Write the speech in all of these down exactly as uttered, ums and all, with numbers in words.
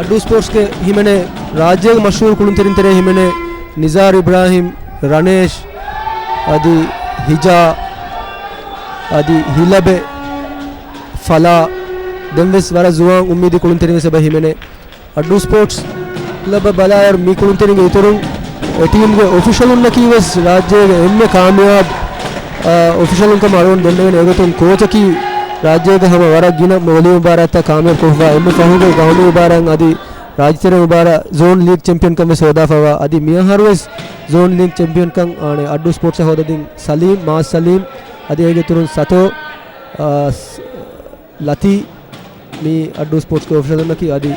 އައްޑޫ ސްޕޯޓްސްގެ ހިމެނޭ ރާއްޖޭގެ މަޝްހޫރު ކުޅުންތެރިން ތެރޭ ހިމެނޭ ނިޒާރު އިބްރާހިމް، ރަނޭޝް، އަދި ހިޖާ، އަދި ހިލަބެ، ފަލާ، ދެންވެސް ވަރަށް ޒުވާން އުއްމީދީ ކުޅުންތެރިން ވެސް އެބަ ހިމެނޭ. އައްޑޫ ސްޕޯޓްސް ކްލަބަށް ބަލާއިރު މި ކުޅުންތެރިންގެ އިތުރުން އެ ޓީމްގެ އޮފިޝަލުންނަކީ ވެސް ރާއްޖޭގެ އެންމެ ކާމިޔާބު، އާ، އޮފިޝަލުން ކަމަށް އަޅުގަނޑު ދެންނެވިން. އެގޮތުން ކޯޗަކީ ރާއްޖޭގެ ހަމަ ވަރަށް ގިނަ ވޮލީ މުބާރާތްތައް ކާމިޔާބު ކޮށްފަ އެންމެ ފަހުގެ ގައުމީ މުބާރާތް އަދި ރާއްޖެތެރޭ މުބާރާތް ޒޯން ލީގް ޗެމްޕިއަންކަން ވެސް ހޯދާފަވާ. އަދި މިއަހަރު ވެސް ޒޯން ލީގް ޗެމްޕިއަންކަން އަނެއް އައްޑޫ ސްޕޯޓްސްއަށް ހޯދަދިން ސަލީމް، މާޒް ސަލީމް، އަދި އޭގެ އިތުރުން ސަތޯ، އާ، ސް-، ލަތީ މި އައްޑޫ ސްޕޯޓްސްގެ އޮފިޝަލުންނަކީ. އަދި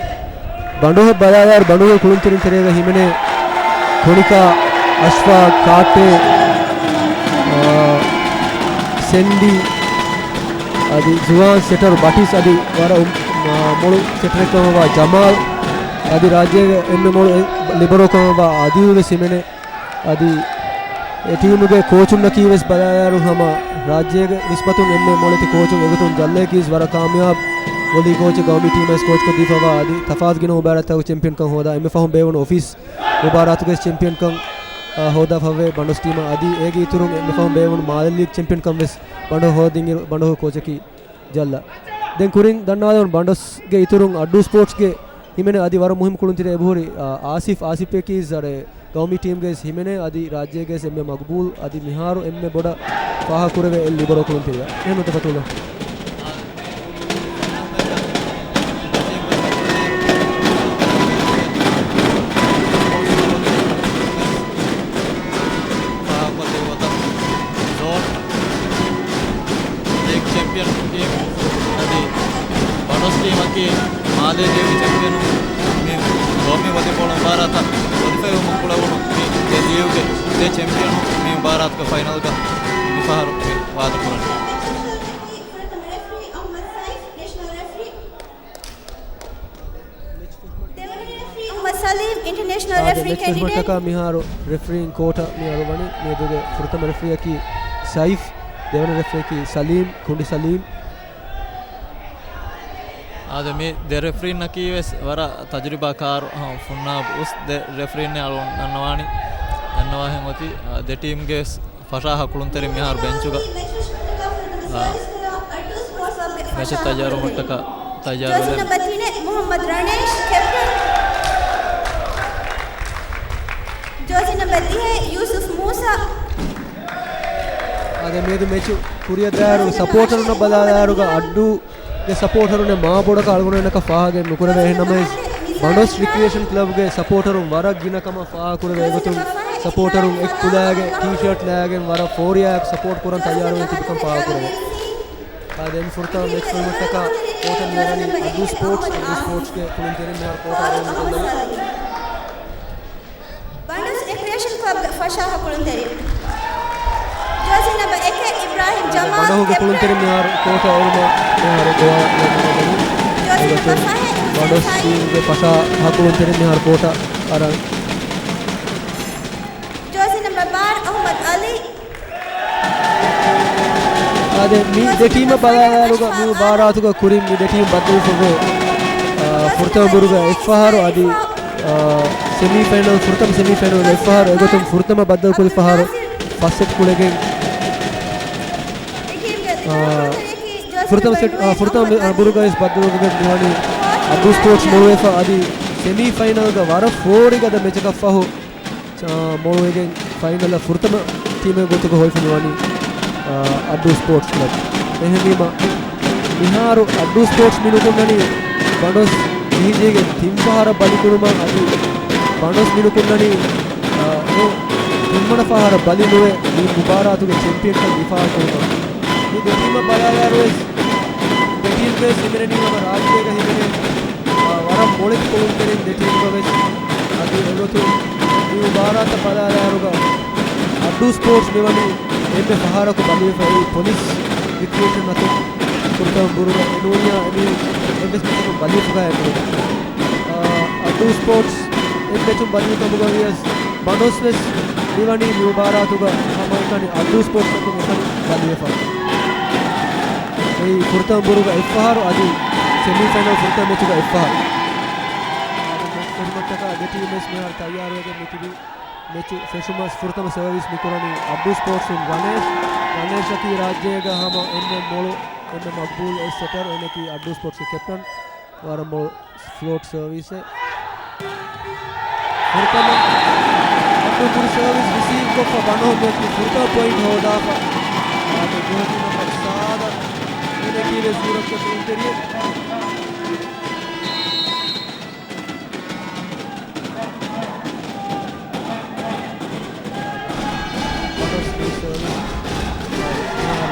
ބަނޑުހަށް ބަލާލާއިރު ބަނޑުހުގެ ކުޅުންތެރިން ތެރޭގަ ހިމެނޭ ކޮނިކާ، އަޝްފާގް، ކާއްޓޭ، އާ، ސެންޑީ، އަދި ޒުވާން ސެޓަރު ބަޓިސް އަދި ވަރަށް އު-، މާ-، މޮޅު ސެޓަރެއްކަމަށްވާ ޖަމާލް އަދި ރާއްޖޭގެ އެންމެ މޮޅު އެ-، ލިބަރޯކަމަށްވާ އަދީލް ވެސް ހިމެނޭ. އަދި އެ ޓީމުގެ ކޯޗުންނަކީ ވެސް ބަލާލާއިރު ހަމަ ރާއްޖޭގެ ނިސްބަތުން އެންމެ މޮޅެތި ކޯޗުން. އެގޮތުން ޖައްލަޔަކީ ވެސް ވަރަށް ކާމިޔާބު ވޮލީ ކޯޗެއް ގައުމީ ޓީމަށް ވެސް ކޯޗްކޮށްދީފަވާ އަދި ތަފާތު ގިނަ މުބާރާތްތަކުގެ ޗެމްޕިއަންކަން ހޯދާ އެންމެ ފަހުން ބޭއްވުނު އޮފީސް މުބާރާތުގެ ޗެމްޕިއަންކަން، އާ، ހޯދާފަވޭ ބަނޑޮސް ޓީމަށް. އަދި އޭގެ އިތުރުން އެންމެ ފަހުން ބޭއްވުނު މާލެ ލީގް ޗެމްޕިއަންކަން ވެސް ބަނޑޮހަށް ހޯދިންއިރު ބަނޑޮހު ކޯޗަކީ ޖައްލަ. ދެން ކުރިން ދަންނަވާލަމުން ބަނޑޮސްގެ އިތުރުން އައްޑޫ ސްޕޯޓްސްގެ ހިމެނޭ އަދި ވަރަށް މުހިއްމު ކުޅުންތެރި އެބަހުރި، އާ، އާސިފް، އާސިފްއަކީ ޒަރޭ ގައުމީ ޓީމްގެ ހިމެނޭ އަދި ރާއްޖޭގެ އެންމެ މަގުބޫލް އަދި މިހާރު އެންމެ ބޮޑަށް ފާހަގަކުރެވޭ އެއް ލިބަރޯ ކުޅުންތެރިއެއް. އެހެން ނޫންތަ ފަތުލާ؟ ފާހަގަކޮށްދެއްވި ގޮތަށް ޒޯން ލީގް ޗެމްޕިއަން ޓީމް އަދި ބަނޑޮސް ޓީމަކީ މާލޭ ލީގް ޗެމްޕިއަނުން މި ގައުމީ ވޮލީބޯޅަ މުބާރާތަށް ކޮލިފައިވުމަށް ކުޅެވުނު މި ދެ ލީގުގެ ދެ ޗެމްޕިއަނުން މި މުބާރާތުގެ ފައިނަލްގަ މިފަހަރު މި ވާދަކުރަނީ. އަހްމަދު ސަލީމް، އިންޓަރނޭޝަނަލް ރެފްރީ ކެންޑިޑޭޓް. މިހާރު ރެފްރީން ކޯޓަށް މި އަޅުވަނީ. މިއަދުގެ ފުރަތަމަ ރެފްރީއަކީ ސައިފް، ދެވަނަ ރެފްރީއަކީ ސަލީމް، ކުނޑި ސަލީމް. އާދެ، މި ދެ ރެފްރީންނަކީ ވެސް ވަރަށް ތަޖުރިބާކާރު، އަ، ފުންނާބު އުސް ދެ ރެފްރީންނެއް އަޅުގަނޑު ދަންނަވާނީ. ދަންނަވާހެން އޮތީ، އަ، ދެ ޓީމްގެ ވެސް ފަށާހާ ކުޅުންތެރިން މިހާރު ބެންޗުގަ، އާ، މެޗެއް ތައްޔާރުވުމަށްޓަކާ ތައްޔާރުވެލަން. ޖާޒީ ނަމްބަރު ތިނެއް މުހައްމަދު ރަނޭޝް، ކެޕްޓަން. ޖާޒީ ނަމްބަރު ދިހައެއް ޔޫސުފް މޫސާ. އާދެ، މިއަދު މެޗު ކުރިއަށްދާއިރު ސަޕޯޓަރުންނަށް ބަލާލާއިރުގަ އައްޑޫ ގެ ސަޕޯޓަރުންނެއް މާ ބޮޑަކަށް އަޅުގަނޑުމެންނަކަށް ފާހަގައެއް ނުކުރެވޭ. އެހެންނަމަވެސް، ބަނޑޮސް ރިކްރިއޭޝަން ކްލަބުގެ ސަޕޯޓަރުން ވަރަށް ގިނަ ކަމަށް ފާހަގަކުރެވޭ ގޮތުން، ސަޕޯޓަރުން އެކް ކުލައިގެ ޓީޝާޓް ލައިގެން ވަރަށް ފޯރިއާއެކު ސަޕޯޓް ކުރަން ތައްޔާރުވެ ތިބިކަން ފާހަގަކުރެވޭ. އާދެ، ފުރަތަމަ މެޗް ފެނުމަށްޓަކާ ކޯޓަށް މިއަރަނީ އައްޑޫ ސްޕޯޓްސް، އައްޑޫ ސްޕޯޓްސްގެ ކުޅުންތެރިން މިހާރު ކޯޓަށް އަރަން މި ގޮންނަނީ. ބަނޑޮސް ރިކްރިއޭޝަން ކްލަބްގެ ފަށާހާ ކުޅުންތެރިން. ޖާޒީ ނަމްބަރު އެކެއް އިބްރާހިމް ޖަމާލް، ބަނޑޮހުގެ ކެޕްޓަން. ކުޅުންތެރިން މިހާރު ކޯޓަށް އެރުމަށް މިހާރު ދުޢާ ލެއްވި ގޮތުން، ޖާޒީ ނަމްބަރު އެގޮތުން ފަހެއް ހުސެން ބަނޑޮސް ސައީދު. ޓީމުގެ ފަށާހާ ކުޅުންތެރިން މިހާރު ކޯޓަށް އަރަން. ޖާޒީ ނަމްބަރު ބާރަ އަހުމަދު އަލީ. އާދެ، މި ދެ ޓީމަށް ބަލާލާއިރުގަ މި މުބާރާތުގަ ކުރިން މި ދެ ޓީމް ބައްދަލުކުރެވޭ، އާ، ފުރަތަމަ ބުރުގަ އެއްފަހަރު އަދި، އާ، ސެމީ ފައިނަލް، ފުރަތަމަ ސެމީ ފައިނަލްގަ އެއްފަހަރު އެގޮތުން ފުރަތަމަ ބައްދަލުކުރި ފަހަރު ފަސް ސެޓް ކުޅެގެން، އާ، ފުރަތަމަ ސެޓް، އާ، ފުރަތަމަ ބުރުގަ ވެސް ބައްދަލުކޮށްގެން މިވަނީ އައްޑޫ ސްޕޯޓްސް މޮޅުވެފަ އަދި ސެމީ ފައިނަލްގަ ވަރަށް ފޯރިގަދަ މެޗަކަށް ފަހު އާ، މޮޅުވެގެން ފައިނަލަށް ފުރަތަމަ ޓީމެއް ގޮތުގަ ހޮވިފަ މިވަނީ، އާ، އައްޑޫ ސްޕޯޓްސް ކްލަބް. އެހެންވީމަ، މިހާރު އައްޑޫ ސްޕޯޓްސް މިނުކުންނަނީ ބަނޑޮސް ޖެހިޖެހިގެން ތިން ފަހަރަށް ބަލިކުރުމަށް އަދި ބަނޑޮސް މިނުކުންނަނީ، އާ، އެ ތިންވަނަ ފަހަރަށް ބަލި ނުވެ، މި މުބާރާތުގެ ޗެމްޕިއަންކަން ދިފާއު ކުރުމަށް. މި ދެ ޓީމަށް ބަލާލާއިރުވެސް، ދެ ޓީމްގެ ހިމެނެނީ ހަމަ ރާއްޖޭގަ ހިމެނޭ، އާ، ވަރަށް މޮޅެތި ކުޅުންތެރިން ދެ ޓީމްގަ ވެސް. އަދި އެގޮތުން މި މުބާރާތަށް ބަލާލާއިރުގަ އައްޑޫ ސްޕޯޓްސް މިވަނީ އެންމެ ފަހަރަކު ބަލިވެފައި ޕޮލިސް ރިކްރިއޭޝަން އަތުން ފުރަތަމަ ބުރުގަ އެނޫނިޔާ އެމީ އެއްވެސް މެޗަކުން ބަލިވެފަކާ އެބުނު. އައްޑޫ ސްޕޯޓްސް އެއް މެޗުން ބަލިވި ކަމުގަ ވިޔަސް ބަނޑޮސް ވެސް މިވަނީ މި މުބާރާތުގަ ހަމައެކަނި އައްޑޫ ސްޕޯޓްސް އަތުން އެކަނި ބަލިވެފަ. އެއީ ފުރަތަމަ ބުރުގަ އެއްފަހަރު އަދި ސެމީ ފައިނަލް ފުރަތަމަ މެޗުގަ އެއްފަހަރު. ތަކާ ދެ ޓީމް ވެސް މިހާރު ތައްޔާރުވެގެން މިތިބީ. މެޗު ފެށުމަސް ފުރަތަމަ ސަރވިސް މިކުރަނީ އަބްދުލް ސްޕޯޓްސުން ރަނޭޝް. ރަނޭޝަކީ ރާއްޖޭގަ ހަމަ އެންމެ މޮޅު، އެންމެ މަގްބޫލް އެއް ސެޓަރ. އޭނަކީ އަބްދުލް ސްޕޯޓްސްގެ ކެޕްޓަން. ވަރަށް މޮޅު ފްލޯޓް ސަރވިސެއް. ފުރަތަމަ އަބްދުލް ކުރި ސަރވިސް ރިސީވް ކޮށްފަ ބަނޑޯ މެޗު ފުރަތަމަ ޕޮއިންޓް ހޯދާފަ. އާދެ، ޖާހިލް ނަމްބަރު ސާދަ. އޭނަކީ ވެސް ޔޫރަޕްގެ ކުޅުންތެރިއެއް.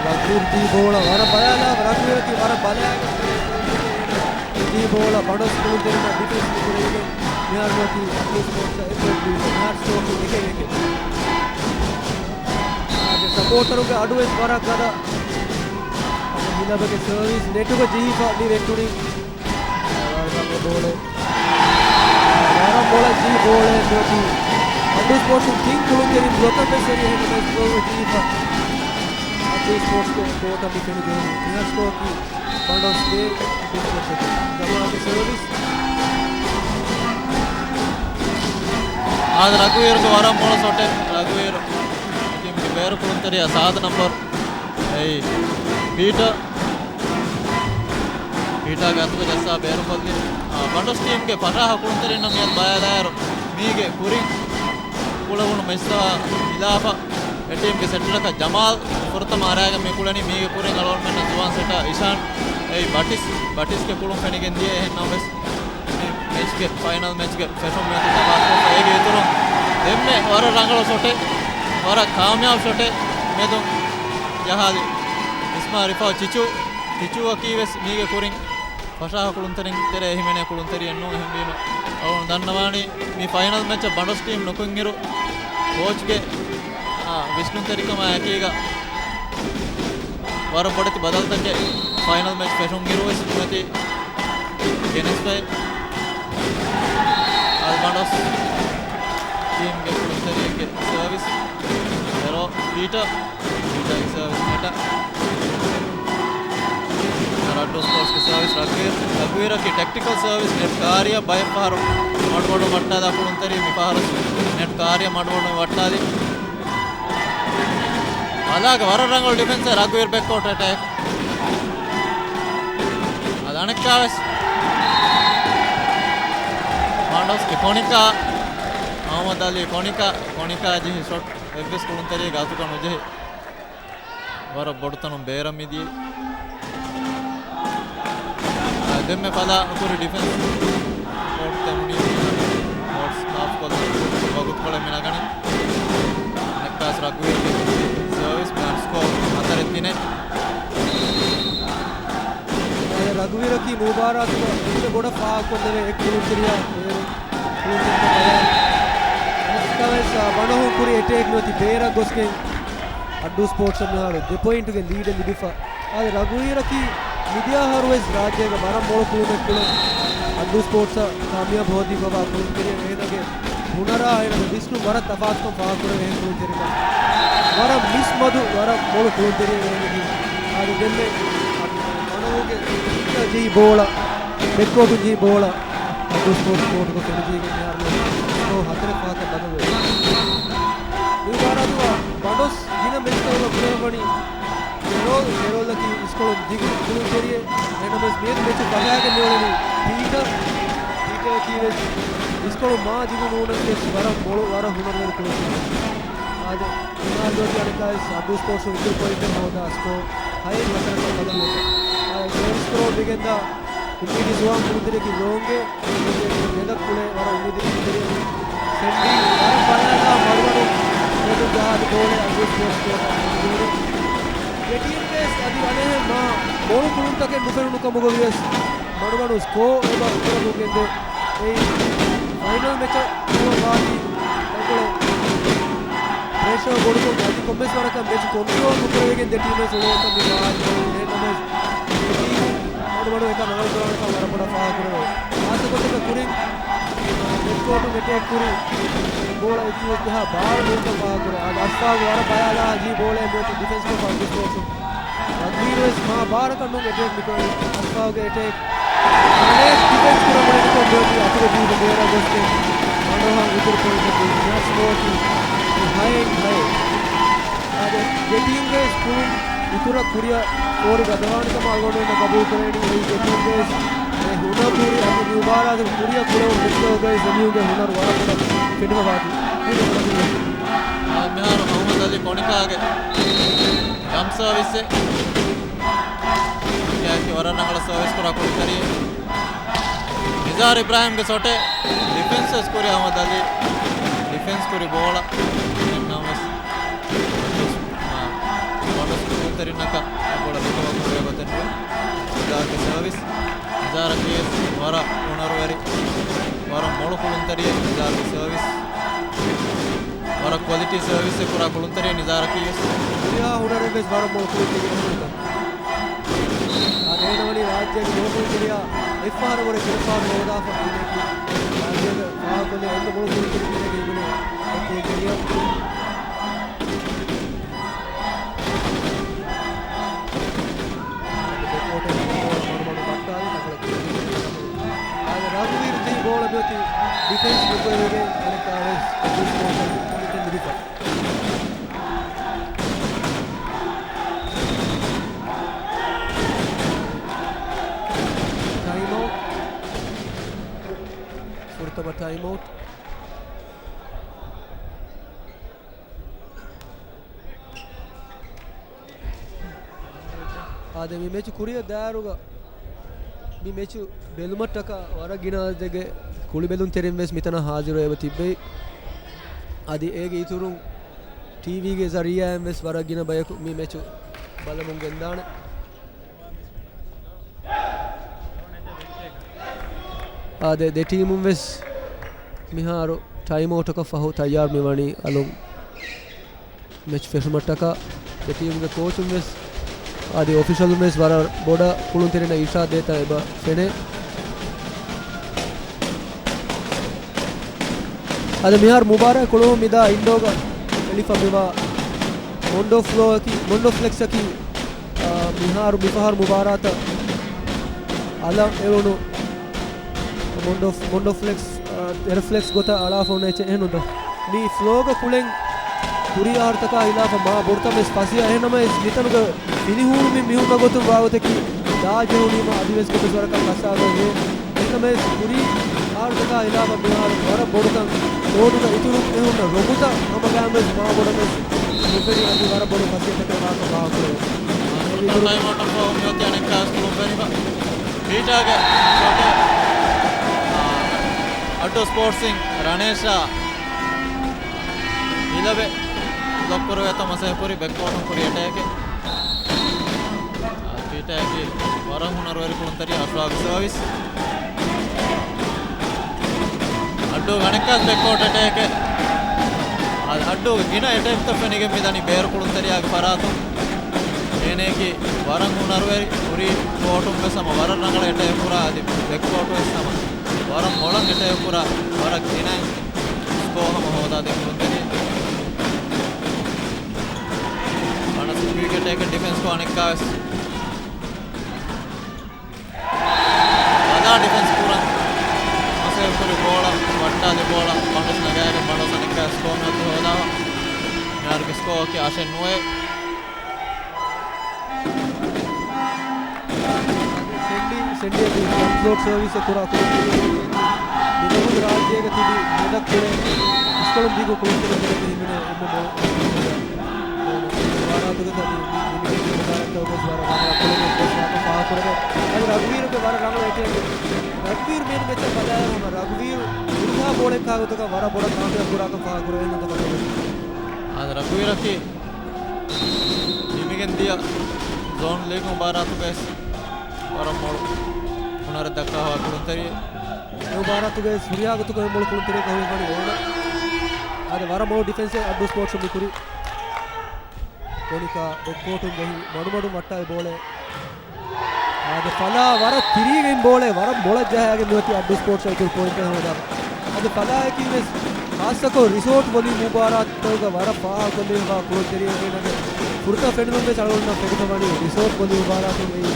ރަގުވީރަކީ ބޯޅަ ވަރަށް ބަލާލާ، ރަގުވީރަކީ ވަރަށް ބަލާގެން ދީ ބޯޅަ ބަނޑޮސް ކުޅުންތެރިންނަށް ޑިފެންސް ކުރެވިގެން މިހާރު އަބްދުލް ސްޕޯޓްސް އެއް ޕޮއިންޓް ދީފަ މިހާރު ސްކޯރ އެކެއް އެކެއް. އާދެ، ސަޕޯޓަރުގެ އަޑުވެސް ވަރަށް ގަދަ. އަދި ހިލަބަގެ ސަރވިސް ނެޓުގަ ޖެހިފަ މި ވެއްޓުނީ. ވަރަށް ބޯޅަ. ވަރަށް ބޯޅަ ޖީ ބޯޅަ ނުވަތީ. އަބްދުލް ސްޕޯޓްސް ތިން ކުޅުންތެރިން ބްލޮކަށް ވެސް އެރި އެހެން ވެސް ގޯލް ޖެހިފަ. އަބްދުލް ސްޕޯޓްސްގެ ކޯޓަށް މި ފެނި ޖެހުނީ. މިހާރު ސްކޯރަކީ ބަނޑޮސް ދޭއް، އަބްދުލް ސްޕޯޓްސް އެކެއް. ޖަމާލްގެ ސަރވިސް. އާދެ، ރަގުވީރުގެ ވަރަށް މޮޅު ޝޮޓެއް. ރަގުވީރު ޓީމްގެ ބޭރު ކުޅުންތެރިޔާ ސާދަ ނަމްބަރު އެއީ ޕީޓަރ. ޕީޓާގެ އަތުގަ ޖައްސާ ބޭރުކޮށްލި. އާ، ބަނޑޮސް ޓީމްގެ ފަށާހަ ކުޅުންތެރިންނަށް މިއަދު ބައިވެލާއިރު، މީގެ ކުރިން ކުޅެވުނު މެޗްތައް ހިލާފަށް އެ ޓީމްގެ ސެޓަރަކަށް ޖަމާލް ފުރަތަމަ އަރާގެން މި ކުޅެނީ. މީގެ ކުރިން އަޅުގަނޑުމެންނަށް ޒުވާން ސެޓަރ އިޝާން އެއީ ބަޓިސް، ބަޓިސްގެ ކުޅުން ފެނިގެން ދިޔަ. އެހެން ނަމަވެސް، މި މެޗްގެ ފައިނަލް މެޗްގެ ފެށުން މިއޮތީ ތަފާތުކޮށްފަ. އޭގެ އިތުރުން ދެންމެ ވަރަށް ރަނގަޅު ޝޮޓެއް، ވަރަށް ކާމިޔާބު ޝޮޓެއް މެދުން ޖަހާލި އިސްމާ ރިފާ ޗިޗޫ. ޗިޗޫއަކީ ވެސް މީގެ ކުރިން ފަށާހަ ކުޅުންތެރިން ތެރޭ އެހިމެނޭ ކުޅުންތެރިއެއް ނޫން. އެހެންވީމަ، އަޅުގަނޑު ދަންނަވާނީ މި ފައިނަލް މެޗަށް ބަނޑޮސް ޓީމް ނުކުތް އިރު، ކޯޗްގެ، އާ، ވިސްނުންތެރިކަމާ އެކީގަ ވަރަށް ބޮޑެތި ބަދަލުތަކެއް ފައިނަލް މެޗް ފެށުން އިރު ވެސް ނުވަތީ ގެނެސްފައި. އަލްބަނޑޮސް ޓީމްގެ ކުޅުންތެރިއެއްގެ ސަރވިސް. އެރޯ ޕީޓަ. ޕީޓާގެ ސަރވިސް ނެޓަށް. އަބްދުލް ސްޕޯޓްސްގެ ސަރވިސް ރަގުވީރު. ރަގުވީރަކީ ޓެކްޓިކަލް ސަރވިސް ނެޓް ކާރިޔަށް ބައެއް ފަހަރު މަޑުމަޑުން ވައްޓާލާ ކުޅުންތެރި މި ފަހަރު ނެޓް ކާރިޔަށް މަޑުމަޑުން ވައްޓާލި. އަލާގެ ވަރަށް ރަނގަޅު ޑިފެންސެއް ރަގުވީރު ބެކްކޯޓް އެޓޭކް. އަދި އަނެއްކާވެސް މާނޑޮސްގެ ކޮނިކާ، މުހައްމަދު އަލީ ކޮނިކާ، ކޮނިކާ ޖެހި ޝޮޓް އެއްވެސް ކުޅުންތެރިއެއްގެ އަތުގަ ނުޖެހި. ވަރަށް ބޮޑު ތަނުން ބޭރަށް މިދިޔަ. އާ، ދެންމެ ފަލާ ކުރި ޑިފެންސް ކޯޓް ތެމުނީ ކޯޓް ސާފް ކޮށްލަން ވަގުތުކޮޅެއް މި ނަގަނީ. ނެއްކާސް ރަގުވީ ސަރވިސް މިހާރު ސްކޯ ހަތަރެއް ތިނެއް. އާ، ރަގުވީރަކީ މުބާރާތުގަ އެންމެ ބޮޑަށް ފާހަގަކޮށްލެވޭ އެއް ކުޅުންތެރިޔާ. އެކަވެސް، އާ، ބަނޑޮހުން ކުރި އެޓޭކް ނުވަތި ބޭރަށް ގޮސްގެން އައްޑޫ ސްޕޯޓްސަށް މިހާރު ދެ ޕޮއިންޓުގެ ލީޑެއް ލިބިފަ. އާދެ، ރަގުވީރަކީ މިދިޔަ އަހަރުވެސް ރާއްޖޭގަ ވަރަށް މޮޅު ކުޅުމެއް ކުޅެ އައްޑޫ ސްޕޯޓްސަށް ކާމިޔާބު ހޯދިފަވާ ކުޅުންތެރިއެއް. އޭނަގެ ހުނަރާ އޭނަގެ ވިސްނުން ވަރަށް ތަފާތުކަން ފާހަގަކުރެވޭ އެހެން ކުޅުންތެރިއެއް. ވަރަށް މިސް މަދު، ވަރަށް މޮޅު ކުޅުންތެރިއެއް އޭނަގެ. އާދެ، ދެންމެ ބަނޑޮހުގެ ޖެހި ބޯޅަ، ބެކްކޯޓުން ޖެހި ބޯޅަ އައްޑޫ ސްޕޯޓްސް ކޯޓުގަ ފެނިޖެހިގެން މިހާރު ސްކޯ ހަތަރެއް ފަހަތަށް ބަދަލުވެ. މި މުބާރާތުގަ ބަނޑޮސް ގިނަ މެޗްތަކުގަ ކުރައްވަނީ ކެރޯލް. ކެރޯލްއަކީ އިސްކޮޅުން ދިގު ކުޅުންތެރިއެއް. އެހެނަސް މިއަދު މެޗު ފަށާގެން މިއުޅެނީ ޕީޓަ. ޕީޓައަކީ ވެސް އިސްކޮޅު މާ ދިގު ނޫނަސް ވެސް ވަރަށް މޮޅު، ވަރަށް ހުނަރުވެރި ކުޅުންތެރިއެއް. އާދެ، މިހާރު އަނެއްކާވެސް އައްޑޫ ސްޕޯޓްސް އިތުރު ޕޮއިންޓެއް ހޯދާ ސްކޯ ހައެއް ހަތަރަކަށް ބަދަލުވެފަ. އާދެ، ގޯލް ސްކޯރަށް މިގެންދާ އުއްމީދީ ޒުވާން ކުޅުންތެރިޔަކީ ރޯންގެ ގެންދަ ކުޅޭ ވަރަށް އުއްމީދީ ކުޅުންތެރިޔަކީ ސެންޑީ. ވަރަށް ބަލާލާ މަޑުމަޑުން މެދުން ޖަހާލި ބޯޅަ އައްޑޫ ސްޕޯޓްސް ކޯޓަށް މިދިޔަ. ދެ ޓީމްގެ އަދި އަނެއްހެން މާ ބޯޅަ ކުޅުންތަކެއް ނުފެނުނު ކަމުގަ ވިޔަސް މަޑުމަޑުން ސްކޯ އެބަ ކުރަމުން ގެންދޭ. އެއީ ފައިނަލް މެޗަށް ވާތީ ތަންކޮޅެއް ޕްރެޝަރ ބޮޑުކޮށް އަދި ކޮންމެސް ވަރަކަށް މެޗު ކޮންޓްރޯލް ނުކުރެވިގެން ދެ ޓީމެއް އުޅޭކަން މި ފާހަގަކުރެވޭ. އެހެންނަމަވެސް، ދެ ޓީމުން މަޑުމަޑު އެކަން އަމަލު ކުރާނެކަން ވަރަށް ބޮޑަށް ފާހަގަކުރެވޭ. ޚާއްޞަކޮށް ކުރިން ބެކްކޯޓު އެޓޭކް ކުރި ބޯޅަ އެއްޗިހި ވެސް ޖަހާ ބާރު ނޫންކަން ފާހަގަކުރޭ. އަދި އަޝްފާގު ވަރަށް ބަލާލާ ޖީ ބޯޅައެއް މިއޮތީ ޑިފެންސްކޮށް އައްޑޫ ސްޕޯޓްސުން. ރަގުވީރު ވެސް މާ ބާރަކަށް ނޫން އެޓޭކް މިކުރަނީ. އަޝްފާގުގެ އެޓޭކް ނަނޭސް ޑިފެންސް ކުރަން އުޅެނިކޮށް މިއޮތީ އަތުގަ ދީގެ ބޭރަށް ގޮސްގެން. ކުރި ޕޮއިންޓަކީ މެޗް ސްކޯރަކީ ހައެއް ހައެއް. އާދެ، ދެ ޓީމްގެ ސްކޯރުން އިތުރަށް ކުރިއަށް ފޯރު ގަދަވާނެ ކަމަށް އަޅުގަނޑުމެންނަށް ގަބޫލު ކުރެވެނީ. އެއީ ދެ ޓީމްގެ އެ ހުނަރު ހުރި އަދި މި މުބާރާތު ކުރިއަށް ކުރެވުނު މިސްކޯގައި ދެ ޓީމްގެ ހުނަރު ވަރަށް ބޮޑަށް ފެނިފަވާތީ. އާ، މިހާރު މުހައްމަދު އަލީ ކޮނިކާގެ ޖަމްޕް ސާވިސްއެއް. ކޮނިކާއަކީ ވަރަށް ރަނގަޅަށް ސާވިސް ކުރާ ކުޅުންތެރިއެއް. ނިޒާރު އިބްރާހިމްގެ ޝޮޓެއް ޑިފެންސް ވެސް ކުރި އަހްމަދު އަލީ. ޑިފެންސް ކުރި ބޯޅަ އެންނަމަވެސް ބޮނަސް ކުޅުންތެރިންނަކަށް ބޯޅަ ރިކަވަރ ކުރެވޭ ގޮތެއް ނުވޭ. ނިޒާރުގެ ސާވިސް. ނިޒާރަކީ ވެސް ވަރަށް ހުނަރުވެރި، ވަރަށް މޮޅު ކުޅުންތެރިއެއް. ނިޒާރުގެ ސާވިސް. ވަރަށް ކޮލިޓީ ސާވިސްއެއް ކުރާ ކުޅުންތެރިއެއް ނިޒާރަކީ ވެސް. ހުރިހާ ހުނަރެއް ވެސް ވަރަށް މޮޅު ކުޅުންތެރިއެއް ނޫންތަ؟ އާދެ، އޭނަ ވަނީ ރާއްޖޭގެ މޮޅު ކުޅުންތެރިޔާ އެއްފަހަރަށް ވުރެ ގިނަ ފަހަރު ހޯދާފަ. އޭނައަކީ ރާއްޖޭގެ ފާހަގަކޮށްލި އެންމެ މޮޅު ކުޅުންތެރި މީހެއްގެ ހިމެނޭ ކުޅުންތެރިޔާ. ބެކްވޯޓަރު މަޑުމަޑު ބައްޓާލި ތަކަޅަ. އާދެ، ރަގުވީރު ދީ ބޯޅަ މިއޮތީ ޑިފެންސް ނުކުރެވިގެން އަނެއްކާވެސް އެއްވެސް ބޯޅަ ލިބިފަ. ޓައިމް އައުޓް. ފުރަތަމަ ޓައިމް އައުޓް. އާދެ، މި މެޗު ކުރިއަށް ދާއިރުގަ މި މެޗު ބެލުމަށްޓަކާ ވަރަށް ގިނަ އަދަދެއްގެ ކުޅިބެލުންތެރިން ވެސް މިތަނަށް ހާޒިރު އެބަ ތިއްބެވި. އަދި އޭގެ އިތުރުން ޓީވީގެ ޒަރީއާއިން ވެސް ވަރަށް ގިނަ ބަޔަކު މި މެޗު ބަލަމުން ގެންދާނެ. އާދެ، ދެ ޓީމުން ވެސް މިހާރު ޓައިމް އައުޓަކަށް ފަހު ތައްޔާރު މިވަނީ އަލުން މެޗް ފެށުމަށްޓަކާ. ދެ ޓީމުގެ ކޯޗުން ވެސް އަދި އޮފިޝަލުން ވެސް ވަރަށް ބޮޑަށް ކުޅުންތެރިންނަށް އިރުޝާދު ދޭތާ އެބަ ފެނޭ. އަދި މިހާރު މުބާރާތް ކުޅުން މިދާ އިންޑޯގަ އެޅިފަ މިވާ މޮންޑޯ ފްލޯއަކީ، މޮންޑޯ ފްލެކްސްއަކީ، އާ، މިހާރު މިފަހަރު މުބާރާތަށް އަލަށް އެޅުނު މޮންޑޯ، މޮންޑޯ ފްލެކްސް، އާ، ތެރެ ފްލެކްސް ގޮތަށް އަޅާފަ އޮންނަ އެއްޗެއް އެހެންނުންތަ؟ މި ފްލޯގަ ކުޅެން ކުރީ އަހަރުތަކާ ހިލާފަށް މާ ބޮޑުތަން ވެސް ފަސޭހަ. އެހެންނަމަވެސް މިތަނުގަ ފިނިހޫނުމިން މިހުންނަ ގޮތުން ވާގޮތަކީ ދާ ޖެހުނީމަ އަދިވެސް ކޮންމެސް ވަރަކަށް ކަސާދަވެ. އެހެންނަމަވެސް ކުރީ އަހަރުތަކާ ހިލާފަށް މިހާރު ވަރަށް ބޮޑުތަން ރޯޑުގަ އިތުރުން އެހުންނަ ރޮނގުތައް ހަމަގައިމުވެސް މާ ބޮޑަށް ވެސް ނުފެނި އަދި ވަރަށް ބޮޑު ފަސޭހަތަކެއް ވާކަން ފާހަގަކުރެވޭ. ޓައިމް އައުޓަށް ފަހު މިއޮތީ އަނެއްކާވެސް ކުޅުން ފެނިފަ. ޕީޓާގެ ޝޮޓެއް، އާ، އައްޑޫ ސްޕޯޓްސްއިން ރަނޭޝާ ހިލަވެ ބްލޮކް ކުރެވޭތޯ މަސައްކަތް ކުރި ބެކްކޯޓުން ކުރި އެޓޭކެއް. ޕީޓާއަކީ ވަރަށް ހުނަރުވެރި ކުޅުންތެރި އަޝްރާފް ސާވިސް. އައްޑޫ ގަނެއްކާ ބެކްކޯޓް އެޓޭކެއް. އަ-، އައްޑޫގެ ގިނަ އެޓޭކްތައް ފެނިގެން މިދަނީ ބޭރު ކުޅުންތެރިޔާގެ ފަރާތުން. އޭނައަކީ ވަރަށް ހުނަރުވެރި، ކުރީ ކޯޓުން ވެސް ހަމަ ވަރަށް ރަނގަޅަށް އެޓޭކް ކުރާ އަދި ބެކްކޯޓު ވެސް ހަމަ ވަރަށް މޮޅަށް އެޓޭކް ކުރާ ވަރަށް ގިނަ ސްކޯ ހަމަ ހޯދާ ދެ ކުޅުންތެރި. ވަނަސް ކުއިކް އެޓޭކެއް ޑިފެންސް ކޮށް އަނެއްކާވެސް އަދާ ޑިފެންސް ކުރަން މަސައްކަތް ކުރި ބޯޅަ ވައްޓާލި ބޯޅަ ބަނޑުސް ނަގާގެން ބަނޑުސް އަނެއްކާ ސްކޯ މިއޮތީ ހޯދާފަ. މިހާރުގެ ސްކޯއަކީ އަށެއް ނުވޭ. ސެންޑީ، ސެންޑީ އަދި ޖަމްޕް ޝޮޓް ސާވިސް ކުރާ ކުޅުންތެރި މިދަނީ ރާއްޖޭގަ ތިބި މެދަށް ކުޅެ އިސްކޮޅުން ދީގު ކުޅުންތެރި ހިމެނޭ އެންމެ މޮޅު މުބާރާތުގަ ތަދި މި މުބާރާތަށް ވެސް ވަރަށް ރަނގަޅަށް ކުޅެ މެޗް ފާހަގަކުރެވޭ. އަދި ރަގުވީރުގެ ވަރަށް ރަނގަޅު އެޓޭކެއް. ރަގުވީރު މިއަންނަ މެޗަށް ބަލާއިރު ހަމަ ރަގުވީރު ހުރިހާ ބޯޅައެއް ކާގޮތަކަށް ވަރަށް ބޮޑަށް ކާމިޔާބު ކުރާކަން ފާހަގަކުރެވޭ ނުވަތަ ކަމެއް. އާދެ، ރަގުވީރަކީ ނިމިގެން ދިޔަ ޒޯން ލީގް މުބާރާތުގައި ވަރަށް މޮޅު ހުނަރެއް ދައްކާފަ ކުޅުންތެރި. މި މުބާރާތުގައި ހުރިހާ ގޮތަކަށް މޮޅު ކުޅުންތެރިއަކަށް ހުރި ވަނީ އޭނަ. އާދެ، ވަރަށް މޮޅު ޑިފެންސެއް އައްޑޫ ސްޕޯޓްސުން މި ކުރީ. ކޮނިކާ ބެކްކޯޓުން ޖެހި މަޑުމަޑުން ވައްޓާލި ބޯޅަ. އާދެ، ފަލާ ވަރަށް ތިރީގެން ބޯޅަ ވަރަށް މޮޅަށް ޖަހައިގެން މިއޮތީ އައްޑޫ ސްޕޯޓްސް އިތުރު ޕޮއިންޓެއް ހޯދާފަ. އަދި ފަލާއަކީ ވެސް ޚާއްޞަކޮށް ރިސޯޓް ވޮލީ މުބާރާތުގަ ވަރަށް ފާހަގަކޮށްލެވިފަ ކުޅުންތެރިއެއް. އޭނަގެ ފުރަތަމަ ފެނުނުން ވެސް އަޅުގަނޑުމެންނަށް ފެނިފަ ވަނީ ރިސޯޓް ވޮލީ މުބާރާތުން އެއީ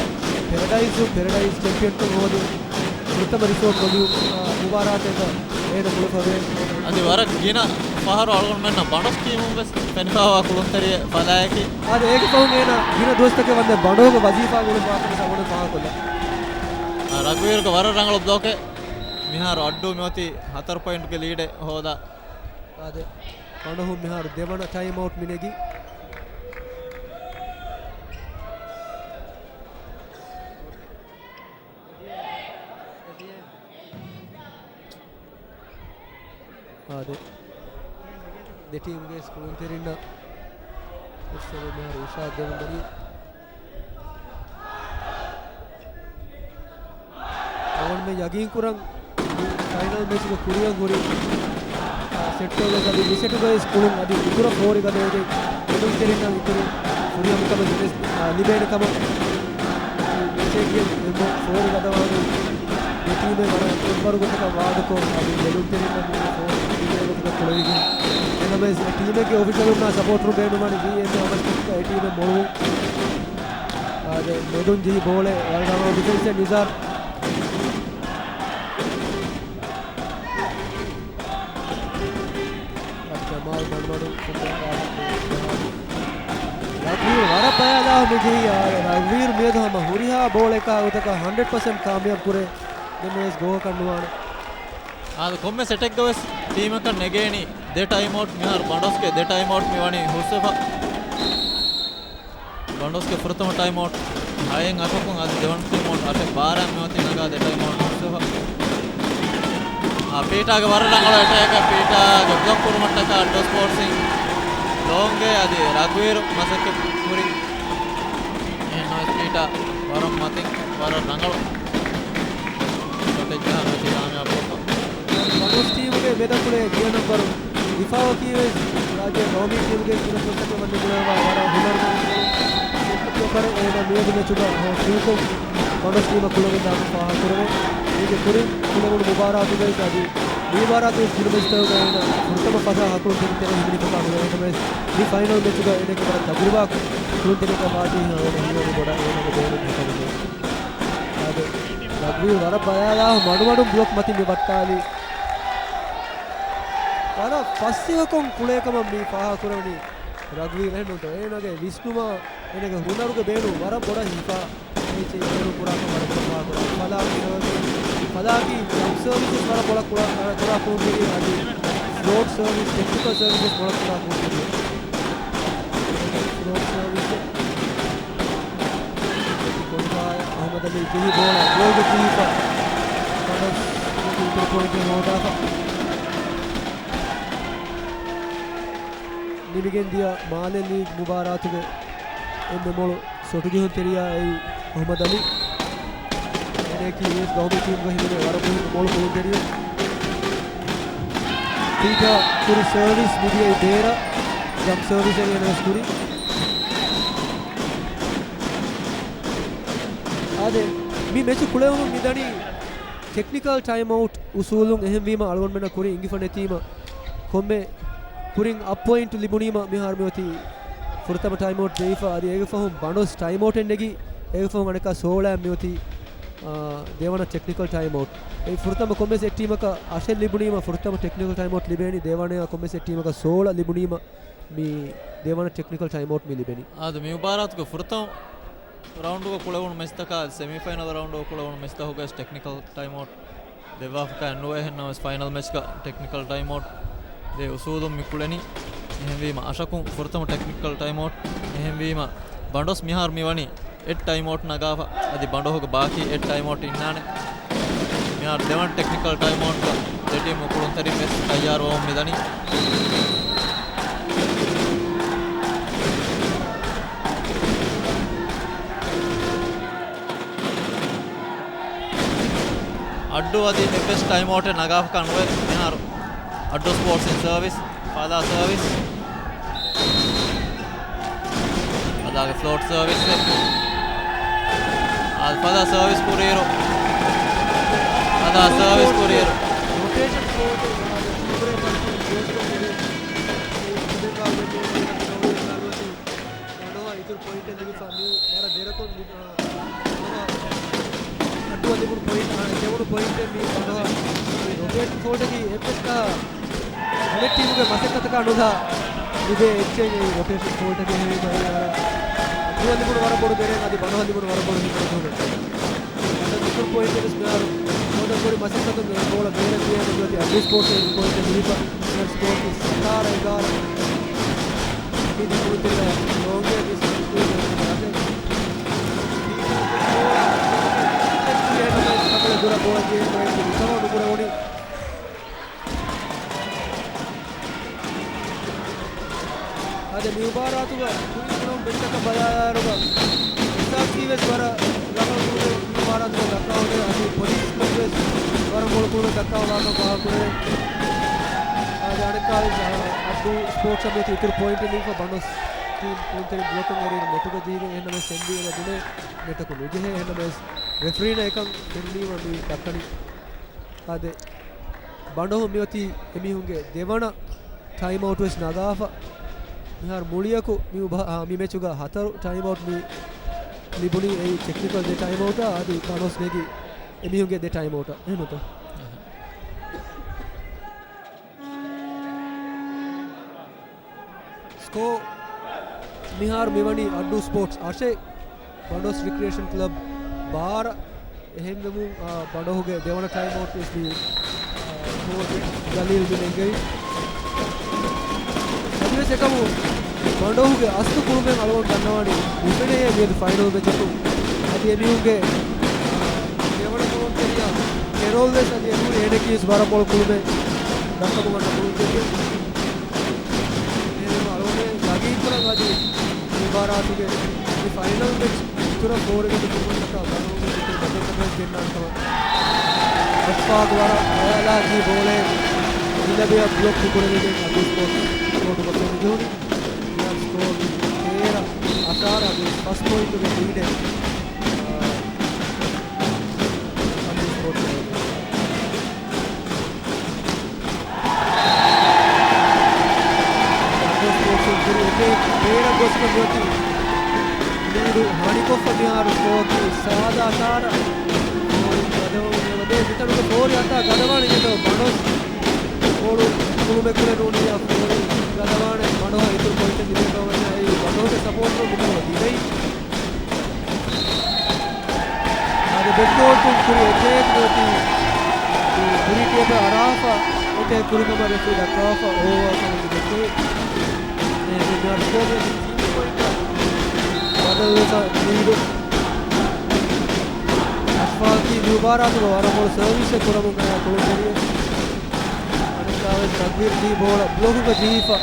ޕެރަޑައިސް، ޕެރަޑައިސް ޗެމްޕިއަންކަން ހޯދި ފުރަތަމަ ރިސޯޓް ވޮލީ، އާ، މުބާރާތެއްގަ އޭނަ ކުޅެފަވޭ. އަދި ވަރަށް ގިނަ ފަހަރު އަޅުގަނޑުމެންނަށް ބަނޑޮސް ޓީމުން ވެސް ފެނިފައިވާ ކުޅުންތެރި ފަލާއަކީ. އަދި އޭގެ ފަހުން އޭނަ ގިނަ ދުވަސްތަކެއް ވަންދެން ބަނޑޯގެ ވަޒީފާ ގުޅުން ވާކަން ސަވަނު ފާހަގަކޮށްލަ. އާ، ރަގުވީރުގެ ވަރަށް ރަނގަޅު ބްލޮކެއް. މިހާރު އައްޑޫ މިއޮތީ ހަތަރު ޕޮއިންޓުގެ ލީޑެއް ހޯދާ. އާދެ، ބަނޑޮހުން މިހާރު ދެވަނަ ޓައިމް އައުޓް މި ނެގީ. އާދެ، ދެ ޓީމްގެ ކުޅުންތެރިންނަށް އެއްސެވެ މިހާރު އިރުޝާދު ދެމުންދަނީ. އަޅުގަނޑުމެން ޔަގީންކުރަން ފައިނަލް މެޗުގެ ކުރިއަށް ހުރި، އާ، ސެޓްތަކުގައި އަދި މި ސެޓުގައި ކުޅުން އަދި އިތުރަށް ފޯރި ގަދަވެގެން ކުޅުންތެރިންނަށް އިތުރު ފުރިހަމަކަމެއް ލިބޭ-، އާ، ލިބޭނެ ކަމަށް މެޗެއްގެ ފޯރި ގަދަވާނު ދެ ޓީމެއް ވަރަށް އެއްބަރު ގޮތަކަށް ވާދަކޮށް، އަދި ކުޅުންތެރިންނަށް މި ފޯރި ލިބޭ ގޮތަކަށް ކުޅެވިގެން. އެހެންނަމަވެސް އެ ޓީމެއްގެ އޮފިޝަލުންނާ ސަޕޯޓްރު ބޭނުންވަނީ ވީ އެމް އެ އަވަސް އެ ޓީމެއް މޮޅުވުން. އާދެ، މެދުން ޖެހި ބޯޅަ ވަރަށް ރަނގަޅު ޑިފެންސެއް ނިޒާރް. ޖަމާލް މަޑުމަޑުން ފުންކޮށް ރަގްވީރު ވަރަށް ބަޔާލާ މި ޖެހި. އާދެ، ރަގްވީރު މިއަދު ހަމަ ހުރިހާ ބޯޅައެއްގެ ގޮތަކަށް ހަންޑްރެޑް ޕަސެންޓް ކާމިޔާބު ކުރޭ. ދެން ވެސް ގޯހަކަށް ނުވާނެ. އާދެ، ކޮންމެ ސެޓެއްގަ ވެސް ޓީމަކަށް ނެގޭނީ ދެ ޓައިމް އައުޓް. މިހާރު ބަނޑޮސްގެ ދެ ޓައިމް އައުޓް މި ވަނީ ހުސްވެފަ. ބަނޑޮސްގެ ފުރަތަމަ ޓައިމް އައުޓް ހައެއް އަކަކުން އަދި ދެވަނަ ޓައިމް އައުޓް އަށެއް ބާރަށް މިއޮތީ ނަގާ ދެ ޓައިމް އައުޓް ހުސްވެފަ. އާ، ޕީޓާގެ ވަރަށް ރަނގަޅު އެޓޭކެއް. ޕީޓާގެ ބްލޮކް ކުރުމަށްޓަކާ އައްޑޫ ސްޕޯޓްސްއިން ލޯންގެ އަދި ރަގުވީރު މަސައްކަތް ކުރި. އެހެންނަމަވެސް ޕީޓާ ވަރަށް މަތިން ވަރަށް ރަނގަޅު ޝޮޓެއް ޖަހާ މެޗެއް ކާމިޔާބުކޮށްފަ. ބަނޑޮސް ޓީމުގެ މެދަކުޅޭ ދިޔަ ނަންބަރު ދިފާއަކީ ވެސް ރާއްޖޭ ގައުމީ ޓީމުގެ ކުރެ ފުރަސަތެއް ވަންދެން ގުޅޭވާ ވަރަށް ހުނަރު ކުރެ އޭނަ މިއަދު މެޗުގަ ހޯ ފޫކޮށް ބަނޑޮސް ޓީމަށް ކުޅެވިދާކަން ފާހަގަކުރެވޭ. މީގެ ކުރިން ކުޅެވުނު މުބާރާތުގައި އަދި މި މުބާރާތުގެ ކުރިމަޖިތަކުގައި އޭނަ ފުރަތަމަ ފަސާ ހަކުރު ތެރެ ތެރެ ހިމެނިފަކާ ނުވޭ. އެހެންނަމަވެސް މި ފައިނަލް މެޗުގަ އޭނަގެ ވަރަށް ތަޖުރިބާ ކުޅުންތެރިއެއްގެ ބާތީ ހަވަނަ ހީވަނީ ބޮޑަށް އޭނަގެ ބޭނުން ހިފަންވެ. އާދެ، ރަގްބީ ވަރަށް ބަލާލާ މަޑުމަޑުން ބްލޮކް މަތިން މި ވައްޓާލީ. ވަރަށް ފަސޭހަކޮށް ކުޅޭ ކަމަށް މި ފާހަގަކުރެވެނީ ރަގްބީ ވެހެންނުންތޯ. އޭނަގެ ވިސްނުމާ، އޭނަގެ ހުނަރުގެ ބޭނުން ވަރަށް ބޮޑަށް ހިފާ. އެއްޗެއް ބޭނުން ކުރާކަން ވަރަށް ބޮޑަށް ފާހަގަކުރާ. ފަލާކީ، ފަލާކީ ޖަމްޕް ސަރވިސް ވެސް ވަރަށް ބޮޑަށް ކުރާ، ކުރާ ކުޅުންތެރި އަދި ފްލޯޓް ސަރވިސް، ޓެކްނިކަލް ސަރވިސް ވެސް ބޮޑަށް ކުރާ ކުޅުންތެރި. ފްލޯޓް ސަރވިސް. ކޮންފާ އަހުމަދު އަލީ ޖެހި ބޯޅަ ގޯލްގަ ޖެހިފަ. ކަނޑަސް އިތުރު ޕޮއިންޓެއް ހޯދާފަ. ނިމިގެން ދިޔަ މާލެ ލީގް މުބާރާތުގެ އެންމެ މޮޅު ޝޮޓު ޖެހުންތެރިޔާ އެއީ އަހުމަދު އަލީ. އޭނައަކީ އޭސް ގައުމީ ޓީމުގަ ހިމެނޭ ވަރަށް މުހިންމު މޮޅު ކުޅުންތެރިޔަކު. ޕީޓާ ކުރި ސަރވިސް މިދިޔައީ ބޭރަށް ޖަމްޕް ސަރވިސް އެއީ އޭނަ ވެސް ކުރީ. އާދެ، މި މެޗު ކުޅެވުމުން މިދަނީ ޓެކްނިކަލް ޓައިމް އައުޓް އުސޫލުން. އެހެންވީމަ އަޅުގަނޑުމެންނަށް ކުރިން އިނގިފަ ނެތީމަ ކޮންމެ ކުރިން އަށް ޕޮއިންޓް ލިބުނީމަ މިހާރު މިއޮތީ ފުރަތަމަ ޓައިމް އައުޓް ދެވިފަ. އަދި އޭގެ ފަހުން ބަނޑޮސް ޓައިމް އައުޓެއް ނެގި އޭގެ ފަހުން އަނެއްކާ ސޯޅައަށް މިއޮތީ، އާ، ދެވަނަ ޓެކްނިކަލް ޓައިމް އައުޓް. އެ ފުރަތަމަ ކޮންމެސް އެއް ޓީމަކަށް އަށެއް ލިބުނީމަ ފުރަތަމަ ޓެކްނިކަލް ޓައިމް އައުޓް ލިބޭނީ ދެވަނަޔާ ކޮންމެސް އެއް ޓީމަކަށް ސޯޅަ ލިބުނީމަ މި ދެވަނަ ޓެކްނިކަލް ޓައިމް އައުޓް މި ލިބެނީ. އާދެ، މި މުބާރާތުގެ ފުރަތަމަ ރައުންޑުގަ ކުޅެވުނު މެޗްތަކާ ސެމީފައިނަލް ރައުންޑުގަ ކުޅެވުނު މެޗްތަކުގައި ޓެކްނިކަލް ޓައިމް އައުޓް ދެއްވާފަކައެއް ނުވޭ. އެހެންނަމަވެސް ފައިނަލް މެޗްގަ ޓެކްނިކަލް ޓައިމް އައުޓް ދޭ އުސޫލުން މި ކުޅެނީ. އެހެންވީމަ އަށަކުން ފުރަތަމަ ޓެކްނިކަލް ޓައިމް އައުޓް. އެހެންވީމަ ބަނޑޮސް މިހާރު މި ވަނީ އެއް ޓައިމް އައުޓް ނަގާފަ. އަދި ބަނޑޮހުގެ ބާކީ އެއް ޓައިމް އައުޓް އިންނާނެ. މިހާރު ދެވަނަ ޓެކްނިކަލް ޓައިމް އައުޓްގަ ދެ ޓީމު ކުޅުންތެރިން ވެސް ތައްޔާރުވަމުން މިދަނީ. އައްޑޫ އަދި އެއްވެސް ޓައިމް އައުޓެއް ނަގާފަކާ ނުވޭ. މިހާރު އައްޑޫ ސްޕޯޓްސް އިން ސަރވިސް، ފަލާ ސަރވިސް. ފަލާގެ ފްލޯޓް ސަރވިސް. އާ، ފަލާ ސަރވިސް ކުރިއިރު. ފަލާ ސަރވިސް ކުރިއިރު. އައްޑޫއަށް ލިބުނު ޕޮއިންޓް، އާ، ދެވުނު ޕޮއިންޓެއް މި ބަނޑޮހަށް މި ރޮޓޭޝަން ފޯލްޓަކީ އެއްވެސް ކަހަލަ އަނެއް ޓީމުގެ މަސައްކަތަކާ ނުލާ ލިބޭ އެއްޗެއް ރޮޓޭޝަން ފޯލްޓަކީ. ހެވީ ވަރަށް ދިވަން ލިބުނު ވަރަށް ބޮޑު ބެރެއް އަދި ބަނޑޮހަށް ލިބުނު ވަރަށް ބޮޑު ހިތްވަރު ދުވަހެއް. އަދި އިތުރު ޕޮއިންޓެއް ވެސް މިހާރު ހޯދަން ކުރި މަސައްކަތުން ގޯލަށް ބޭރަށް ދިޔަ އަދި އަޑު ސްކޯރު ޕޮއިންޓެއް ލިބިފަ. ސްކޯރަކީ ސަތާރަ އެގާރަ. މި ދިކުޅުތެރެއަށް ލޯނގެ މި ސަންސްކްރީން ރަށެއް. ކަނބަލަ ދުރަށް ބޯޅަ ޖެހި ރިކަވަރ ނުކުރެވުނީ. އަދި މި މުބާރާތުގަ ކުރިން ކުރަމުން މެޗްތަކަށް ބަލާލާއިރުގަ އެސްއާރްސީ ވެސް ވަރަށް ރަނގަޅު ކުޅުމެއް މި މުބާރާތުގަ ދައްކާ ހުރޭ. އަދި ޕޮލިސް ކްލަބް ވެސް ވަރަށް ރަނގަޅު ކުޅުމެއް ދައްކާ ވާކަން ފާހަގަކުރެވޭ. އަދި އަނެއްކާވެސް އައްޑޫ ސްޕޯޓްސް އަށް މިއޮތީ އިތުރު ޕޮއިންޓެއް ނިމިފަ ބަނޑޮސް ޓީމް ކުޅުންތެރިން ބްލޮކުން އެރިއިރު ނެޓުގަ ޖެހިގެން އެހެންނަމަވެސް އެމްޑީއޭއަށް ދުނޭ ނެޓަކު ނުޖެހޭ. އެހެންނަމަވެސް ރެފްރީންނަށް އެކަން ފެނުނީމަ މި ދައްކަނީ. އާދެ، ބަނޑޮހު މިއޮތީ އެމީހުންގެ ދެވަނަ ޓައިމްއައުޓް ވެސް ނަގާފަ. މިހާރު މުޅިއަކު މި އުބަ-، އާ، މި މެޗުގަ ހަތަރު ޓައިމްއައުޓް މި ލިބުނީ އެއީ ޓެކްނިކަލް ދެ ޓައިމްއައުޓާ އަދި ބަނޑޮސް ނެގި އެމީހުންގެ ދެ ޓައިމްއައުޓާ. އެހެންތޯ؟ ސްކޯ މިހާރު މިވަނީ އައްޑޫ ސްޕޯޓްސް އަށެއް، ބަނޑޮސް ރިކްރިއޭޝަން ކްލަބް ބާރަ. އެހެންވެމުން، އާ، ބަނޑޮހުގެ ދެވަނަ ޓައިމްއައުޓް ވެސް މި، އާ، ކޯޗް ޖަލީލް މި ނެންގެވި. އަދިވެސް އެކަމު ބަނޑޮހުގެ އަސްލު ކުޅުމެއް އަޅުގަނޑު ދަންނަވާނީ ނުފެނޭ މިއަދު ފައިނަލް މެޗަކުން. އަދި އެމީހުންގެ، އާ، ދެވަނަ ކުޅުންތެރިޔާ ކެރޯލް ވެސް އަދި އެނޫރި އޭނަކީ ވެސް ވަރަށް ބޮޑު ކުޅުމެއް ދައްކަމުން ވަންނަ ކުޅުންތެރިޔަކު. އެހެންވީމަ އަޅުގަނޑު ޔަގީންކުރަން އަދި މި މުބާރާތުގެ މި ފައިނަލް މެޗް އިތުރަށް ފޯރުގެ ކުރުމަށްޓަކާ ބަނޑޮހުގެ ދެތިން ބަދަލުތަކެއް ގެންނާނެ ކަމަށް. އަޝްފާގު ވަރަށް އަލާޖީ ބޯޅައެއް އިލަބެއަށް ބްލޮކް ކުރެވިގެން އައްޑޫ ސްޕޯޓްސް ކޯޓުގަ ފެނިޖެހުނީ. މިހާރު ސްކޯރު ތޭރަ އަށާރަ އަދި ފަސް ޕޮއިންޓުގެ ލީޑެއް، އާ، އައްޑޫ ސްޕޯޓްސް އަށް. އައްޑޫ ސްޕޯޓްސް ކުރި އެކެއް ބޭރަށް ގޮސްގެން މިއޮތީ ލީޑު ހަނިކޮށްފަ މިހާރު ސްކޯރަކީ ސާދަ އަށާރަ. ފޯރި ގަދަވަމުން އެބަދޭ މިތަނުގެ ފޯރި އަތާ ގަދަވާނެ އިނގޭތޯ ބަނޑޮސް ބޯޅަ ކުޅުމެއް ކުރެ ނޫނިއްޔާ ފޯރި ގަދަވާނެ ބަނޑޮހަށް އިތުރު ޕޮއިންޓެއް ލިބޭކަމަށް ވަންޏާ އެއީ ބަނޑޮހުގެ ސަޕޯޓަރުން މިކަމަށް ދިވެހި. އަދި ބެކްބޯލް ކުރި އެޓޭކް ނުވަތީ ކުރި ޓޭޕަށް އަރާފަ އެޓޭކް ކުރިކަމަށް ރެފްރީ ދައްކާފަ އޯވާ ކަމަށް ދެކޭ. އެ، މިހާރު ސްކޯރު ތިން ޕޮއިންޓަށް ބަދަލުވެފަ ލީޑު. އަޝްފާގު މި މުބާރާތުގަ ވަރަށް ބޮޑު ސަރވިސްއެއް ކުރަމުން އައި ކުޅުންތެރިއެއް. އަނެއްކާވެސް ރަގްވީރު ދީ ބޯޅަ ބްލޮކުގަ ޖެހިފަ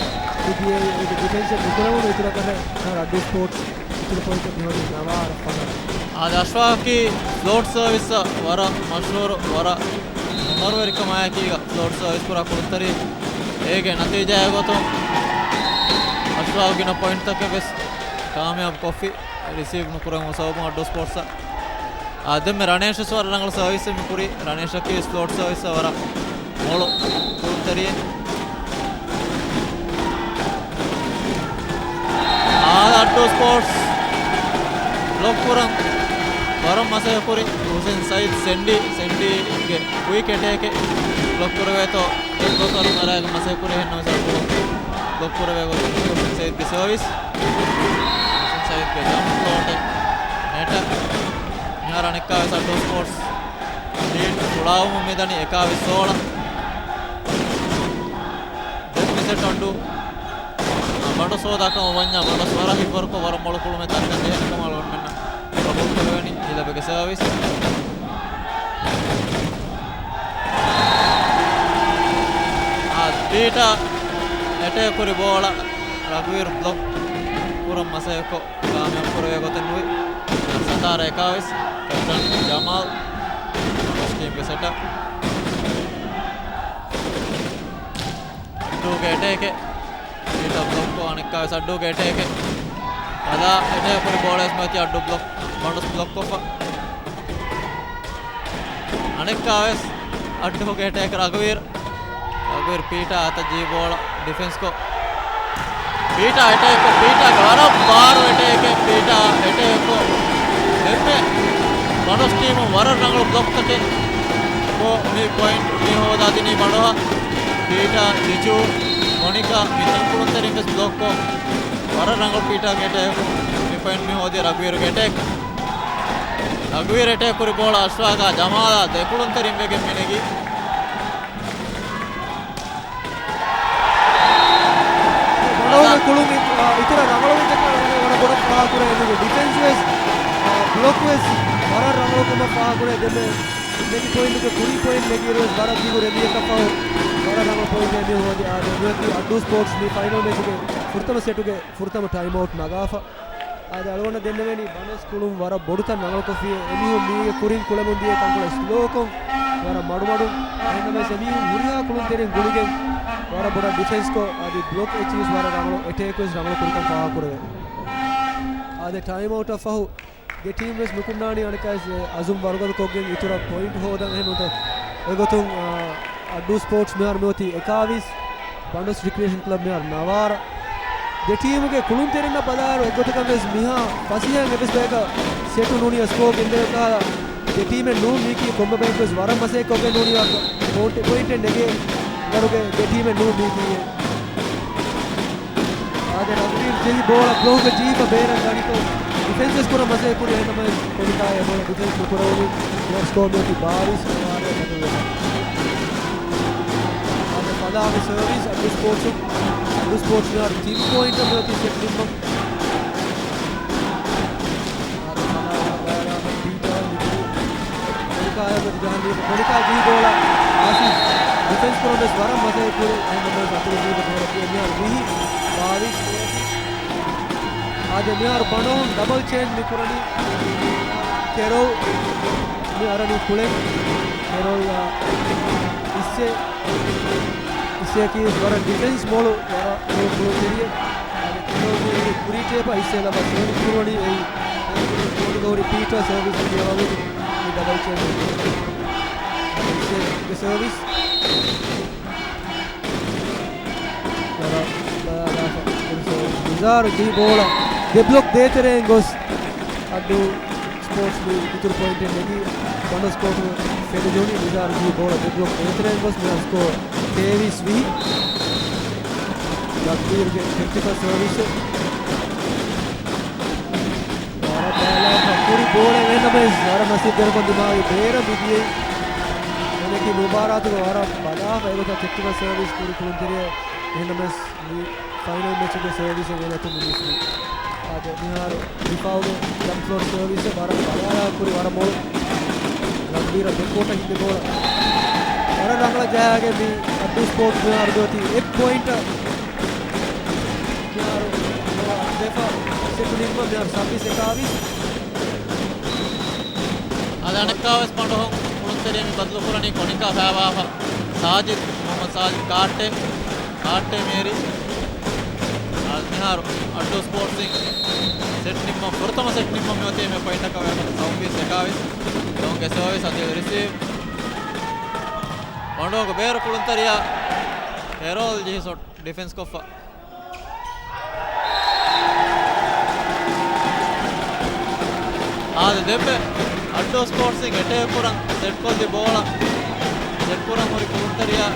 މި ދިޔައީ އޭގެ ޑިފެންސެއް ނުކުރެވުނު އިތުރަށް ކަށައި އައްޑޫ ސްޕޯޓްސް އިތުރު ޕޮއިންޓެއް މިހުރީ ނަވާރަ ފަހަރަށް. އާދެ، އަޝްފާގަކީ ފްލޯޓް ސަރވިސްއަށް ވަރަށް މަޝްހޫރު، ވަރަށް ހުނަރުވެރިކަމާއެކީގަ ފްލޯޓް ސަރވިސް ކުރާ ކުޅުންތެރި. އޭގެ ނަތީޖާއެއް ގޮތުން އަޝްފާގު ގިނަ ޕޮއިންޓްތަކެއް ވެސް ކާމިޔާބު ކޮށްފި. ރިސީވް ނުކުރެވުމުގެ ސަބަބުން އައްޑޫ ސްޕޯޓްސްއަށް. އާ، ދެންމެ ރަނޭޝް ވެސް ވަރަށް ރަނގަޅު ސަރވިސްއެއް މި ކުރީ. ރަނޭޝަކީ ފްލޯޓް ސަރވިސްއަށް ވަރަށް މޮޅު ކުޅުންތެރިއެއް. އާދެ، އައްޑޫ ސްޕޯޓްސް ބްލޮކް ކުރަން ވަރަށް މަސައްކަތް ކުރި ހުސެން ސައީދު ސެންޑީ، ސެންޑީގެ ކުއިކް އެޓޭކެއް ބްލޮކް ކުރެވޭތޯ، ބްލޮކަރުން އަރާގެން މަސައްކަތް ކުރި. އެހެންނަމަވެސް އައްޑޫ ބްލޮކް ކުރެވޭ ގޮތުން ހުސެން ސައީދުގެ ސަރވިސް، ހުސެން ސައީދުގެ ޖަމްޕް ޝޮޓެއް ނެޓަށް. މިހާރު އަނެއްކާވެސް އައްޑޫ ސްޕޯޓްސް ލީޑް ފުޅާވަމުން މިދަނީ އެކާވީސް ސޯޅަ. ދެން މި ސެޓް އައްޑޫ ބަނޑޮސް ހޯދާ ކަމަށް ވަންޏާ، ބަނޑޮސް ވަރަށް ހިތްވަރުކޮށް ވަރަށް މޮޅު ކުޅުމެއް ދައްކަން ޖެހޭނެ ކަމަށް އަޅުގަނޑުމެންނަށް ގަބޫލު ކުރެވެނީ. އިލަބެގެ ސަރވިސް. އާ، ޕީޓާ އެޓޭކް ކުރި ބޯޅަ ރަގުވީރު ބްލޮކް ކުރަން މަސައްކަތްކޮށް، ކާމިޔާބު ކުރެވޭ ގޮތެއް ނުވި. ސަތާރަ އެކާވީސް، ކެޕްޓަން ޖަމާލް، ވެސްޓް ޓީމްގެ ސެޓަށް. އައްޑޫގެ އެޓޭކެއް. ޕީޓާ ބްލޮކްކޮށް، އަނެއްކާވެސް އައްޑޫގެ އެޓޭކެއް. ކަލާ އެޓޭކް ކުރި ބޯޅަ ވެސް މިއޮތީ އައްޑޫ ބްލޮކް، ބަނޑޮސް ބްލޮކްކޮށްފަ. އަނެއްކާވެސް އައްޑޫގެ އެޓޭކް ރަގުވީރު. ރަގުވީރު ޕީޓާ އަތަށް ޖެހި ބޯޅަ ޑިފެންސްކޮށް، ޕީޓާ އެޓޭކްކޮށް، ޕީޓާގެ ވަރަށް ބާރު އެޓޭކެއް، ޕީޓާ އެޓޭކްކޮށް، ދެންމެ ބަނޑޮސް ޓީމު ވަރަށް ރަނގަޅު ބްލޮކްތަކެއް މި ޕޮއިންޓް މި ހޯދާދިނީ ބަނޑޮހަށް. ޕީޓާ، ޖިޖޫ، މޮނިކާ މި ތިން ކުޅުންތެރިން ވެސް ބްލޮކްކޮށް، ވަރަށް ރަނގަޅު ޕީޓާގެ އެޓޭކު. މި ޕޮއިންޓް މި ހޯދި ރަގުވީރުގެ އެޓޭކް. ރަގުވީރު އެޓޭކް ކުރި ބޯޅަ އަޝްރާގާ ޖަމާލާ ދެ ކުޅުންތެރިން ވެގެން މި ނެގީ. ބަނޑޮހުގެ ކުޅުން އިތުރަށް ރަނގަޅުވިތަކަށް ވަރަށް ބޮޑަށް ފާހަގަކުރޭ. އެމީހުންގެ ޑިފެންސް ވެސް، އާ، ބްލޮކް ވެސް ވަރަށް ރަނގަޅު ކަމަށް ފާހަގަކުރޭ. ދެންމެ ދެން ޕޮއިންޓުގެ ކުރީ ޕޮއިންޓް ނެގިއިރު ވެސް ވަރަށް ދިގު ރެލީއަކަށް ފަހު ވަރަށް ރަނގަޅު ޕޮއިންޓެއް އެމީހުން ހޯދި. އާދެ، އައްޑޫ ސްޕޯޓްސް މި ފައިނަލް މެޗުގެ ފުރަތަމަ ސެޓުގެ ފުރަތަމަ ޓައިމް އައުޓް ނަގާފަ. އާދެ، އަޅުގަނޑަށް ދެންނެވޭނީ ބަނޑޮސް ކުޅުން ވަރަށް ބޮޑުތަން ރަނގަޅުކޮށްފި. އެމީހުން މީގެ ކުރިން ކުޅެމުން ދިޔަ ތަންކޮޅެއް ސްލޯކޮށް ވަރަށް މަޑުމަޑުން. އެހެންނަމަވެސް އެމީހުން ހުރިހާ ކުޅުންތެރިން ގުޅިގެން ވަރަށް ބޮޑަށް ޑިފެންސްކޮށް، އަދި ބްލޮކް އެއްޗިވެސް ވަރަށް ރަނގަޅު އެޓޭކް ވެސް ރަނގަޅު ކުރިކަން ފާހަގަކުރެވޭ. އާދެ، ޓައިމް އައުޓަށް ފަހު ދެ ޓީމް ވެސް ނުކުންނާނީ އަނެއްކާވެސް އެ އަޒުމް ވަރުގަދަ ކޮށްގެން އިތުރަށް ޕޮއިންޓް ހޯދަން. އެހެން ނޫންތަ އެގޮތުން، އާ، އައްޑޫ ސްޕޯޓްސް މިހާރު މިއޮތީ އެކާވީސް، ބަނޑޮސް ރިކްރިއޭޝަން ކްލަބް މިހާރު ނަވާރަ. ދެ ޓީމުގެ ކުޅުންތެރިންނަށް ބަލާއިރު އެގޮތަކަށް ވެސް މިހާ ފަސޭހައިން އެއްވެސް ބަޔަކަށް ސެޓު ނޫނީ ސްކޯ ގެންދެވޭކަށް ދެ ޓީމެއް ނޫން މީކީ ކޮންމެ ބަޔަކު ވެސް ވަރަށް މަސައްކަތް ކޮށްގެން ނޫނީ ޕޮއިންޓެއް ނެގޭ ވަރުގެ ދެ ޓީމެއް ނޫން މީކީ. އާދެ، ރަގުވީރު ޖެހި ބޯޅަ ބްލޮކްގަ ޖެހިފަ ބޭރަށް ދަނިކޮށް، ޑިފެންސް ވެސް ކުރަން މަސައްކަތް ކުރި. އެހެންނަމަވެސް ކޮނިކާ އެ ބޯޅަ ޑިފެންސް ނުކުރެވުނީ. މިހާރު ސްކޯ މިއޮތީ ބާވީސް. އާދެ، ފަލާގެ ސަރވިސް އައްޑޫ ސްޕޯޓްސް. އައްޑޫ ސްޕޯޓްސް މިހާރު ތިން ޕޮއިންޓަށް މިއޮތީ ސެޓް ނިންމަން. އާދެ، ފަލާގެ ބައިވެރި ޕީޓާ ލިބުނީ. ކޮނިކާޔަށް ޖަހަން ލީބު. ކޮނިކާ ޖެހި ބޯޅަ އާސިފް ޑިފެންސް ކުރަން ވެސް ވަރަށް މަސައްކަތް ކުރި. އެހެންނަމަވެސް އަތުގަ ލީބު ބޯޅަ ދިޔަ. މިހާރު ވިހި ބާވީސް. އާދެ، މިހާރު ބަނޑޮހުން ޑަބަލް ޗޭންޖް މި ކުރަނީ. ކެރޯލް މި އަރަނީ ކުޅެން. ކެރޯލް، އާ، އިއްސޭ، އިއްސޭ ކީސް ވަރަށް ޑިފެންސް މޮޅު، ވަރަށް މޮޅު ކުޅުންތެރިއެއް. އާދެ، ކެރޯލް މި ކުރީ ޓޭޕަށް އިއްސޭ ލައްވާ ސޭވް ކުރުވަނީ އެއީ ކޯޓުގަ ހުރި ޕީޓާ ސަރވިސް ކިޔަވަމުން މި ޑަބަލް ޗޭންޖް. އިއްސޭގެ ސަރވިސް. ވަރަށް ބަލާލާފަ ކުރި ސަރވިސް. ނިޒާރު ޖެހި ބޯޅަ ދެ ބްލޮކް ދޭތެރެއިން ގޮސް އައްޑޫ ސްޕޯޓްސް މި އިތުރު ޕޮއިންޓެއް ނެގި ބަނޑޮސް ކޯޓު ފެނިޖެހުނީ. ނިޒާރު ޖެހި ބޯޅަ ދެ ބްލޮކް ދޭތެރެއިން ގޮސް މިހާރު ސްކޯ ތޭވީސް ވިހި. ރަގްބީރުގެ ޓެކްޓިކަލް ސަރވިސް. ވަރަށް ބަލާފަ ކުރި ބޯޅަ އެހެންނަމަވެސް ވަރަށް ނަސީބު ދެރަކޮށް ދިމާވި ބޭރަށް މިދިޔައީ. އެނެކި މުބާރާތުގަ ވަރަށް ބަލާފަ އެގޮތަށް ޓެކްޓިކަލް ސަރވިސް ކުރި ކުޅުންތެރިއެއް. އެހެންނަމަވެސް މި ފައިނަލް މެޗުގެ ސަރވިސް އެނގޭނެތު މި މިސް ވީ. އާދެ، މިހާރު ދިފާއުގެ ޖަމްޕް ފްލޯޓް ސަރވިސް ވަރަށް ބަލާލާ ކުރި ވަރަށް މޮޅު. ރަގްބީރަށް ދެ ކޯޓަށް ހިންގި ބޯޅަ ވަރަށް ރަނގަޅަށް ޖަހާގެން މި އައްޑޫ ސްޕޯޓްސް މިހާރު ދޯތި އެއް ޕޮއިންޓަށް. މިހާރު ދެފަ ސެޓު ނިންމަ މިހާރު ސައްބީސް އެކާވީސް. އަދި އަނެއްކާވެސް ބަނޑޮހުން ކުޅުންތެރިޔަށް މި ބަދަލުކުރަނީ ކޮނިކާ ފައިވާފަ ސާޖިދް މުހައްމަދު ސާޖިދް ކާއްޓެ، ކާއްޓެ މޭރި. އަދި މިހާރު އައްޑޫ ސްޕޯޓްސް އިން ސެޓް ނިންމަ، ފުރަތަމަ ސެޓް ނިންމަ މިއޮތީ މި ޕޮއިންޓަކަށް ވޭފަ ސައްބީސް އެކާވީސް. ލޮންގް ސަރވިސް އަދި ރިސީވް. ބަނޑޮހުގެ ބޭރު ކުޅުންތެރިޔާ ކެރޯލް ޖެހި ޝޮޓް ޑިފެންސް ކޮށްފަ. އާދެ، ދެންމެ އައްޑޫ ސްޕޯޓްސް އިން އެޓޭކް ކުރަން ސެޓްކޮށްލި ބޯޅަ ސެޓް ކުރަން ހުރި ކުޅުންތެރިޔާ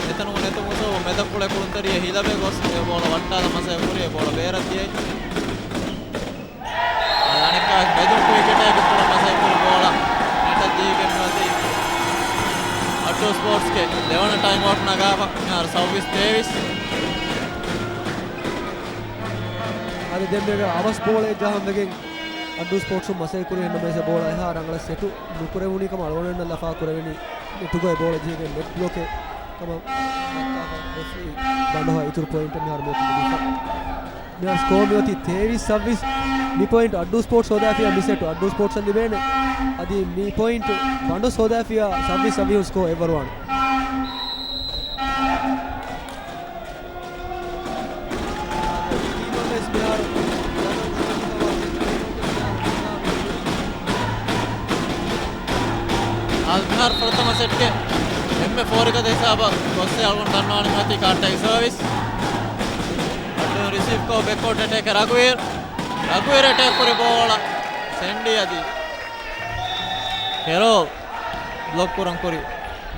އެތަނުން ނެތުމުން ސަބަބުން މެދަށް ކުޅޭ ކުޅުންތެރިޔާ ހިލަމެ ގޮސް އެ ބޯޅަ ވައްޓާލަން މަސައްކަތް ކުރި އެ ބޯޅަ ބޭރަށް ދިޔައީ. އަދި އަނެއްކާވެސް މެދުން ކުއިކް އެޓޭކް ކުރަން މަސައްކަތް ކުރި ބޯޅަ ނެޓަށް ޖެހިގެން މިއޮތީ އައްޑޫ ސްޕޯޓްސްގެ ދެވަނަ ޓައިމް އައުޓް ނަގާފަ. މިހާރު ސައުވީސް ތޭވީސް. އަދި ދެންމެ އަވަސް ބޯޅައެއް ޖަހަން ވެގެން އައްޑޫ ސްޕޯޓްސުން މަސައްކަތް ކުރި އެހެންނަމަވެސް އެ ބޯޅަ އެހާ ރަނގަޅަށް ސެޓު ނުކުރެވުނީ ކަމަށް އަޅުގަނޑުމެންނަށް ލަފާ ކުރެވެނީ. ނެޓުގައި ބޯޅަ ޖެހިގެން ނެޓް ބްލޮކެއް ކަމަށް ދައްކާފަ ރެފްރީ ބަނޑޮހަށް އިތުރު ޕޮއިންޓެއް މިހާރު މިއޮތީ ލިބިފަ. މިހާރު ސްކޯ މިއޮތީ ތޭވީސް ސައްބީސް. މި ޕޮއިންޓް އައްޑޫ ސްޕޯޓްސް ހޯދާފިޔާ މި ސެޓު އައްޑޫ ސްޕޯޓްސަށް ލިބޭނެ. އަދި މި ޕޮއިންޓް ބަނޑޮސް ހޯދާފިޔާ ސައްބީސް ސައްބީސް ސްކޯ އެއްވަރުވާނެ. އަލްމިހާރު ފުރަތަމަ ސެޓްގެ އެންމެ ފޯރިގަދަ ހިސާބަށް ގޮއްސެ އަޅުގަނޑު ދަންނަވާނެ މިއޮތީ ކާއްޓެއްގެ ސަރވިސް. އައްޑޫ ރިސީވްކޮށް ބެކްކޯޓް އެޓޭކަށް ރަގުވީރު. ރަގުވީރު އެޓޭކް ކުރި ބޯޅަ ސެންޑީ އަދި ކެރޯލް ބްލޮކް ކުރަން ކުރި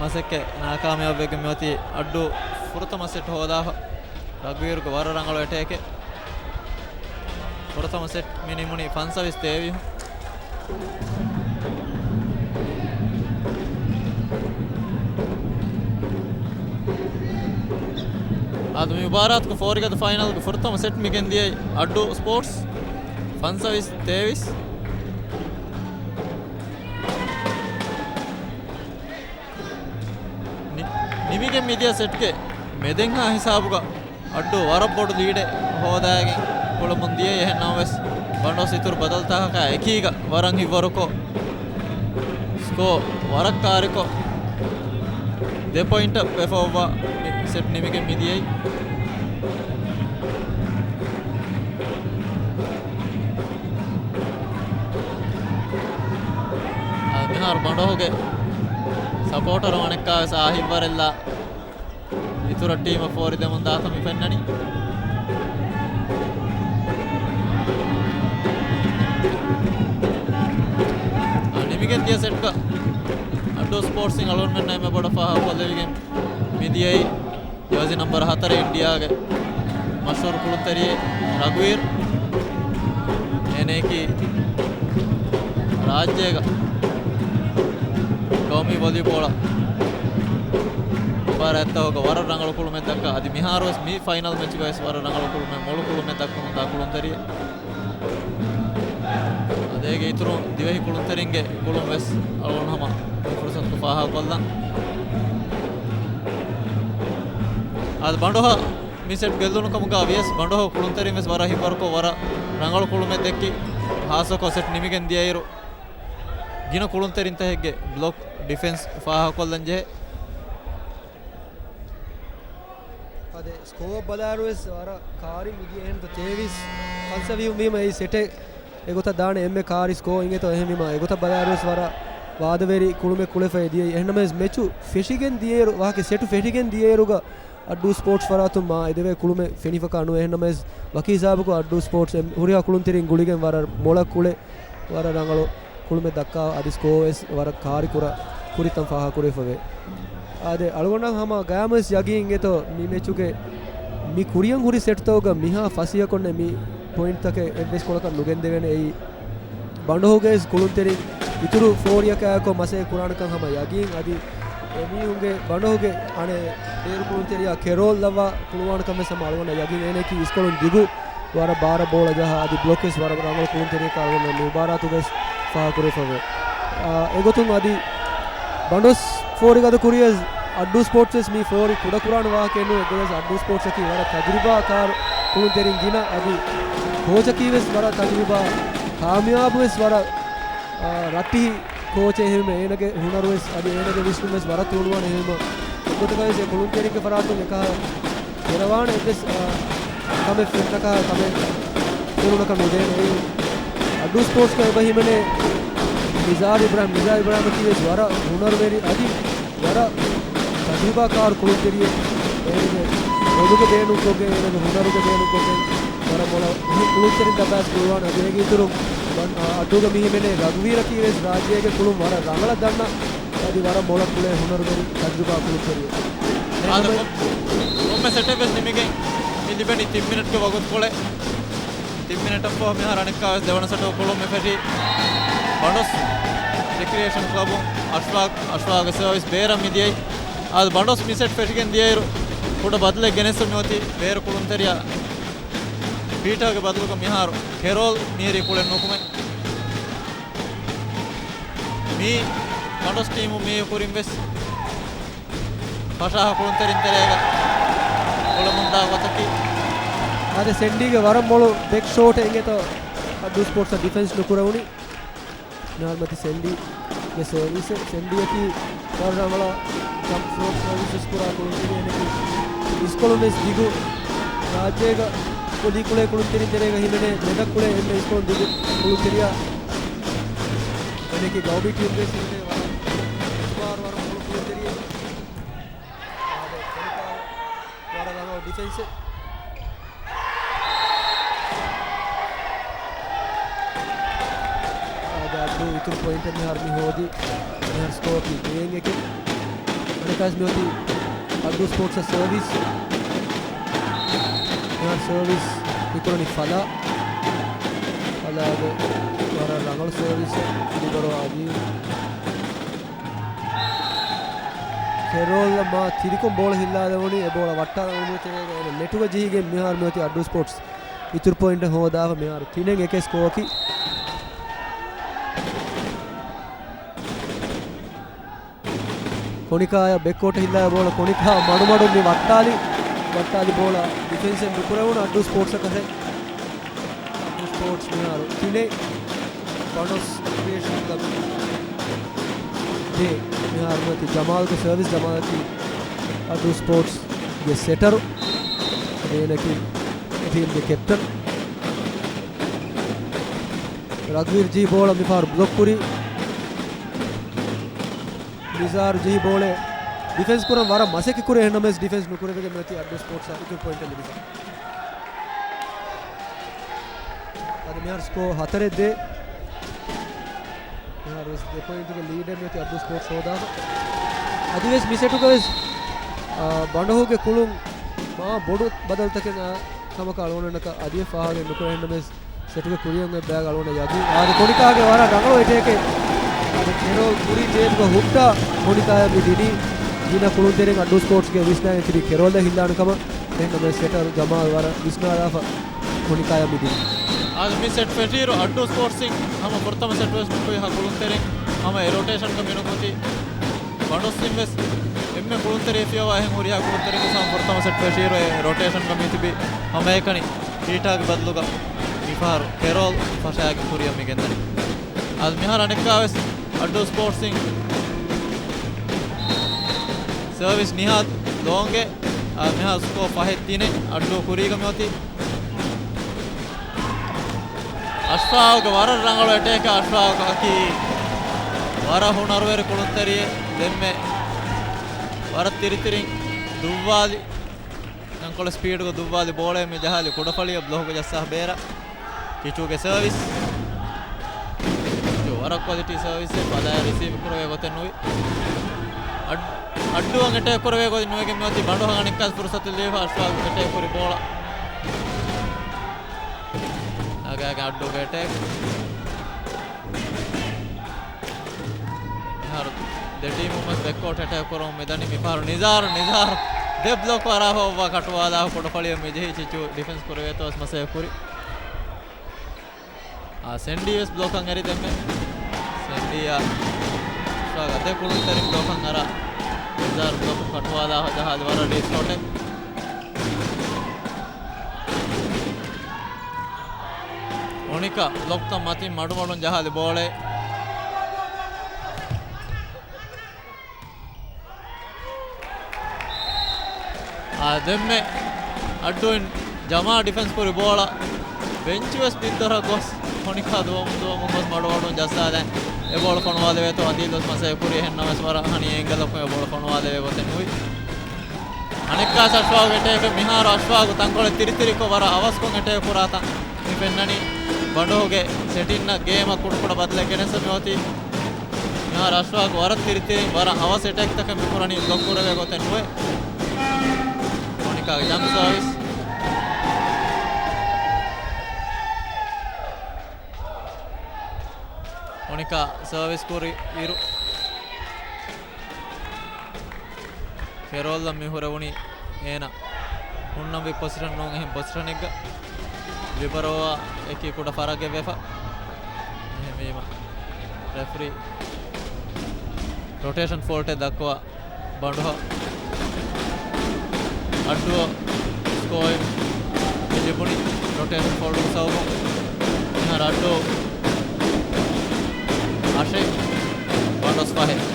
މަސައްކަތް ނާކާމިޔާބުވެގެން މިއޮތީ. އައްޑޫ ފުރަތަމަ ސެޓް ހޯދާފަ. ރަގުވީރުގެ ވަރަށް ރަނގަޅު އެޓޭކެއް. ފުރަތަމަ ސެޓް މި ނިމުނީ ފަންސަވީސް ތޭވީސް. އަދި މި މުބާރާތުގެ ފޯރިގަދަ ފައިނަލްގެ ފުރަތަމަ ސެޓް މި ގެންދިޔައީ އައްޑޫ ސްޕޯޓްސް ފަންސަވީސް ތޭވީސް. ނި-، ނިމިގެން މިދިޔަ ސެޓްގެ މެދެންހާ ހިސާބުގަ އައްޑޫ ވަރަށް ބޮޑު ލީޑެއް ހޯދާގެން ކުޅަމުން ދިޔައީ. އެހެން ނަމަވެސް، ބަނޑޯސް އިތުރު ބަދަލުތަކާ އެކީގަ ވަރަށް ހިތްވަރުކޮށް، ސްކޯ ވަރަށް ކާރިކޮށް، ދެ ޕޮއިންޓަށް ވެފައޮއްވާ މި ސެޓް ނިމިގެން މިދިޔައީ. އާ، މިހާރު ބަނޑޯހުގެ ސަޕޯޓަރު އަނެއްކާވެސް އާ ހިތްވަރެއްލާ އިތުރަށް ޓީމަށް ފޯރި ދެމުން ދާތަން މި ފެންނަނީ. އާ، ނިމިގެން ދިޔަ ސެޓްގަ އައްޑޫ ސްޕޯޓްސް އިން އަޅުގަނޑުމެންނަށް އެންމެ ބޮޑަށް ފާހަގަކޮށްލެވިގެން މިދިޔައީ. ޖާޒީ ނަމްބަރު ހަތަރެއް އިންޑިއާގެ މަޝްހޫރު ކުޅުންތެރިއެއް ރަގުވީރު. އޭނައަކީ ރާއްޖޭގަ ގައުމީ ވޮލީބޯޅަ މުބާރާތްތަކުގަ ވަރަށް ރަނގަޅު ކުޅުމެއް ދައްކާ. އަދި މިހާރުވެސް މި ފައިނަލް މެޗުގަވެސް ވަރަށް ރަނގަޅު ކުޅުމެއް، މޮޅު ކުޅުމެއް ދައްކަމުންދާ ކުޅުންތެރިއެއް. އަދި އޭގެ އިތުރުން ދިވެހި ކުޅުންތެރިންގެ ކުޅުން ވެސް އަޅުގަނޑު ހަމަ މި ފުރުސަތުގަ ފާހަގަކޮށްލަން. އަދި ބަނޑޮހަ މި ސެޓް ގެއްލުނު ކަމުގަ ވިޔަސް ބަނޑޮހަ ކުޅުންތެރިން ވެސް ވަރަށް ހިތްވަރުކޮށް ވަރަށް ރަނގަޅު ކުޅުމެއް ދެއްކި. ހާއްސަކޮށް ސެޓް ނިމިގެން ދިޔައިރު ގިނަ ކުޅުންތެރިންތަކެއްގެ ބްލޮކް ޑިފެންސް ފާހަގަކޮށްލަން ޖެހޭ. އަދި ސްކޯ ބަލާއިރުވެސް ވަރަށް ކާރި މިދިޔަ އެހެންތަ ތޭވީސް ފަންސަވީހުން ވީމަ އެއީ ސެޓެއް އެގޮތަށް ދާނެ އެންމެ ކާރި ސްކޯ އިނގޭތޯ. އެހެންވީމަ އެގޮތަށް ބަލާއިރުވެސް ވަރަށް ވާދަވެރި ކުޅުމެއް ކުޅެފައި ދިޔައީ. އެހެންނަމަވެސް މެޗު ފެށިގެން ދިޔައިރު، ވާހަކަ ސެޓު ފެށިގެން ދިޔައިރުގަ އައްޑޫ ސްޕޯޓްސް ފަރާތުން މާ އެދެވޭ ކުޅުމެއް ފެނިފަކާ ނުވޭ. އެހެންނަމަވެސް ވަކި ހިސާބަކު އައްޑޫ ސްޕޯޓްސް އެ ހުރިހާ ކުޅުންތެރިން ގުޅިގެން ވަރަށް މޮޅަށް ކުޅެ ވަރަށް ރަނގަޅު ކުޅުމެއް ދައްކާ. އަދި ސްކޯ ވެސް ވަރަށް ކާރި ކުރާ ކުރިތަން ފާހަގަކުރެވިފަވޭ. އާދެ، އަޅުގަނޑަށް ހަމަ ގަޔާމުވެސް ޔަގީން އިނގޭތޯ، މި މެޗުގެ މި ކުރިއަށް ހުރި ސެޓްތަކުގަ މިހާ ފަސިހަކޮށްނެ މި ޕޮއިންޓްތަކެއް އެއްވެސް ކޮޅަކަށް ނުގެންދެވޭނެ. އެއީ ބަނޑޮހުގެ ކުޅުންތެރިން އިތުރު ފޯރިއަކާއެކު މަސައްކަތް ކުރާނެކަން ހަމަ ޔަގީން. އަދި އެމީހުންގެ ބަނޑޮހުގެ އަނެއް ބޭރު ކުޅުންތެރިޔާ ކެރޯލް ލައްވާ ކުޅުވާނެ ކަމެއް ހަމަ އަޅުގަނޑަށް ޔަގީން. އޭނައަކީ އިސްކޮޅުން ދިގު ވަރަށް ބާރަށް ބޯޅަ ޖަހާ އަދި ބްލޮކް ވެސް ވަރަށް ރަނގަޅު ކުޅުންތެރިޔަކާ އަޅުގަނޑު މި މުބާރާތުގައި ފާހަގަކުރެވިފަވޭ. އާ، އެގޮތުން އަދި ބަނޑޮސް ފޯރި ގަދަ ކުރިޔަސް އައްޑޫ ސްޕޯޓްސް ވެސް މީ ފޯރި ކުޑަކުރާނެ ވާހަކައެއް ނޫން. އެއްގޮތަސް އައްޑޫ ސްޕޯޓްސްއަކީ ވަރަށް ތަޖުރިބާ ކާރު ކުޅުންތެރިން ގިނަ އަދި ކޯޗަކީ ވެސް ވަރަށް ތަޖުރިބާ ކާމިޔާބު ވެސް ވަރަށް، އާ، ރައްޓިހި ކޯޗެއް ހެވީމަ އޭނަގެ ހުނަރު ވެސް އަދި އޭނަގެ ވިސްނުން ވެސް ވަރަށް ތޫނުވާނެ ހެވީމަ އެއްގޮތަކަށް ވެސް އެ ކުޅުންތެރިންގެ ފަރާތުން އެކަހަލަ ދެރަވާނެ އެއްވެސް، އާ، ކަމެއް ފެންނަކަހަލަ ކަމެއް ފެނުނަކަށް ނުދޭނެ. އެއީ އައްޑޫ ސްޕޯޓްސްގަ އެބަ ހިމެނޭ ނިޒާރު އިބްރާހިމް، ނިޒާރު އިބްރާހިމްއަކީ ވެސް ވަރަށް ހުނަރުވެރި އަދި ވަރަށް ތަޖުރިބާކާރު ކުޅުންތެރިއެއް. އޭނަގެ އޮލުގެ ބޭނުންކޮށްގެން، އޭނަގެ ހުނަރުގެ ބޭނުންކޮށްގެން ވަރަށް މޮޅަށް އެހެން ކުޅުންތެރިން ދައްކާ ކުޅުވާނެ. އަދި އޭގެ އިތުރުން އައްޑޫގަ މި ހިމެނޭ ރަގުވީރަކީ ވެސް ރާއްޖޭގެ ކުޅުން ވަރަށް ރަނގަޅަށް ދަންނަ އަދި ވަރަށް މޮޅަށް ކުޅޭ ހުނަރުވެރި ތަޖުރިބާ ކުޅުންތެރިއެއް. އާދެ، ކޮ-، ކޮންމެ ސެޓެއް ވެސް ނިމިގެން މި ލިބެނީ ތިން މިނެޓްގެ ވަގުތުކޮޅެއް. ތިން މިނެޓަށްފަހު މިހާރު އަނެއްކާވެސް ދެވަނަ ސެޓުގެ ކުޅުން މި ފެށީ. ބަނޑޮސް ރިކްރިއޭޝަން ކްލަބު އަޝްވާގް، އަޝްވާގް ސަރވިސް ބޭރަށް މި ދިޔައީ. އާދެ، ބަނޑޮސް މި ސެޓް ފެށިގެން ދިޔައިރު ކުޑަ ބަދަލެއް ގެނެސް މިއޮތީ ބޭރު ކުޅުންތެރިޔާ ޕީޓާގެ ބަދަލުގަ މިހާރު ކެރޯލް މިހިރީ ކުޅެން ނުކުމެ. މީ ބަނޑޮސް ޓީމު މީ ކުރިން ވެސް ފަށާހަ ކުޅުންތެރިން ތެރޭގަ ކުޅަމުންދާ ގޮތަކީ. އާދެ، ސެންޑީގެ ވަރަށް މޮޅު ބެކް ޝޯޓެއް އިނގޭތޯ އައްޑޫ ސްޕޯޓްސްއަށް ޑިފެންސް ނުކުރެވުނީ. ނާރްމަތި ސެންޑީގެ ސަރވިސް، ސެންޑީއަކީ ވަރަށް ރަނގަޅަށް ޖަމްޕް ފްރޯޓް ސަރވިސް ކުރާ ކުޅުންތެރިއެއް. އޭނައަކީ އިސްކޮޅުން ވެސް ދިގު ރާއްޖޭގަ ކުދި ކުޅޭ ކުޅުންތެރިން ތެރޭގަ ހިމެނޭ މެދަށް ކުޅޭ އެންމެ އިސްކޮޅުން ދިގު ކުޅުންތެރިޔާ. އޭނައަކީ ގައުމީ ޓީމްގެ ސީންގެ ވަރަށް ވަރަށް މޮޅު ކުޅުންތެރިއެއް. އާދެ، ވަރަށް ރަނގަޅު ޑިފެންސެއް. އާދެ، އައްޑޫ އިތުރު ޕޮއިންޓެއް މިހާރު މި ހޯދީ. މިހާރު ސްކޯރަކީ ދޭއް އެކެއް. އަނެއްކާވެސް މިއޮތީ އައްޑޫ ސްޕޯޓްސްއަށް ސަރވިސް. މިހާރު ސަރވިސް މިކުރަނީ ފަލާ. ފަލާގެ ވަރަށް ރަނގަޅު ސަރވިސް. ލިބަރޯ އަދީ ކެރޯލް މާ ތިރިކޮށް ބޯޅަ ހިއްލާލެވުނީ. އެ ބޯޅަ ވައްޓާލަން އުޅުނު ތެރޭގަ އޭނަ ނެޓުގަ ޖެހިގެން މިހާރު މިއޮތީ އައްޑޫ ސްޕޯޓްސް އިތުރު ޕޮއިންޓެއް ހޯދާފަ. މިހާރު ތިނެއް އެކެއް ސްކޯއަކީ. ކޮނިކާޔަށް ބެކްކޯޓަށް ހިއްލާ ބޯޅަ ކޮނިކާ މަޑުމަޑުން މި ވައްޓާލި. ވައްޓާލި ބޯޅަ ޑިފެންސެއް ނުކުރެވުނު އައްޑޫ ސްޕޯޓްސަކަށެ. ސްޕޯޓްސް މިހާރު ތިނެއް ބަނޑޮސް ރިކްރިއޭޝަން ކްލަބް ދޭއް. މިހާރު މިއޮތީ ޖަމާލްގެ ސަރވިސް. ޖަމާލަކީ އައްޑޫ ސްޕޯޓްސްގެ ސެޓަރު. އޭނަކީ ޓީމްގެ ކެޕްޓަން. ރަގްވީރް ޖީ ބޯޅަ މިފަހަރު ބްލޮކް ކުރި. ނިޒާރު ޖެހި ބޯޅެ ޑިފެންސް ކުރަން ވަރަށް މަސައްކަތް ކުރި، އެހެންނަމަވެސް ޑިފެންސް ނުކުރެވިގެން މިއޮތީ އައްޑޫ ސްޕޯޓްސްއަށް އިތުރު ޕޮއިންޓެއް ލިބިފަ. އަދި މިހާރު ސްކޯ ހަތަރެއް ދޭއް. މިހާރު ވެސް ދެ ޕޮއިންޓުގެ ލީޑެއް މިއޮތީ އައްޑޫ ސްޕޯޓްސް ހޯދާފަ. އަދިވެސް މި ސެޓުގަ ވެސް، އާ، ބަނޑޮހުގެ ކުޅުން މާ ބޮޑު ބަދަލުތަކެއް، އާ، ކަމަކަށް އަޅުގަނޑަކަށް އަދިވެސް ފާހަގަ ނުކުރެ، އެހެންނަމަވެސް ސެޓުގެ ކުރިއަށް އޮތް ބަޔަކަށް އަޅުގަނޑަށް ޔަގީން. އާދެ، ކޮނިކާގެ ވަރަށް ރަނގަޅު އެޓޭކެއް. އާދެ، ކެރޯލް ކުރީ ޓޭބްގަ ހުއްޓާ ކޮނިކާޔަށް މި ދިނީ. ގިނަ ކުޅުންތެރިން އައްޑޫ ސްޕޯޓްސްގެ ވިސްނާގެން ތިބީ ކެރޯލްއަށް ހިއްލާނެ ކަމަށް. އެހެންނަމަވެސް ސެޓަރު ޖަމާލް ވަރަށް ވިސްނާލާފަ ކޮނިކާޔަށް މި ދިނީ. އާދެ، މި ސެޓް ފެށިއިރު އައްޑޫ ސްޕޯޓްސްއިން ހަމަ ފުރަތަމަ ސެޓް ވެސް ނުކުތް ހަ ކުޅުންތެރިން ހަމަ އެ ރޮޓޭޝަންގަ މިނުކުތި. ބަނޑޮސްއިން ވެސް އެންމެ ކުޅުންތެރި ފިޔަވާ އެހެން ހުރިހާ ކުޅުންތެރިން ވެސް ހަމަ ފުރަތަމަ ސެޓް ފެށިއިރު އެ ރޮޓޭޝަންގަ މި ތިބި ހަމައެކަނި ޕީޓާގެ ބަދަލުގަ މިފަހަރު ކެރޯލް ފަށާގެ ކުރިއަށް މި ގެންދަނީ. އަދި މިހާރު އަނެއްކާވެސް އައްޑޫ ސްޕޯޓްސްއިން ސަރވިސް ނިހާދު ލޯންގެ، އާ، މިހާރު ސްކޯ ފަހެއް ތިނެއް އައްޑޫ ކުރީގަ މިއޮތީ. އަޝްފާގު ވަރަށް ރަނގަޅު އެޓޭކަށް އަޝްފާގު އަކީ ވަރަށް ހުނަރުވެރި ކުޅުންތެރިއެއް. ދެންމެ ވަރަށް ތިރިތިރިން ދުއްވާލި. ތަންކޮޅެއް ސްޕީޑުގަ ދުއްވާލި ބޯޅައެއް މި ޖަހާލި ކުޑަފަޅިއަށް ބްލޮކުގަ ޖައްސާ ބޭރަށް. ކިޗޫގެ ސަރވިސް. ކިޗޫ ވަރަށް ކޮލިޓީ ސަރވިސްއެއް ފަލާއަށް ރިސީވް ކުރެވޭ ގޮތެއް ނުވި. އައް-، އައްޑޫއަށް އެޓޭކް ކުރެވޭ ގޮތެއް ނުވެގެން މިއޮތީ ބަނޑުހަ އަނެއްކާ ފުރުސަތު ލިބިފަ އަޝްފާގު އެޓޭކް ކުރި ބޯޅަ. ނަގާގެ އައްޑޫގެ އެޓޭކް. މިހާރު ދެ ޓީމުން ވެސް ބެކްކޯޓް އެޓޭކް ކުރަމުން މިދަނީ. މިފަހަރު ނިޒާރު، ނިޒާރު ދެ ބްލޮކް އަރާ ހޮއްވާ ކަޓުވާލާ ކުޑަފަޅިއަށް މި ޖެހި ޗިޗޫ ޑިފެންސް ކުރެވޭތޯ ވެސް މަސައްކަތް ކުރި. އާ، ސެންޑީ ވެސް ބްލޮކަށް އެރި ދެންމެ. ސެންޑީއާ އަޝްފާގާ ދެ ކުޅުންތެރިން ބްލޮކަށް އަރާ ނިޒާރު ބްލޮކު ކަޓުވާލާ ޖަހާލި ވަރަށް ރީސް ޝޮޓެއް. އޮނިކާ ބްލޮކްތައް މަތިން މަޑުމަޑުން ޖަހާލި ބޯޅައެއް. އާ، ދެންމެ އައްޑޫއިން ޖަމާ ޑިފެންސް ކުރި ބޯޅަ ބެންޗު ވެސް ބިއްދޮރަށް ގޮސް ކޮނިކާ ދުވަމުން ދުވަމުން ގޮސް މަޑުމަޑުން ޖައްސާލަން. އެ ބޯޅަ ފޮނުވާލެވޭތޯ އަދީލު ވެސް މަސައްކަތް ކުރި. އެހެންނަމަވެސް ވަރަށް ހަނި އެންގަލަކުން އެ ބޯޅަ ފޮނުވާލެވޭ ގޮތެއް ނުވި. އަނެއްކާ އަޝްފާގު އެޓޭކެއް މިހާރު އަޝްފާގު ތަންކޮޅެއް ތިރިތިރިކޮށް ވަރަށް އަވަސްކޮށް އެޓޭކް ކުރާތަން މި ފެންނަނީ. ބަނޑުހުގެ ސެޓިންއަށް ގޭމަށް ކުޑަކުޑަ ބަދަލެއް ގެނެސް މިއޮތީ. މިހާރު އަޝްފާގު ވަރަށް ތިރިތިރިން ވަރަށް އަވަސް އެޓޭކްތަކެއް މިކުރަނީ ބްލޮކް ކުރެވޭ ގޮތެއް ނުވޭ. އޮނިކާގެ ޖަމްޕް ސާވިސް. އޮނިކާ ސާވިސް ކުރި އިރު. ކެރޯލްއަށް މި ހުރެވުނީ އޭނަ ހުންނަންވީ ޕޮޒިޝަން ނޫން އެހެން ޕޮޒިޝަނެއްގަ. ލިބަރޯއާ އެކީ ކުޑަ ފަރަގެއް ވެފަ. އެހެންވީމަ ރެފްރީ ރޮޓޭޝަން ފޯލްޓެއް ދައްކަވާ ބަނޑުހަ އައްޑޫ ސްކޯއެއް މި ލިބުނީ ރޮޓޭޝަން ފޯލްޓުގެ ސަބަބުން. މިހާރު އައްޑޫ އަށެއް ބަނޑޮސް ފަހެއް.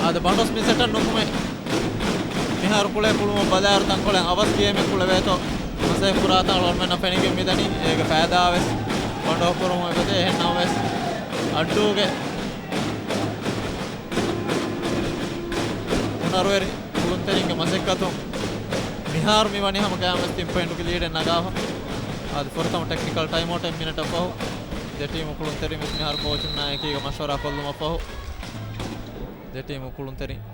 އާދެ، ބަނޑޮސް މި ސެޓަށް ނުކުމެ. މިހާރު ކުޅޭ ކުޅުމަށް ބަލާއިރު ތަންކޮޅެއް އަވަސް ގޭމެއް ކުޅެވޭތޯ މަސައްކަތް ކުރާތާ އަޅުގަނޑުމެންނަށް ފެނިގެން މިދަނީ. އޭގެ ފައިދާ ވެސް ބަނޑޮހަ ކުރަމުން އެބަދޭ. އެހެންނަމަވެސް އައްޑޫގެ ހުނަރުވެރި ކުޅުންތެރިންގެ މަސައްކަތުން މި މިހާރު މި ވަނީ ހަމަ ގަޔާން ވެސް ތިން ޕޮއިންޓުގެ ލީޑެއް ނަގާފަ. އަދި ފުރަތަމަ ޓެކްނިކަލް ޓައިމްއައުޓް އެއް މިނެޓަށް ފަހު ދެ ޓީމު ކުޅުންތެރިން ވެސް މިހާރު ކޯޗުންނާ އެކީގަ މަޝްވަރާ ކޮށްލުމަށް ފަހު ދެ ޓީމު ކުޅުންތެރިން.